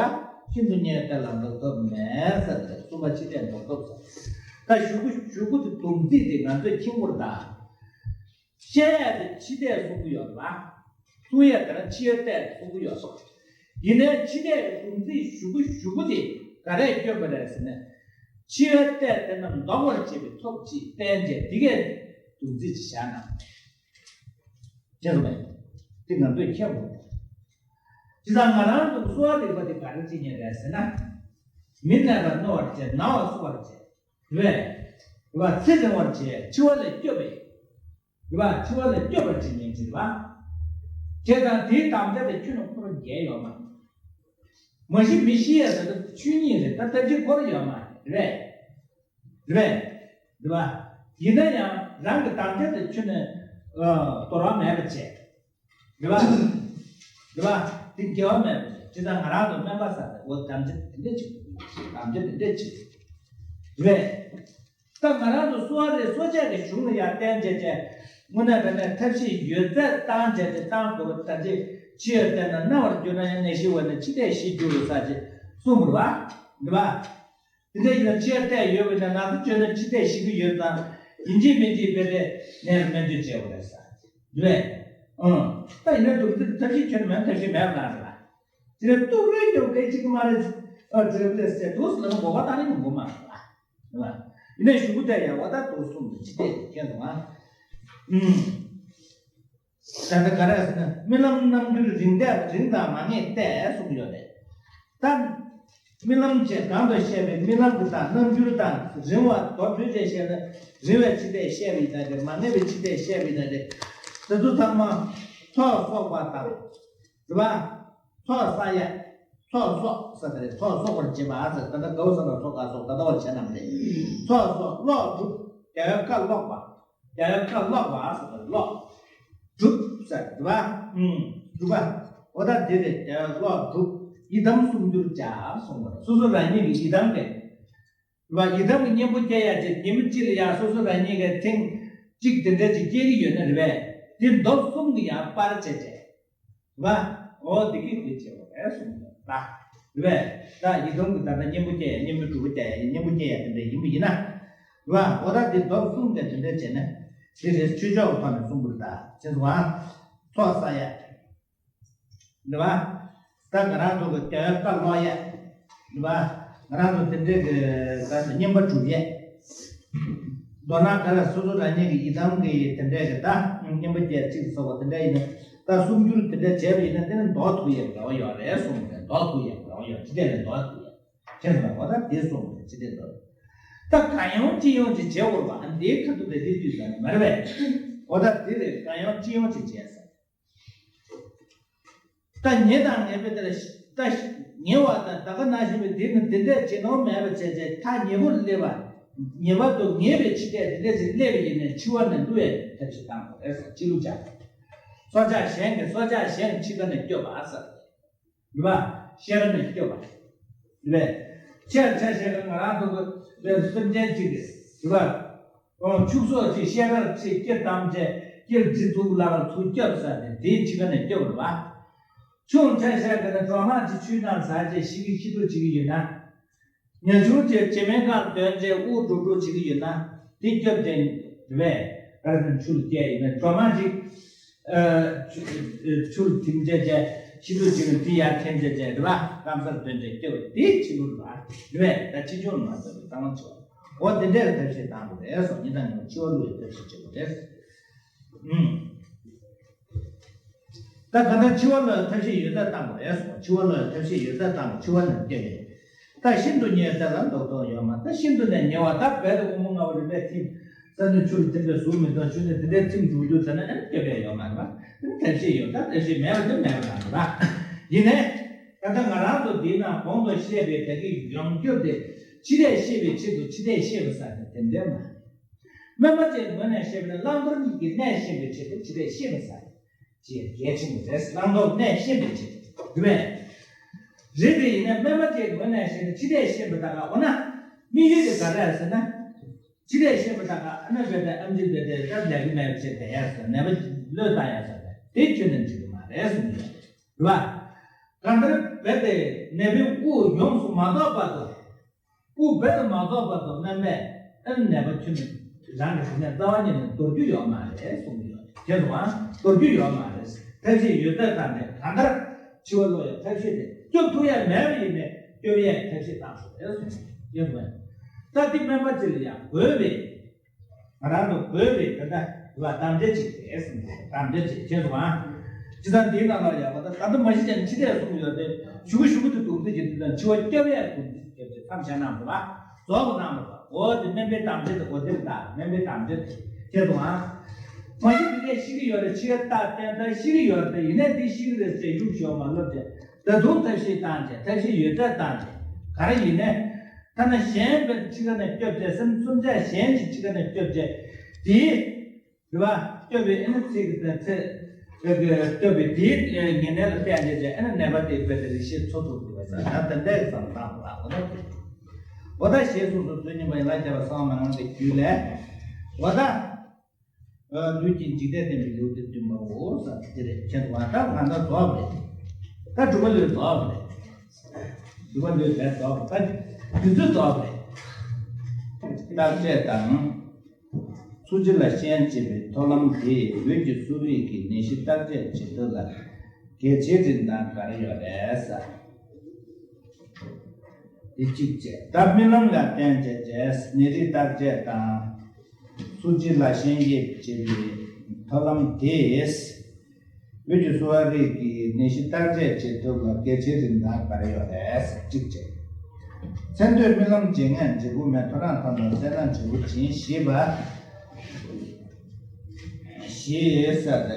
ཤིན་ཏུ་ངེས་པའི་ལྟས་ལ་ལྡོག་ཐབས་མེད་ཟེར་ཏེ་གསུམ་པ་འཆི་ལྟས་ལྡོག་ཐབས་ཟེར། ད་གཞུག་གུ་གཞུག་གུ་དེ་སྡོམ་ཚིག་དེ་ང་ཚོས་མཁྱེན་དགོས་རེད་ད། བཤད་ཡས་དེ་འཆི་ལྟས་གསུང་གི་ཡོད་རེད་པ། གསུང་ཡས་དེ་ལ་འཆི་བའི་ལྟས་གསུང་གི་ཡོད་རེད། ཡིན་ནའི་འཆི་ལྟས་སྡོམ་ཚིག་གཞུག་གུ་གཞུག་གུ་དེ་ག་རེས་སྐྱོན་པ་རེད་ཟེར་ན། འཆི་བའི་ལྟས་དེ་རྣམས་ལྡོག་པར་བྱེད་པའི་ཐབས་ཅིག་བསྟན་བྱས་དེ་གས་སྡོམ་ཚིག་ཅིག་བཞག་ན། ཅེས་སོ་མས། དེ་ང་ཚོས་མཁྱེན་དགོས། བྱས་ཙང་ང་རང་ཚོ་གསོ་བ་རིག་པ་དེ་ག་རེ་བྱེད་ཉན་རེད་ཟེར་ན། མི་ནད་པ་མནོ་བར་བྱེད། ན་བ་གསོ་བར་བྱེད། རེད་པས། རེད་པ། ཚེ་རིང་བར་བྱེད། འཆི་བ་ལས་སྐྱོབ་པས། རེད་པ། འཆི་བ་ལས་སྐྱོབ་པར་བྱེད་ཉན་ཅིག་རེད་པ། བྱས་ཙང་དེའི་དམ་བཅའ་དེ་ཁྱོན་ནས་ཁོ་རང་འགལ་ཡོད་མ་རེད། མ་གཞི་མི་ཤི་ཡས་ཟེར་ན་ཆོས་ཉིད་རེད། ད་ལྟ་ཅི་འཁོར་ཡོད་མ་རེད། རེད་པས། རེད་པ། ཡིན་ན་ཡང་རང་གི་དམ་བཅའ་དེ་ཁྱོན་ནས་ཨ་དོར་བ་མེད་པ་བྱས། རེད་པ། རེད་པ། དེ་འགལ་བ་མེད་པ་བྱས། བྱས་ཙང་ང་རང་ཚོ་སྨན་པ་ཟེར་ཏེ་འོ་དམ་བཅའ་དེ་འདྲ་བྱེད་དགོས། དམ་བཅའ་དེ་འདྲ་བྱེད་དགོས། རེད་པས། ད་ང་རང་ཚོ་གསོ་བ་རིག་གསོ་དཔྱད་ཀྱི་གཞུང་ལ་ཡང་བརྟེན་བྱས་བྱས། དངོས་གནས་དྲང་གནས་ཐབས་ཤེས་ཡོད་ཚད་བཏང་བྱས་ཏེ་བཏང་དགོས་པ། ད་ཅི་འཆི་ཡོད་ལྟས་ན་སྨྲ་བར་འགྱུར་ན་ཡང་ནད་གཞི་བ་ནི་འཆི་ལྟས་ཞེས་བསྒྱུར་རོ་ཟེར་ཅིག་གསུངས་པ་རེད་པ། རེད་པ། དེ་འདྲ་ཡིན་ན་འཆི་ཡ་ལྟས་ཡོད་པ་ཡིན་ན་ང་ཚོ་བཅོས་ན་འཆི་ལྟས་ཤེས་ཀྱི་ཡོད་ཙང་ཡིན་གཅིག་མིན་གཅིག་དཔེ་དེ་ནས་སྨན་བཅོས་བྱེད་དགོས་རེད་ཟེར། རེད་པས། ཨང་། ད་ཡིན་ན་འདུག་འདི་ཐབས་ཤེས་ཁྱོན་མེད་ཐབས་ཤེས་མེད་པ་རང་རེད་པ། དེ་ནས་ཏོག་རེ་ཀྱང་སྐད་ཅིག་མ་རེད། ཨ་ཙི་རེ་པ་ལས་ཟེར་འདུག་ཟེར་ན་འགོག་པ་གཏང་ནི་མི་འགོག་མ་རེད་པ། རེད་པ། ཡིན་ནའི་གཞུག་གུ་དེ་ཡང་འོ་ད་དུ་གསུངས་འདུག་ཅི་སྟེ་ཁྱེད་དང་ཨ། ཨུམ། ད་ལྟ་ག་རེ་ཟེར་ན་རྨི་ལམ་རྣམ་འགྱུར་རིང་དང་རིང་དང་མ་ངེས་ཏེ་གསུངས་ཡོད་རེད། ད། རྨི་ལམ་བཅས་གང་དུ་བཤད་པའི་རྨི་ལམ་གྱི་དང་རྣམ་འགྱུར་དང་རིང་བ་མདོར་བསྡུས་བཅས་བཤད་ན་རིང་བའི་ཕྱི་ལྟས་བཤད་པ་ཡིན་ན་རེད། མ་ངེས་པའི་ཕྱི་ལྟས་བཤད་པ་ཡིན་ན་རེད། དེ་ཚོ་ཚང་མ་ཚོགས་གསོག་པ་དང་། རེད་པ། ཚོགས་བསགས་ཡ། ཚོགས་གསོག་ཟེར་དེ་རེད། ཚོགས་གསོག་པར་བྱེད་པ་ཟེར་ད་ལྟ་གའུ་ས་ན་ཚོགས་ག་སོགས་ད་ལྟ་བ་བྱས་རྣམས་རེད། ཚོགས་གསོག་ཀློག་སྒྲུབ་རྒྱལ་བའི་བཀའ་ཀློག་པ། རྒྱལ་བའི་བཀའ་ཀློག་པ་ཟེར་བ་ཀློག་སྒྲུབ་ཟེར་སྒྲུབ་པ། ཨུམ། སྒྲུབ་པ། འོ་ད་འདི་རེད། རྒྱལ་བའི་ཀློག་སྒྲུབ། ཡི་དམ་སུམ་འགྱུར་བྱ་གསུངས་པ་རེད། སོ་སོ་རང་ཉིད་ཀྱི་ཡི་དམ་གྱི། རེད་པ། ཡི་དམ་གྱི་གཉེན་པོ་སྐྱེ་ཡ་ཅིག་ཉིན་མོ་གཅིག་ལ་ཡ་སོ་སོ་རང་ཉིད་ཀྱི་ཐེངས་གཅིག་དེ་འདྲ་ཅིག་སྐྱེ་གི་ཡོད་ན་རེད་པས། དེ་མདོ་གསུམ་གྱི་ཡང་པར་བྱས་བྱས། རེད་པ། འོ་འདི་གིས་དེ་བྱེད་པ་རེད་གསུངས་པ་རེད། རེད་པས། ད་ཡི་དམ་གྱི་ད་ལྟ་གཉེན་པོ་སྐྱེ་ཡ་གཉེན་པོའི་སྒྲུབ་པ་སྐྱེ་ཡ་གཉེན་པོ་སྐྱེ་ཡ་དེ་འདྲ་ཡིན་པ་ཡིན་ན། རེད་པ། འོ་ད་དེ་མདོ་གསུམ་གྱི་དེ་འདྲ་བྱས་ན། དེ་རེད། ཆོས་ཕྱོགས་ཀྱི་ཐོག་ནས་གསུངས་པ་རེད། ད་བྱས་སོང་ཨ། ཚོགས་བསགས་ཡ། རེད་པ། ད་ང་རང་ཚོ་གི་རྒྱལ་བའི་བཀའ་ཀློག་ཡས། རེད་པ། ང་རང་ཚོ་དེ་འདྲའི་གི་ད་བསྙེན་པ་སྒྲུབ་ཡས། མདོར་ན་ག་ལ་སོ་སོ་རང་ཉིད་ཀྱི་ཡི་དམ་གྱི་དེ་འདྲའི་གི་ད་བསྙེན་པ་བརྒྱད་ཅིག་སོགས་པ་དེ་འདྲ་ཡིན་ན། ད་སུམ་འགྱུར་དེ་འདྲ་བྱས་པ་ཡིན་ན་དེ་ནི་ལྡོག་ཐུབ་ཡས་རེ་བ་ཡོད་རེད་གསུངས་ནས། ལྡོག་ཐུབ་ཡས་རེ་བ་ཡོད། ཅི་སྟེ་ལ་ལྡོག་ཐུབ་ཡས། ཁྱེད་ཚོ་ལ་འོ་ད་དེ་གསུངས་ནས་ཅི་སྟེ་ལྡོག་ད་གང་ཡོང་ཅི་ཡོང་ཅིག་བྱེད་དགོས་པ་ཨ། འདིའི་ཁ་ཐུག་དེ་དེ་དུས་ཙམ་མ་རེད་པས། འོ་ད་དེ་རེད། གང་ཡོང་ཅི་ཡོང་ཅིག་བྱས་ཟེར། ད་ཉེ་དང་ངེས་པའི་དེ་ལ་ད་ཉེ་བ་དང་ད་ག་ནང་བཞིན་པའི་དེ་ནི་དེ་འདྲས་བྱེད་ནོར་མེད་པ་བྱས་བྱས། ཐག་ཉེ་པོར་སླེབས་པ། ངེས་པར་དུ་ངེས་པའི་ཕྱི་ལྟས་དེ་འདྲས་ཅིག་སླེབས་པ་ཡིན་ནའི་འཆི་བ་ནས་བསླུ་བའི་ཐབས་ཤེས་བཏང་དགོས་རེད་ཟེར། འཆི་བསླུ་བྱ། སྲོག་ཆགས་གཞན་གྱི་སྲོག་ཆགས་གཞན་འཆི་ཁ་ནས་སྐྱོབ་པ་ཟེར། རེད་པ། ཤི་ཁ་ནས་སྐྱོབ་པ། རེད། ཆེར་ཆ་ཤས་ཀྱི་ང་རང་ཚོ་གི་སེམས་ཅན་གཅིག་གི་རེད་པ། ཨོ་ཕྱུགས་ཟོག་ཅིག་ཤེལ་དཀར་ཆེ་སྐྱེ་བཏང་བྱས་སྐྱེ་འདི་ཚུགས་ལ་ལ་ཚུགས་སྐྱོབ་ཟེར་ནས་དེའི་འཆི་ཁ་ནས་སྐྱོབ་རེད་པ། ཆུང་ཆ་ཤས་ཀྱི་ནི་གྲོག་མ་ཅིག་ཆུའི་ནང་ཟགས་བྱས་ཤི་གི་ཤི་འགྲོ་བྱེད་ཀྱི་ཡོད་ན། ཉ་ཆུང་ཅིག་བྱེ་མའི་ཁར་དོན་བྱས་དབུགས་འགྲོ་འགྲོ་བྱེད་ཀྱི་ཡོད་ན་དེ་སྐྱོབ་བྱས་རེད་པས། ག་རེ་ཟེར་ན་ཆུ་ལ་སྐྱེལ་ཡིན་ན་གྲོག་མ་ཅིག་ཆུ་ཆུར་ཐིམ་བྱས་བྱས་ཤི་འགྲོ་བྱེད་ཀྱི་དེ་ཡར་འཐེན་བྱས་བྱས་རེད་པ། སྐམ་སར་དོན་བྱས་སྐྱོབ་དེ་འཆི་ལུགས་རེད་པ། རེད་པས། ད་འཆི་ཆུང་ལ་མ་ལྟོས་པའི་གཙང་མ་ཆེ་བ། འོ་དེ་འདྲའི་ཐབས་ཤེས་བཏང་དགོས་རེད་གསུངས། ཉིན་དང་ཉིན་འཆི་བ་བསླུ་བའི་ཐབས་ཤེས་བྱེད་དགོས་རེད། ཨུམ། ད་ག་ད་འཆི་བ་ལ་ཐབས་ཤེས་ཡོད་ཚད་བཏང་དགོས་རེད་གསུངས། འཆི་བ་ལ་ཐབས་ཤེས་ཡོད་ཚད་བཏང་དགོས། འཆི་བ་ནས་སྐྱོབ་ཡས། ད་ཤིན་ཏུ་ཉེ་ས་ལ་ལྡོག་ཐབས་ཡོད་མ། ད་ཤིན་ཏུ་ནས་ཉེ་བ་ད་རྦད་དེ་དབུ་མ་ལྔ་པོ་རིམ་པས་ཐིམ། ས་ནི་ཆུ་ལ་ཐིམ་པའི་ཟུག་མི་འདུག་ཆུ་ནི་དེ་འདྲའི་ཐིམ་འགྲོ་དུས་ད་ནི་ཨ་ནི་སྐྱོབ་ཡས་ཡོད་མ་རེད་པ། དེ་ནི་ཐབས་ཤེས་ཡོད། ད་ཐབས་ཤེས་མེད་པ་དེ་མེད་པ་རང་རེད་པ། ཡིན་ནའི། ད་ལྟ་ང་རང་ཚོ་འདི་ན་གོང་དུ་བཤད་པའི་ད་གི་ཡོངས་ཁྱབ་དེ་འཆི་ལྟས་ཤེས་པའི་ཆེད་དུ་འཆི་ལྟས་ཤེས་པ་ཟེར་ནས་དེ་འདྲའི་མ་རེད། སྨོན་པ་ཅན་ངོས་ནས་བཤད་པ་ན་བླང་དོར་གཉིས་ཀྱི་གནས་ཤེས་པའི་ཆེད་དུ་འཆི་ལྟས་ཤེས་པ་ཟེར། ཅེས་གལ་ཆེན་པོ་རེད། བླང་དོར་གནས་ཤེས་པའི་ཆེད་དུ་རེད་པས། རེད་དེ་ཡིན་ན་སྨོན་པ་ཅན་ངོས་ནས་བཤད་ན་འཆི་ལྟས་ཤེས་པ་ད་ག་འོ་ན། དམིགས་ཡུལ་དེ་ག་རེ་ཟེར་ན། འཆི་ལྟས་ཤེས་པ་ད་ག་ཨ་ན་བེ་ཏེ་ཨམ་ཆི་བེ་ཏེ་སྐབས་ལས་ཀྱི་མེད་པ་བྱེད་དེ་ཡ་ཟེར་ནད་པ་བློས་བཏང་ཡ་ཟེར་ཏེ་དེ་ཁྱོན་ནས་འགྲིག་གི་མ་རེད་གསུངས་ཡོད་རེད་པ། གང་ལྟར་བེ་ཏེ་ནད་པའི་དབུགས་ཡོངས་སུ་མ་རྫོགས་བར་དུ། དབུགས་རྦད་དེ་མ་རྫོགས་བར་དུ་སྨན་པས་ཨ་ནི་ནད་པ་ཁྱོན་ནས་རང་གི་རིག་གནས་རྩ་བ་ཉིད་ནས་འདོར་རྒྱུ་ཡོད་མ་རེད་གསུངས་ཡོད། དེ་སོང་ཙང་འདོར་རྒྱུ་ཡོད་མ་རེད། ཐབས་ཤེས་ཡོད་ཚད་བཏང་ནས་གང་ལྟར་འཆི་བ་བསླུ་ཡ་ཐབས་ཤེས་དེ་སྐྱོབ་ཐུབ་ཡ་མེད་པ་ཡིན་ནའི་སྐྱོབ་ཡའི་ཐབས་ཤེས་བཏང་དགོས་རེད་གསུངས་ཡོད་མ་རེད། ད་འདི་སྨན་པ་ཅིག་ལ་ཡང་དགོས་པའི་ང་རང་ཚོ་དགོས་པའི་དེ་འདྲ་ལ་དམ་བཅའ་ཅིག་རེད་གསུངས་ཏེ། དམ་བཅའ་ཅིག་བྱས་སོང་ཨ། སྤྱིར་བཏང་འདིའི་ནང་ལ་ཡག་པ་ད་ད་ལྟ་མ་གཞི་ཅན་འཆི་ལྟས་གསུངས་ཡོད་དེ་ཞུ་གི་ཞུ་གི་དུ་དུམ་ཚིག་གི་དུས་དང་འཆི་བ་སྐྱོབ་ཡས་དུམ་ཚིག་སྐྱོབ་ཅེས་མཚམས་བཞག་གནང་དགོས་པ། རྫོགས་པ་གནང་དགོས་པ། འོ་དེ་སྨན་པའི་དམ་བཅའ་དེ་གོ་དེ་རེད། ད་སྨན་པའི་དམ་བཅའ་དེ་བྱས་སོང་ཨ། མ་གཞི་དེ་གས་ཤི་གི་ཡོད་རེད། འཆི་བ་ད་གཏན་ད་ཤི་གི་ཡོད་རེད། ཡིན་ནའི་འདི་ཤི་གི་རེད་ཅེས་ཡུག་ཞོག་མ་ལབ་ཅེས་ད་དུང་ཐབས་ཤེས་བཏང་ཅེས་ཐབས་ཤེས་ཡོད་ཚད་བཏང་ཅེས་ག་རེ་ཡིན་ནའི། ཐ་ན་གཞན་པའི་འཆི་ཁ་ནས་སྐྱོབ་ཅེས་སེམས་སུམ་ཆ་གཞན་གྱི་འཆི་ཁ་ནས་སྐྱོབ་ཅེས་དེའི་རེད་པ། སྐྱོབ་པའི་ཨེ་ནི་ཚིག་གི་ཚེ་ཚེ་སྐྱོབ་པའི་དེའི་ཉེ་གནས་ལ་བརྟེན་ཏེ་ཅེས་ཨེ་ནི་ནད་པ་དེའི་དཔེ་དེ་རིགས་ཤེས་འཚོ་ཐུབ་ཐུབ་པ་ཟེར་ན་དེ་འདྲའི་བསམ་བཏང་བ་ལ་འོ་ན་འོ་ད་ཞེས་གསུངས་སོ། ཚུལ་གཉིས་པ་ཡན་ལག་བརྒྱད་པ་གསང་བ་མན་ངག་གི་རྒྱུད་ལས་འོ་ད། ལུས་ཀྱི་འཇིག་རྟེན་བསྟན་པའི་ལེའུ་སྟེ་བདུན་པའོ་ཟེར་དེ་རེད། ཁྱེད་ཚོ་ང་ད་ང་ད་རྫོགས་པ་རེད། ད་སྒྲུབ་པ་ལོས་རྫོགས་པ་རེད། སྒྲུབ་པ་ལོས་རྫོགས་པ་ད་དུས་ཚོད་རྫོགས་པ་རེད། བརྟག་དཔྱད་དང་། འཚོ་བྱེད་ལ་ཤན་འབྱེད་པའི་ཐབས་ལམ་དེས་ལུས་ཀྱི་གསོ་རིག་གི་ནད་གཞི་བརྟག་དཔྱད་བྱེད་ཐབས་ལ་གལ་ཆེའི་རིན་ཐང་ག་རེ་ཡོད་རེད་ཟེར། དེ་གཅིག་བྱས། ད་རྨི་ལམ་ལ་བརྟེན་བྱས་བྱས་ནད་རིགས་བརྟག་དཔྱད་དང་། ཚུར་ཕྱི་ལ་ཤན་དབྱེ་བྱེད་པའི་ཐབས་ལམ་དེས། བོད་ཀྱི་གསོ་བ་རིག་གིས་ནད་གཞི་བརྟག་དཔྱད་བྱེད་ཐབས་ལ་གལ་ཆེའི་རིན་ཐང་ག་རེ་ཡོད་རེད་ཟེར་གཅིག་བྱས། མཚན་ཐོས་རྨི་ལམ་བྱེད་མཁན་འབྲས་བུ་མེད། ཐོ་རངས་ཐོབ་ན་སེར་སྣ་འབྲས་བུ་འབྱིན་ཞེས་པ། ཞེས་ཟེར་ཏེ་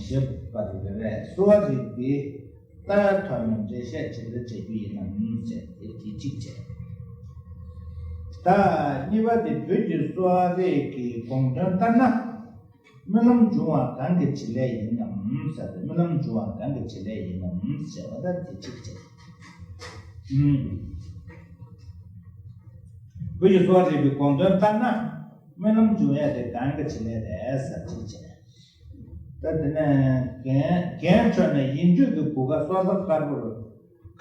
ཞེས་པ་རེད་པས། གསོ་བ་རིག་གིས་ལྟ་བའི་ཐོག་ནས་འགྲེལ་བཤད་ཇི་ལྟར་བྱ་རྒྱུ་ཡིན་ནམ་ཟེར་ཏེ་དེ་གཅིག་བྱས། ད་གཉིས་པ་དེ་བོད་ཀྱི་གསོ་བ་རིག་གི་དགོངས་དོན་ལྟར་ན། རྨི་ལམ་འབྱུང་བ་གང་གི་བྱེད་ལས་ཡིན་ནམ་ཟེར་ཏེ། རྨི་ལམ་འབྱུང་བ་གང་གི་བྱེད་ལས་ཡིན་ནམ་ཟེར་བ་ད་དེ་གཅིག་བྱས། ཨུམ། བོད་ཀྱི་གསོ་བ་རིག་པའི་དགོངས་དོན་ལྟར་ན། རྨི་ལམ་འབྱུང་ཡས་དེ་གང་གི་བྱེད་ལས་རེད་ཟེར་གཅིག་བྱས། ད་དེ་ནས་རྒན་རྒན་ཆོས་ནས་ཡིད་འགྱུ་གི་བུ་ག་སྲོག་རྩ་དཀར་པོར་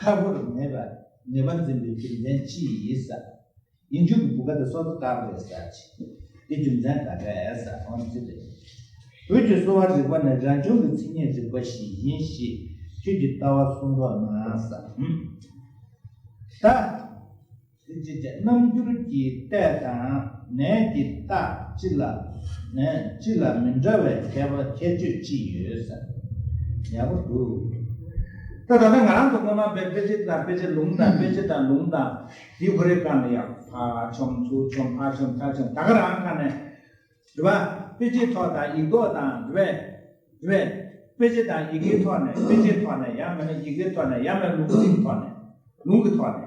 ཁ་བུར་ནད་པ་ནད་པ་འཛིན་པའི་རྒྱུ་མཚན་ཅི་ཡིན་ཟེར། ཡིད་འགྱུ་གི་བུ་ག་དེ་སྲོག་རྩ་དཀར་པོ་རེད་ཟེར་གྱི། དེ་རྒྱུ་མཚན་ག་འདྲ་ཟེར་འོང་ཚེ་རེད། བོད་ཀྱི་གསོ་བ་རིག་པ་ནི་རང་བྱུང་གི་མཚན་ཉིད་རིག་པ་ཞིག་ཡིན་ཞེས་ཁྱོད་ཀྱིས་ལྟ་བ་གསུང་རོགས་གནང་ཟེར། ད། དེ་ཅི་བྱས། རྣམ་འགྱུར་གྱི་ལྟས་དང་ནད་ཀྱི་རྟགས་སྤྱི་ལ། ནད་སྤྱི་ལ་མི་འདྲ་བའི་ཁྱད་པར་ཁྱད་ཆོས་ཅི་ཡོད་ཟེར། ཡག་པོ་འདུག་ད་ད་ལྟ་ང་རང་ཚོ་སྔོན་མ་དཔེ་དཔེ་ཆ་དང་དཔེ་ཆ་ལུང་དང་དཔེ་ཆ་དང་ལུང་དང་དེ་ཁོ་རའི་སྒང་ལ་ཡང་ཕར་མཆོང་ཚུར་མཆོང་ཕར་མཆོང་ཚུར་མཆོང་ད་ག་རང་སྒང་ནས། རེད་པ། དཔེ་ཆའི་ཐོག་དང་ཡིག་ཐོག་དང་རེད་པས། རེད་པས། དཔེ་ཆ་དང་ཡི་གེའི་ཐོག་ནས། དཔེ་ཆའི་ཐོག་ནས། ཡང་མིན་ན་ཡི་གེའི་ཐོག་ནས། ཡང་མིན་ལུང་ཚིག་ཐོག་ནས། ལུང་གི་ཐོག་ནས།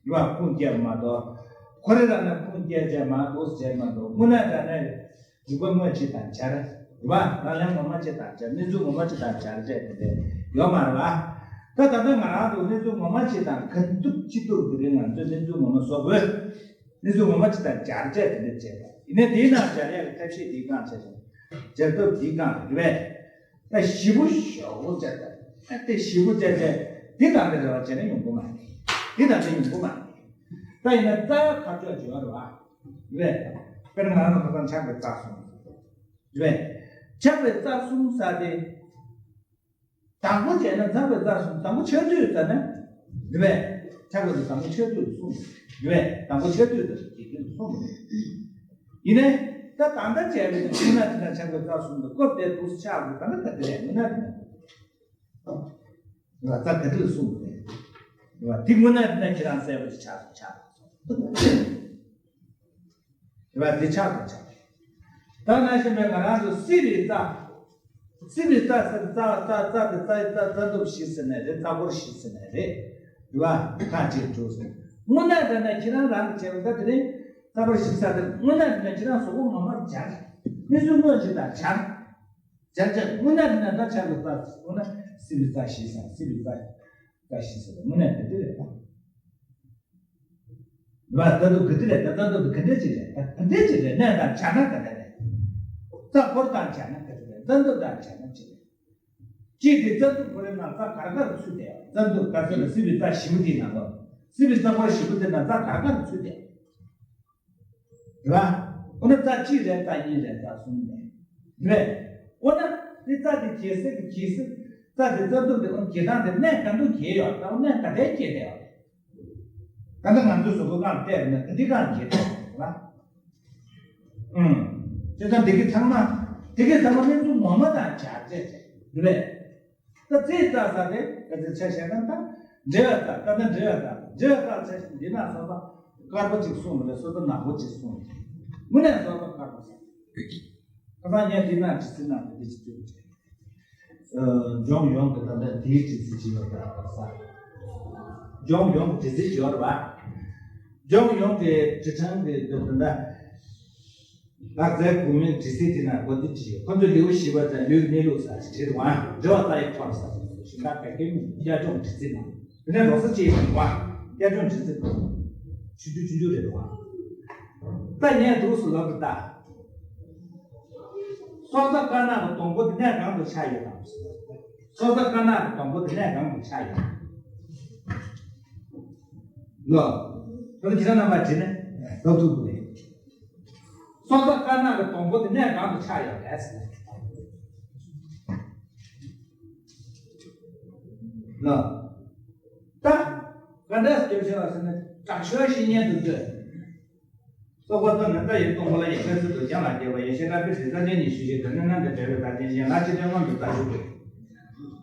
རེད་པ། ཁུངས་སྐྱེལ་མ་གཏོགས། ཁོ་རེ་རང་ནས་ཁུངས་སྐྱེལ་བྱས་མ་འདུག་བྱས་མ་འདུག་དངོས་གནས་དྲང་གནས་རིག་པ་དངོས་ཅིག་དང་སྦྱར། རེད་པ། ལག་ལེན་ངོ་མ་ཅིག་དང་སྦྱར། གནས་ཚུལ་ངོ་མ་ཅིག་དང་སྦྱར་བྱས་དེ་འདྲ་ཡོད་མ་རེད་པ། ད་ད་ལྟ་ང་རང་ཚོ་གནས་ཚུལ་ངོ་མ་ཅིག་དང་ག་འདུག་ཅི་འདུག་དེ་རིང་ང་ཚོས་གནས་ཚུལ་ངོ་མ་བཟོ་དགོས། གནས་ཚུལ་ངོ་མ་ཅིག་དང་སྦྱར་བྱས་དེ་འདྲ་བྱས་པ་ཡིན་ན། དེའི་ནང་སྦྱར་ཡག་གི་ཐབས་ཤེས་འདིའི་སྒང་བྱས་ཤིང་། སྦྱར་ཐབས་འདིའི་སྒང་རེད་པས། ད་ཞིབ་པོ་ཞེ་པོ་བྱས་ད། ད་དེ་ཞིབ་པོ་བྱས་བྱས་འདི་དང་འདི་རེད་པ་བྱས་ན་ཡོང་གི་མ་རེད། འདི་དང་འདི་ཡོང་གི་མ་རེད། ད་ཡིན་ན་རྩ་ཁ་ཕྱོགས་བརྗོད་རེད་པ། རེད། དཔེར་ན་ང་རང་ཚོ་ཁ་སང་ཆགས་པའི་རྩ་གསུམ། རེད། ཆགས་པའི་རྩ་གསུམ་ཟེར་དེ། དང་པོ་བྱས་ན་འཛག་པའི་རྩ་གསུམ། དང་པོ་ཆགས་དུས་ཙམ་ནས། རེད་པས། ཆགས་པའི་དང་པོ་ཆགས་དུས་གསུམ། རེད་པས། དང་པོ་ཆགས་དུས་ཙམ་ནས་གསུམ། ཡིན་ནའི། ད་ད་ལྟ་བྱས་པའི་དངོས་གནས་དེ་འདྲ་ཆགས་པའི་རྩ་གསུམ་དུ་སྐབས་དེར་དུ་ཆགས་དགོས། ད་ལྟ་ད་དེ་རེད། དངོས་གནས་དེ་འདྲ། རྩ་ག་དུས་གསུམ་རེད། རེད་པ། དེ་དངོས་གནས་དེ་འདྲ་ཁྱེད་རང་གསལ་པོ་ཞིག་ཆགས་སོང་། ཆགས་སོང་། རེད་པ། འདི་ཆགས་དང་ཆགས། ད་ནང་བཞིན་པའི་ང་རང་ཚོ་སྲིད་པའི་རྩ། སྲིད་པའི་རྩ་ཟེར། རྩ་རྩ་རྩ་དེ་རྩ་རྩ་རྩ་འདབ་བཞི་ཟེར་ནའི་རེད། རྩ་འཁོར་བཞི་ཟེར་ནའི་རེད། རེད་པ། ཁ་ཅིག་འགྲོ་ཟེར། དངོས་གནས་དྲང་གནས་ཁྱེད་རང་རང་གི་བྱས་པ་ད་དེ་རིང་རྩ་འཁོར་བཞི་ཟེར་དེ་དངོས་གནས་དྲང་གནས་ཁྱེད་རང་གཟུགས་པོ་ངོ་མར་སྦྱར། གནས་ཚུལ་དངོས་ཅིག་དང་སྦྱར། སྦྱར་སྦྱར་དངོས་གནས་དྲང་གནས་ད་ཆགས་པའི་རྩ། དངོས་གནས་སྲིད་པའི་རྩ་བཞི་ཟེར། སྲིད་པའི་རྩ་བཞི་ཟེར། དངོས་གནས་དེ་འདྲ་རེད་པ། རེད་པ། ད་དུང་ག་དུས་རེད། ད་ལྟ་དུ་ག་འདྲ་ཅིག་རེད། ད་ག་འདྲ་ཅིག་རེད། གནས་དང་སྦྱར་ན་ག་འདྲ་རེད། རྩ་འཁོར་དང་སྦྱར་ན་ག་འདྲ་རེད། རྩ་འདབ་དང་སྦྱར་ན་ཅི་རེད། གཅིག་དེ་རྩ་འདབ་ཁོ་རའི་ནང་རྩ་ག་རེ་ག་རེ་ཚུད་བསྡད་ཡོད། རྩ་འདབ་ག་ཚོད་ལ་སྲིད་པའི་རྩ་བཞི་པོ་དེའི་ནང་ལོགས། སྲིད་པའི་རྩ་འཁོར་བཞི་པོ་དེའི་ནང་རྩ་ག་རེ་ག་རེ་ཚུད་བསྡད་ཡོད། རེད་པ། འོ་ན་རྩ་གཅིག་རེད། རྩ་གཉིས་རེད། རྩ་གསུམ་རེད། རེད། འོ་ན་དེ་རྩ་དེ་གྱེས་ཟེར་གྱི་གྱེས་ཟེར། རྩ་དེ་རྩ་འདབ་དེ། འོ་ན་གྱེས་སྟངས་དེ་གནས་ག་འདྲ་གྱེས་ཡོད། ད་འོ་གནས་ག་འདྲ་གྱེས་བསྡད་ཡོད། ད་ལྟ་ང་ཚོའི་གཟུགས་པོ་སྒང་བལྟས་པ་ན་ག་འདྲ་སྒང་གྱེས་བསྡད་ཡོད་རེད་པ། ཨུམ། བྱས་ཙང་འདི་གི་ཚང་མ། འདི་གི་ཚང་མ་གནས་ཚུལ་ངོ་མ་དང་སྦྱར་བྱས་བྱས། རེད་པས། ད་རྩའི་རྩ་ཟེར་དེ་ག་ཚོད་ཆ་བཞག་ན། ད་འབྲེལ་བའི་རྩ། ད་ལྟ་འབྲེལ་བའི་རྩ། འབྲེལ་བའི་རྩ་ཆ་བཞག་ན་འདི་ན་སོ་སོ་དཀར་པོ་གཅིག་གསུངས་པ་རེད། སོ་སོ་ནག་པོ་གཅིག་གསུངས་པ་རེད། དངོས་གནས་སོ་སོ་དཀར་པོ་ཟེར། ཁ་སང་ངས་འདི་ན་དྲི་ཟིན་ན་འདི་ཅི་ཐུབ་བྱས། ལྗོངས་ཡོངས་ཀྱི་ད་ལྟ་དེའི་དྲི་ཟིན་ཅི་ཡོད་པ་ཟེར། ལྗོངས་ཡོངས་ཀྱི་དྲི་ཟིན་ཅི་ཡོད་པ། ལྗོངས་ཡོངས་ཀྱི་དྲི་གྲངས་ཀྱི་ད་ལྟ། ལག་རྩལ་དགོས་མིན་དྲི་ཟིན་དེ་ན་གོ་བདེ་ཅི་ཡོད། ཁོ་ཚོས་ལེའུ་བཞི་པ་དང་ལེའུ་གནས་ལུགས་ཟེར་ཅིག་བྲིས་འདུག་ཨ། འབྲེལ་བ་རྩ་ཡི་ཐོག་ཟེར་ཞིང་ཁ་བད་ཀན་གཡུ་དབྱར་ལྗོངས་དྲི་ཟིན་ན། དེ་ནས་རོ་སོ་ཅི་ཡི་བ། རྒྱ་ལྗོངས་དྲི་ཟིན། ཆུང་ཆུང་ཆུང་ཆུང་རེད་འདུག་ཨ། ད་ངས་འདུག་སེ་ལབ་ཀྱི་ད། སྲོག་རྩ་དཀར་ནག་གི་སྡོང་པོ་དེ་གནས་གང་དུ་ཆགས་ཡོད་དམ། སྲོག་རྩ་དཀར་ནག་གི་སྡོང་པོ་དེ་གནས་གང་དུ་ཆགས་ཡོད། ལོ། ད་ཁྱེད་རང་རྣམ་པ་དྲིས་ན་ལབ་ཐུབ་ཀྱི་རེད། སྲོག་རྩ་དཀར་ནག་གི་སྡོང་པོ་དེ་གནས་གང་དུ་ཆགས་ཡོད་རེད་ཟེར་ན། ལོ། ད། ག་འདྲ་སྐྱབས་ཤོག་ཟེར་ན། དག་ཤོས་ཤིག་ཉན་དུ་འདོད། སོགས་པ་ཙམ་ནི་རྩ་ཡི་སྟོང་པ་ལ་ཡང་ཕན་ཚུན་དུ་གྱེན་ལ་རྒྱས་པ་ཡིན་ཞེས་རབ་པའི་གཞི་རྩ་ཅན་ཉིད་ཞུ་ཞིང་། དོན་ནི་རྣམ་དང་བྲལ་བའི་བདག་ཅན་ཡན་ལག་ཕྱི་དོན་མངོན་དུ་བལྟ་ཞུ་དགོས།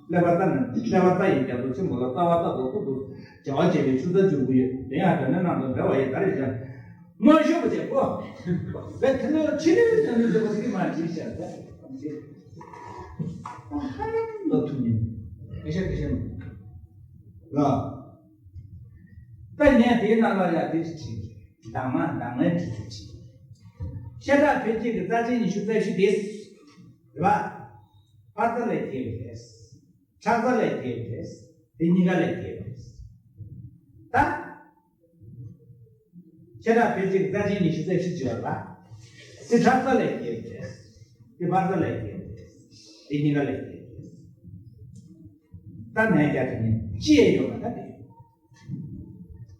ཀླད་པ་རྩ་ནི་ཀླད་པ་རྩ་ཡི་རྒྱ་མཚོ་ཆེན་པོ་ལ་རྩ་བ་རྩ་རྫོགས་ཐོག་ཏུ་བྱ་བ་བྱེད་པའི་ཆུ་རྩ་འཇུག་གི་ཡོད། དེ་ཡང་དོན་ནི་རྣམ་དང་བྲལ་བ་ཡི་བདག་རེད་ཀྱང་། མངོན་ཤོས་པ་བྱེད་དགོས། བས་དེ་ནི་ཕྱི་ནས་དོན་ནི་འདི་པ་ཟིག་མ་བྱེད་བྱ་བ། ཧ་ལམ་ལོ་ཐུག་ཉིན། ཁ་ཤས་ཁ་ཤས་མ། ལ། ད་ངས་དེའི་ནང་ལ་ཡ་དེ་ཞིག་བྲིས། གདམས་ངག་གདམས་ངག་འབྲི་ཚུལ་བྲིས། བཤད་གྲྭ་བོད་སྐད་ཀྱི་རྩ་ཆེན་ཉི་ཤུ་རྩ་བཞི་དེ། རེད་པ། ཕར་རྩ་ལས་སྐྱེས་པ་རེད། ཕྱག་རྩ་ལས་སྐྱེས་པ་རེད། དེ་གཉིས་ཀ་ལས་སྐྱེས་པ་རེད། ད། བཤད་གྲྭ་བོད་སྐད་ཀྱི་རྩ་ཆེན་ཉི་ཤུ་རྩ་བཞི་བྲིས་པ་ལ། དེ་ཕྱག་རྩ་ལས་སྐྱེས་པ་རེད། དེ་ཕར་རྩ་ལས་སྐྱེས་པ་རེད། དེ་གཉིས་ཀ་ལས་སྐྱེས་པ་རེད། ད་ནས་རྒྱ་དེ་ནི་ཅི་ཡང་ཡོད་པ་ད་དེ།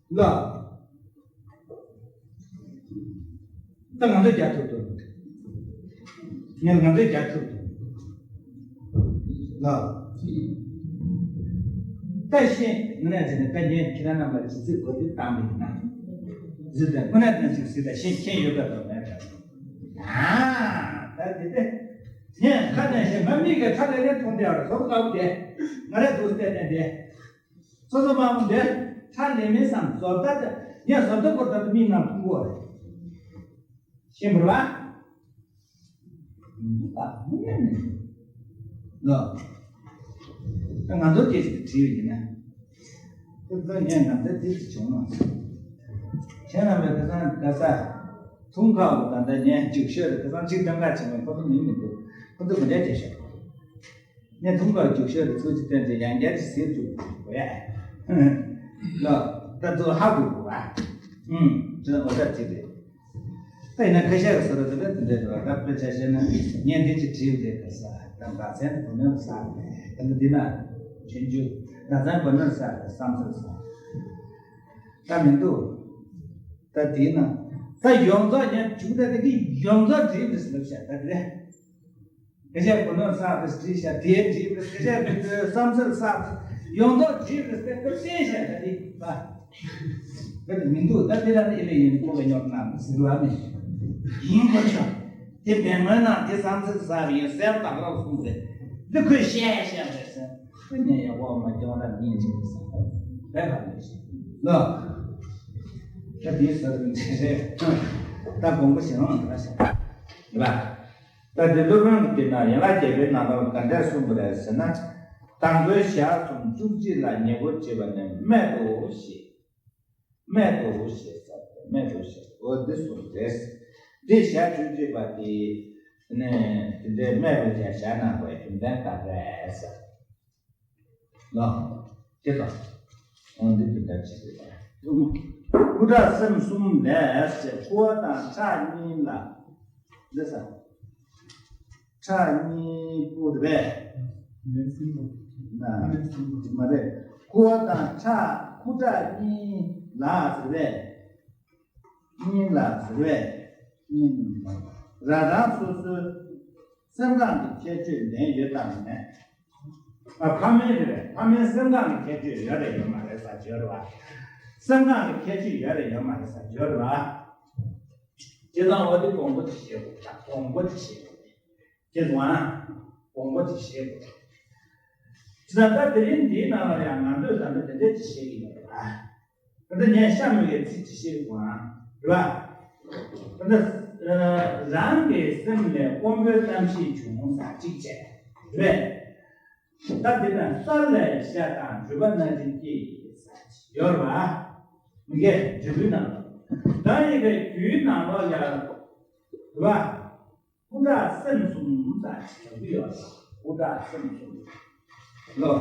ལ། ད་ང་ཚོས་རྒྱག་ཐུབ་ཐུབ། ངས་ང་ཚོས་རྒྱག་ཐུབ་ཐུབ། ལ། ད་ཤེས་ངོ་ནས་བྱས་ན་ད་ངས་ཁྱེད་རང་རྣམ་པར་ཇི་སྲིད་གོ་དུས་བཏང་བའི་ན། ཟིག་ད་ངོ་ནས་ད་ཅིག་ཟིག་ད་ཤེས་མཁན་ཡོད་པ་དང་མེད་པ། ཨ། ད་དེ་དེ། ངས་ཁ་ནས་ཤེས་ང་མིག་གི་ཁ་ལས་རེ་མཐོང་དེ་ཨ་ར་ཟོར་དཀའ་བོ་དེ། ང་རེ་དུ་བལྟས་ནས་དེ། སོ་སོ་མ་འོངས་འདིར་ཁྲ་ལེ་མིན་སམ་བཟོ་ལྟ་དེ་ངས་བཟོ་ལྟ་སྐོར་ལྟ་དུ་མིག་ནང་མཐོང་གི་ཡོད་རེད། ཤེས་མི་རུང་བ། མི་འདུག་ག་མི་ཉན་ནི་འདུག་ལོ། ད་ང་ཚོ་སྐད་ཅིག་བྲིས་ཡོད་ཡིན་ན། ཁོ་ཚོ་ངས་ང་ཚོའི་དེ་ཅིག་བྱུང་མ་སོང་། ཁྱེད་རང་བས་ཁ་སང་ག་ས། ཐུང་ཁ་བོ་ད་ལྟ་ངས་རྒྱུགས་ཤོད་རེད་ཁ་སང་གཅིག་སྟོན་ཁ་བྱེད་མ་ཁོ་ཚོ་མིན་མི་འདུག་ཁོ་ཚོ་མི་འདྲ་བྱེད་ཤོག་ངས་ཐུང་ཁ་རྒྱུགས་ཤོད་རེད་ཚུལ་གྱི་སྟོན་ཏེ་ཡང་བསྐྱར་གྱི་ཟེར་རྒྱུགས་དགོས་ཡ། ལོ། ད་ཚོ་ཧ་གོ་དགོས་ཨ། ཧུམ། ཁྱེད་རང་འོ་ད་ཅིག་རེད། ད་ཡིན་ན་ཁ་ཤས་ཀྱི་བཟོ་འདྲ་དེ་འདྲ་དེ་འདྲ་རེད་བ། ད་དཔེར་ཆ་བཤད་ན་ངས་འདི་ཅིག་བྲིས་ཡོད་དེ་ག་ས་ད་འགག་ཚན་དུ་ནོར་ས་ད་ནི་འདི་ན་ཆུང་ཆུང་འགག་ཚན་དུ་ནོར་ས་དེ་བསམ་ཚུལ་ས་ད་མི་འདུག་ད་དེ་ན་ད་ཡོངས་རྫོགས་ངས་བྱུང་ད་དེ་གི་ཡོངས་རྫོགས་བྲིས་མི་སླེབས་བྱ་ད་དེ། སྐད་ཆ་གོ་ནོར་བསགས་ཏེ་བྲིས་བཞག་དེ་བྲིས་པའི་སྐད་ཆ་བྲིས་པའི་བསམ་ཚུལ་བསགས་ཏེ་ཡོངས་རྫོགས་བྲིས་པའི་སྐད་ཆ་བཤད་བཞག་ད་ནི་པ། འདི་མི་འདུག་ད་དེ་ལ་ནི་ཨེ་ལེ་ཡིན་ཁོ་ག་ཉོག་ན་ཟིག་ལ་ནི་ཡིན་ཁོ་ཆོ། དེ་བེད་མེད་ན་དེ་བསམ་ཚུལ་བསགས་ཡིན་གསལ་དག་རོགས་གསུངས་རེད། འདི་ཁོས་བཤད་བཞག་རེད་ཟེར། ཁོ་ཉན་ཡག་པོ་མ་སྐྱོང་ར་ཉིན་གཅིག་རེད་ཟེར། བས་ག་ལས་ཤེས་ལོ། ད་དེའི་ཟུར་དུ་འདྲེ་རེད། ད་དགོངས་པ་བཞེས་རོགས་གནང་ཟེར་བ། ད་དེ་སློབ་དཔོན་གྱིས་ན་ཡན་ལག་བརྒྱད་པའི་ནང་ལ་ག་འདྲ་གསུངས་པ་རེད་ཟེར་ན། དང་པོའི་ཞག་གསུམ་བཅུ་གཅིག་ལ་ཉེ་བོ་བྱེད་པ་ནི་སྨད་དོ་ཞེས། སྨད་དོ་ཞེས་ཟེར་ཏེ་སྨད་དོ་ཞེས་འོ་འདི་གསུངས་རེད། འདི་ཞག་བཅུ་གཅིག་པ་དེ་ནི་དེ་འདྲའི་སྨད་དོ་ཞེས་ཞག་ནང་པའི་རྒྱུ་མཚན་ག་རེ་རེད་ཟེར། ལོ། དེ་དང་། འོ་འདི་འདི་འདྲ་ཞིག་རེད། སྐུ་ཕྲག་སེམས་གསུམ་ལས་ཟེར་ཁུ་བ་དང་ཁྲག་གཉིས་ལ། འདི་ས། ཁྲག་གཉིས་པོ་རེད་པས། ན། མ་རེད། ཁུ་བ་དང་ཁྲག་ཁུ་ཁྲག་གཉིས་ལ་ཟེར་བས། གཉིས་ལ་ཟེར་བས། གཉིས། རང་རང་སོ་སོའི་སེམས་ཁམས་ཀྱི་ཁྱད་ཆོས་ལྡན་ཡོད་དམ་མེད། ཨ་ཕ་མེས་རེད་པས། ཕ་མེས་སེམས་ཁམས་ཀྱི་ཁྱད་ཆོས་ཡོད་རེད་ཡོད་མ་རེད་ས་བརྗོད་རེད་བ། སེམས་ཁམས་ཀྱི་ཁྱད་ཆོས་ཡོད་རེད་ཡོད་མ་རེད་ས་བརྗོད་རེད་བ། དེ་དང་འོ་དེ་དགོངས་པ་དེ་བཞེས་དགོས་ད་དགོངས་པ་དེ་བཞེས་དགོས། དེ་དང་དགོངས་པ་དེ་བཞེས་དགོས། དེ་ད་ལྟ་དེ་རིང་འདིའི་ནང་ལ་ཡང་ང་ཚོས་ད་ལྟ་དེ་འདྲས་ཅིག་བཤད་ཀྱི་ཡོད་རེད་བ། ད་ལྟ་ངས་གཤམ་གྱི་ཚིག་ཅིག་བཤད་དགོས་ཨང་རེད་བ། ད་ལྟ་རང་གི་སེམས་ལས་དཀོན་པོའི་རྣམ་ཤེས་བྱུང་ས་གཅིག་བྱས་རེད་བས། ད་འདི་ན་ས་ལས་ཤ་དང་རུས་པ་སྣ་ལྡན་སྐྱེས་ཡོད་རེད་བ། མི་འགས་འབྲས་བུའི་ནང་ལ། ད་ཡི་གེ་རྒྱུའི་ནང་ལོགས་ལ་རེད་བ། སྐུ་ཕྲག་སེམས་གསུམ་ཙམ་ཞིག་ཡོང་གི་ཡོད་ལ། སྐུ་ཕྲག་སེམས་གསུམ། ལོ།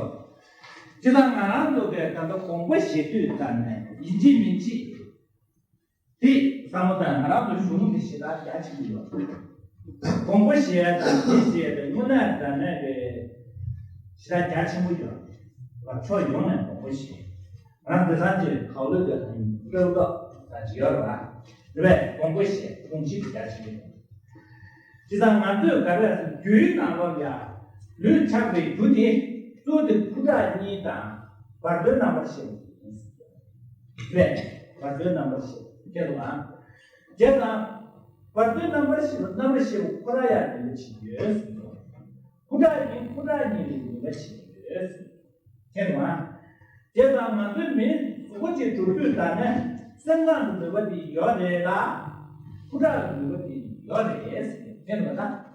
སྤྱིར་བཏང་ང་རང་ཚོ་གས་ད་ལྟ་དགོངས་པ་བཞེས་དུས་ཙམ་ནས་ཡིན་གཅིག་མིན་གཅིག་དེ་བསམ་བློ་བཏང་ང་རང་ཚོ་གཞུང་འདི་ཞེ་དྲག་རྒྱ་ཆེན་པོ་ཡོད། དགོངས་པ་བཞེས་དང་དེ་བཞེས་པའི་དངོས་གནས་དྲང་གནས་ཀྱི་ཞེ་དྲག་རྒྱ་ཆེན་པོ་ཡོད། ཕྱོགས་ཡོངས་ནས་དགོངས་པ་བཞེས། ང་རང་འདི་ཚང་གི་ཁ་ལོ་དེ་དང་སྤྲེའུ་མདོག་དང་ཅི་ཡོད་ར། དེ་བས་དགོངས་པ་བཞེས་དགོངས་གཞི་དེ་རྒྱ་ཆེན་པོ་ཡོད། དེ་དང་ང་ཚོས་ག་རེ་རྒྱུའི་ནང་ལོགས་ལ་ལུས་ཆགས་པའི་རྒྱུ་དེ་གཙོ་དེ་ཁུ་ཁྲག་གཉིས་དང་བར་དོའི་རྣམ་པར་ཤེས་པ་ཡིན། དེ་བས་ བར་དོའི་རྣམ་པར་ཤེས་པ་ཁྱེད་དུ་བ། བྱས་ཙང་། བར་དོའི་རྣམ་པར་ཤེས་པ་རྣམ་པར་ཤེས་པ་ཁོ་རང་ཡང་ནུས་པ་ཆེན་པོ་ཡོད། ཁུ་ཁྲག་ཉིད་ཁུ་ཁྲག་ཉིད་ལས་ནུས་པ་ཆེན་པོ་ཡོད། ཁྱེད་དུ་བ། བྱས་ཙང་ང་ཚོའི་མིའི་གཟུགས་པོ་ཅིག་གྲུབ་དུས་ད་ནས་སེམས་ཁམས་ཀྱི་ནུས་པ་དེ་ཡོད་རེད་ལ། ཁུ་ཁྲག་གི་ནུས་པ་དེ་ཡོད་རེད། ཁྱེད་དུ་བ་ད།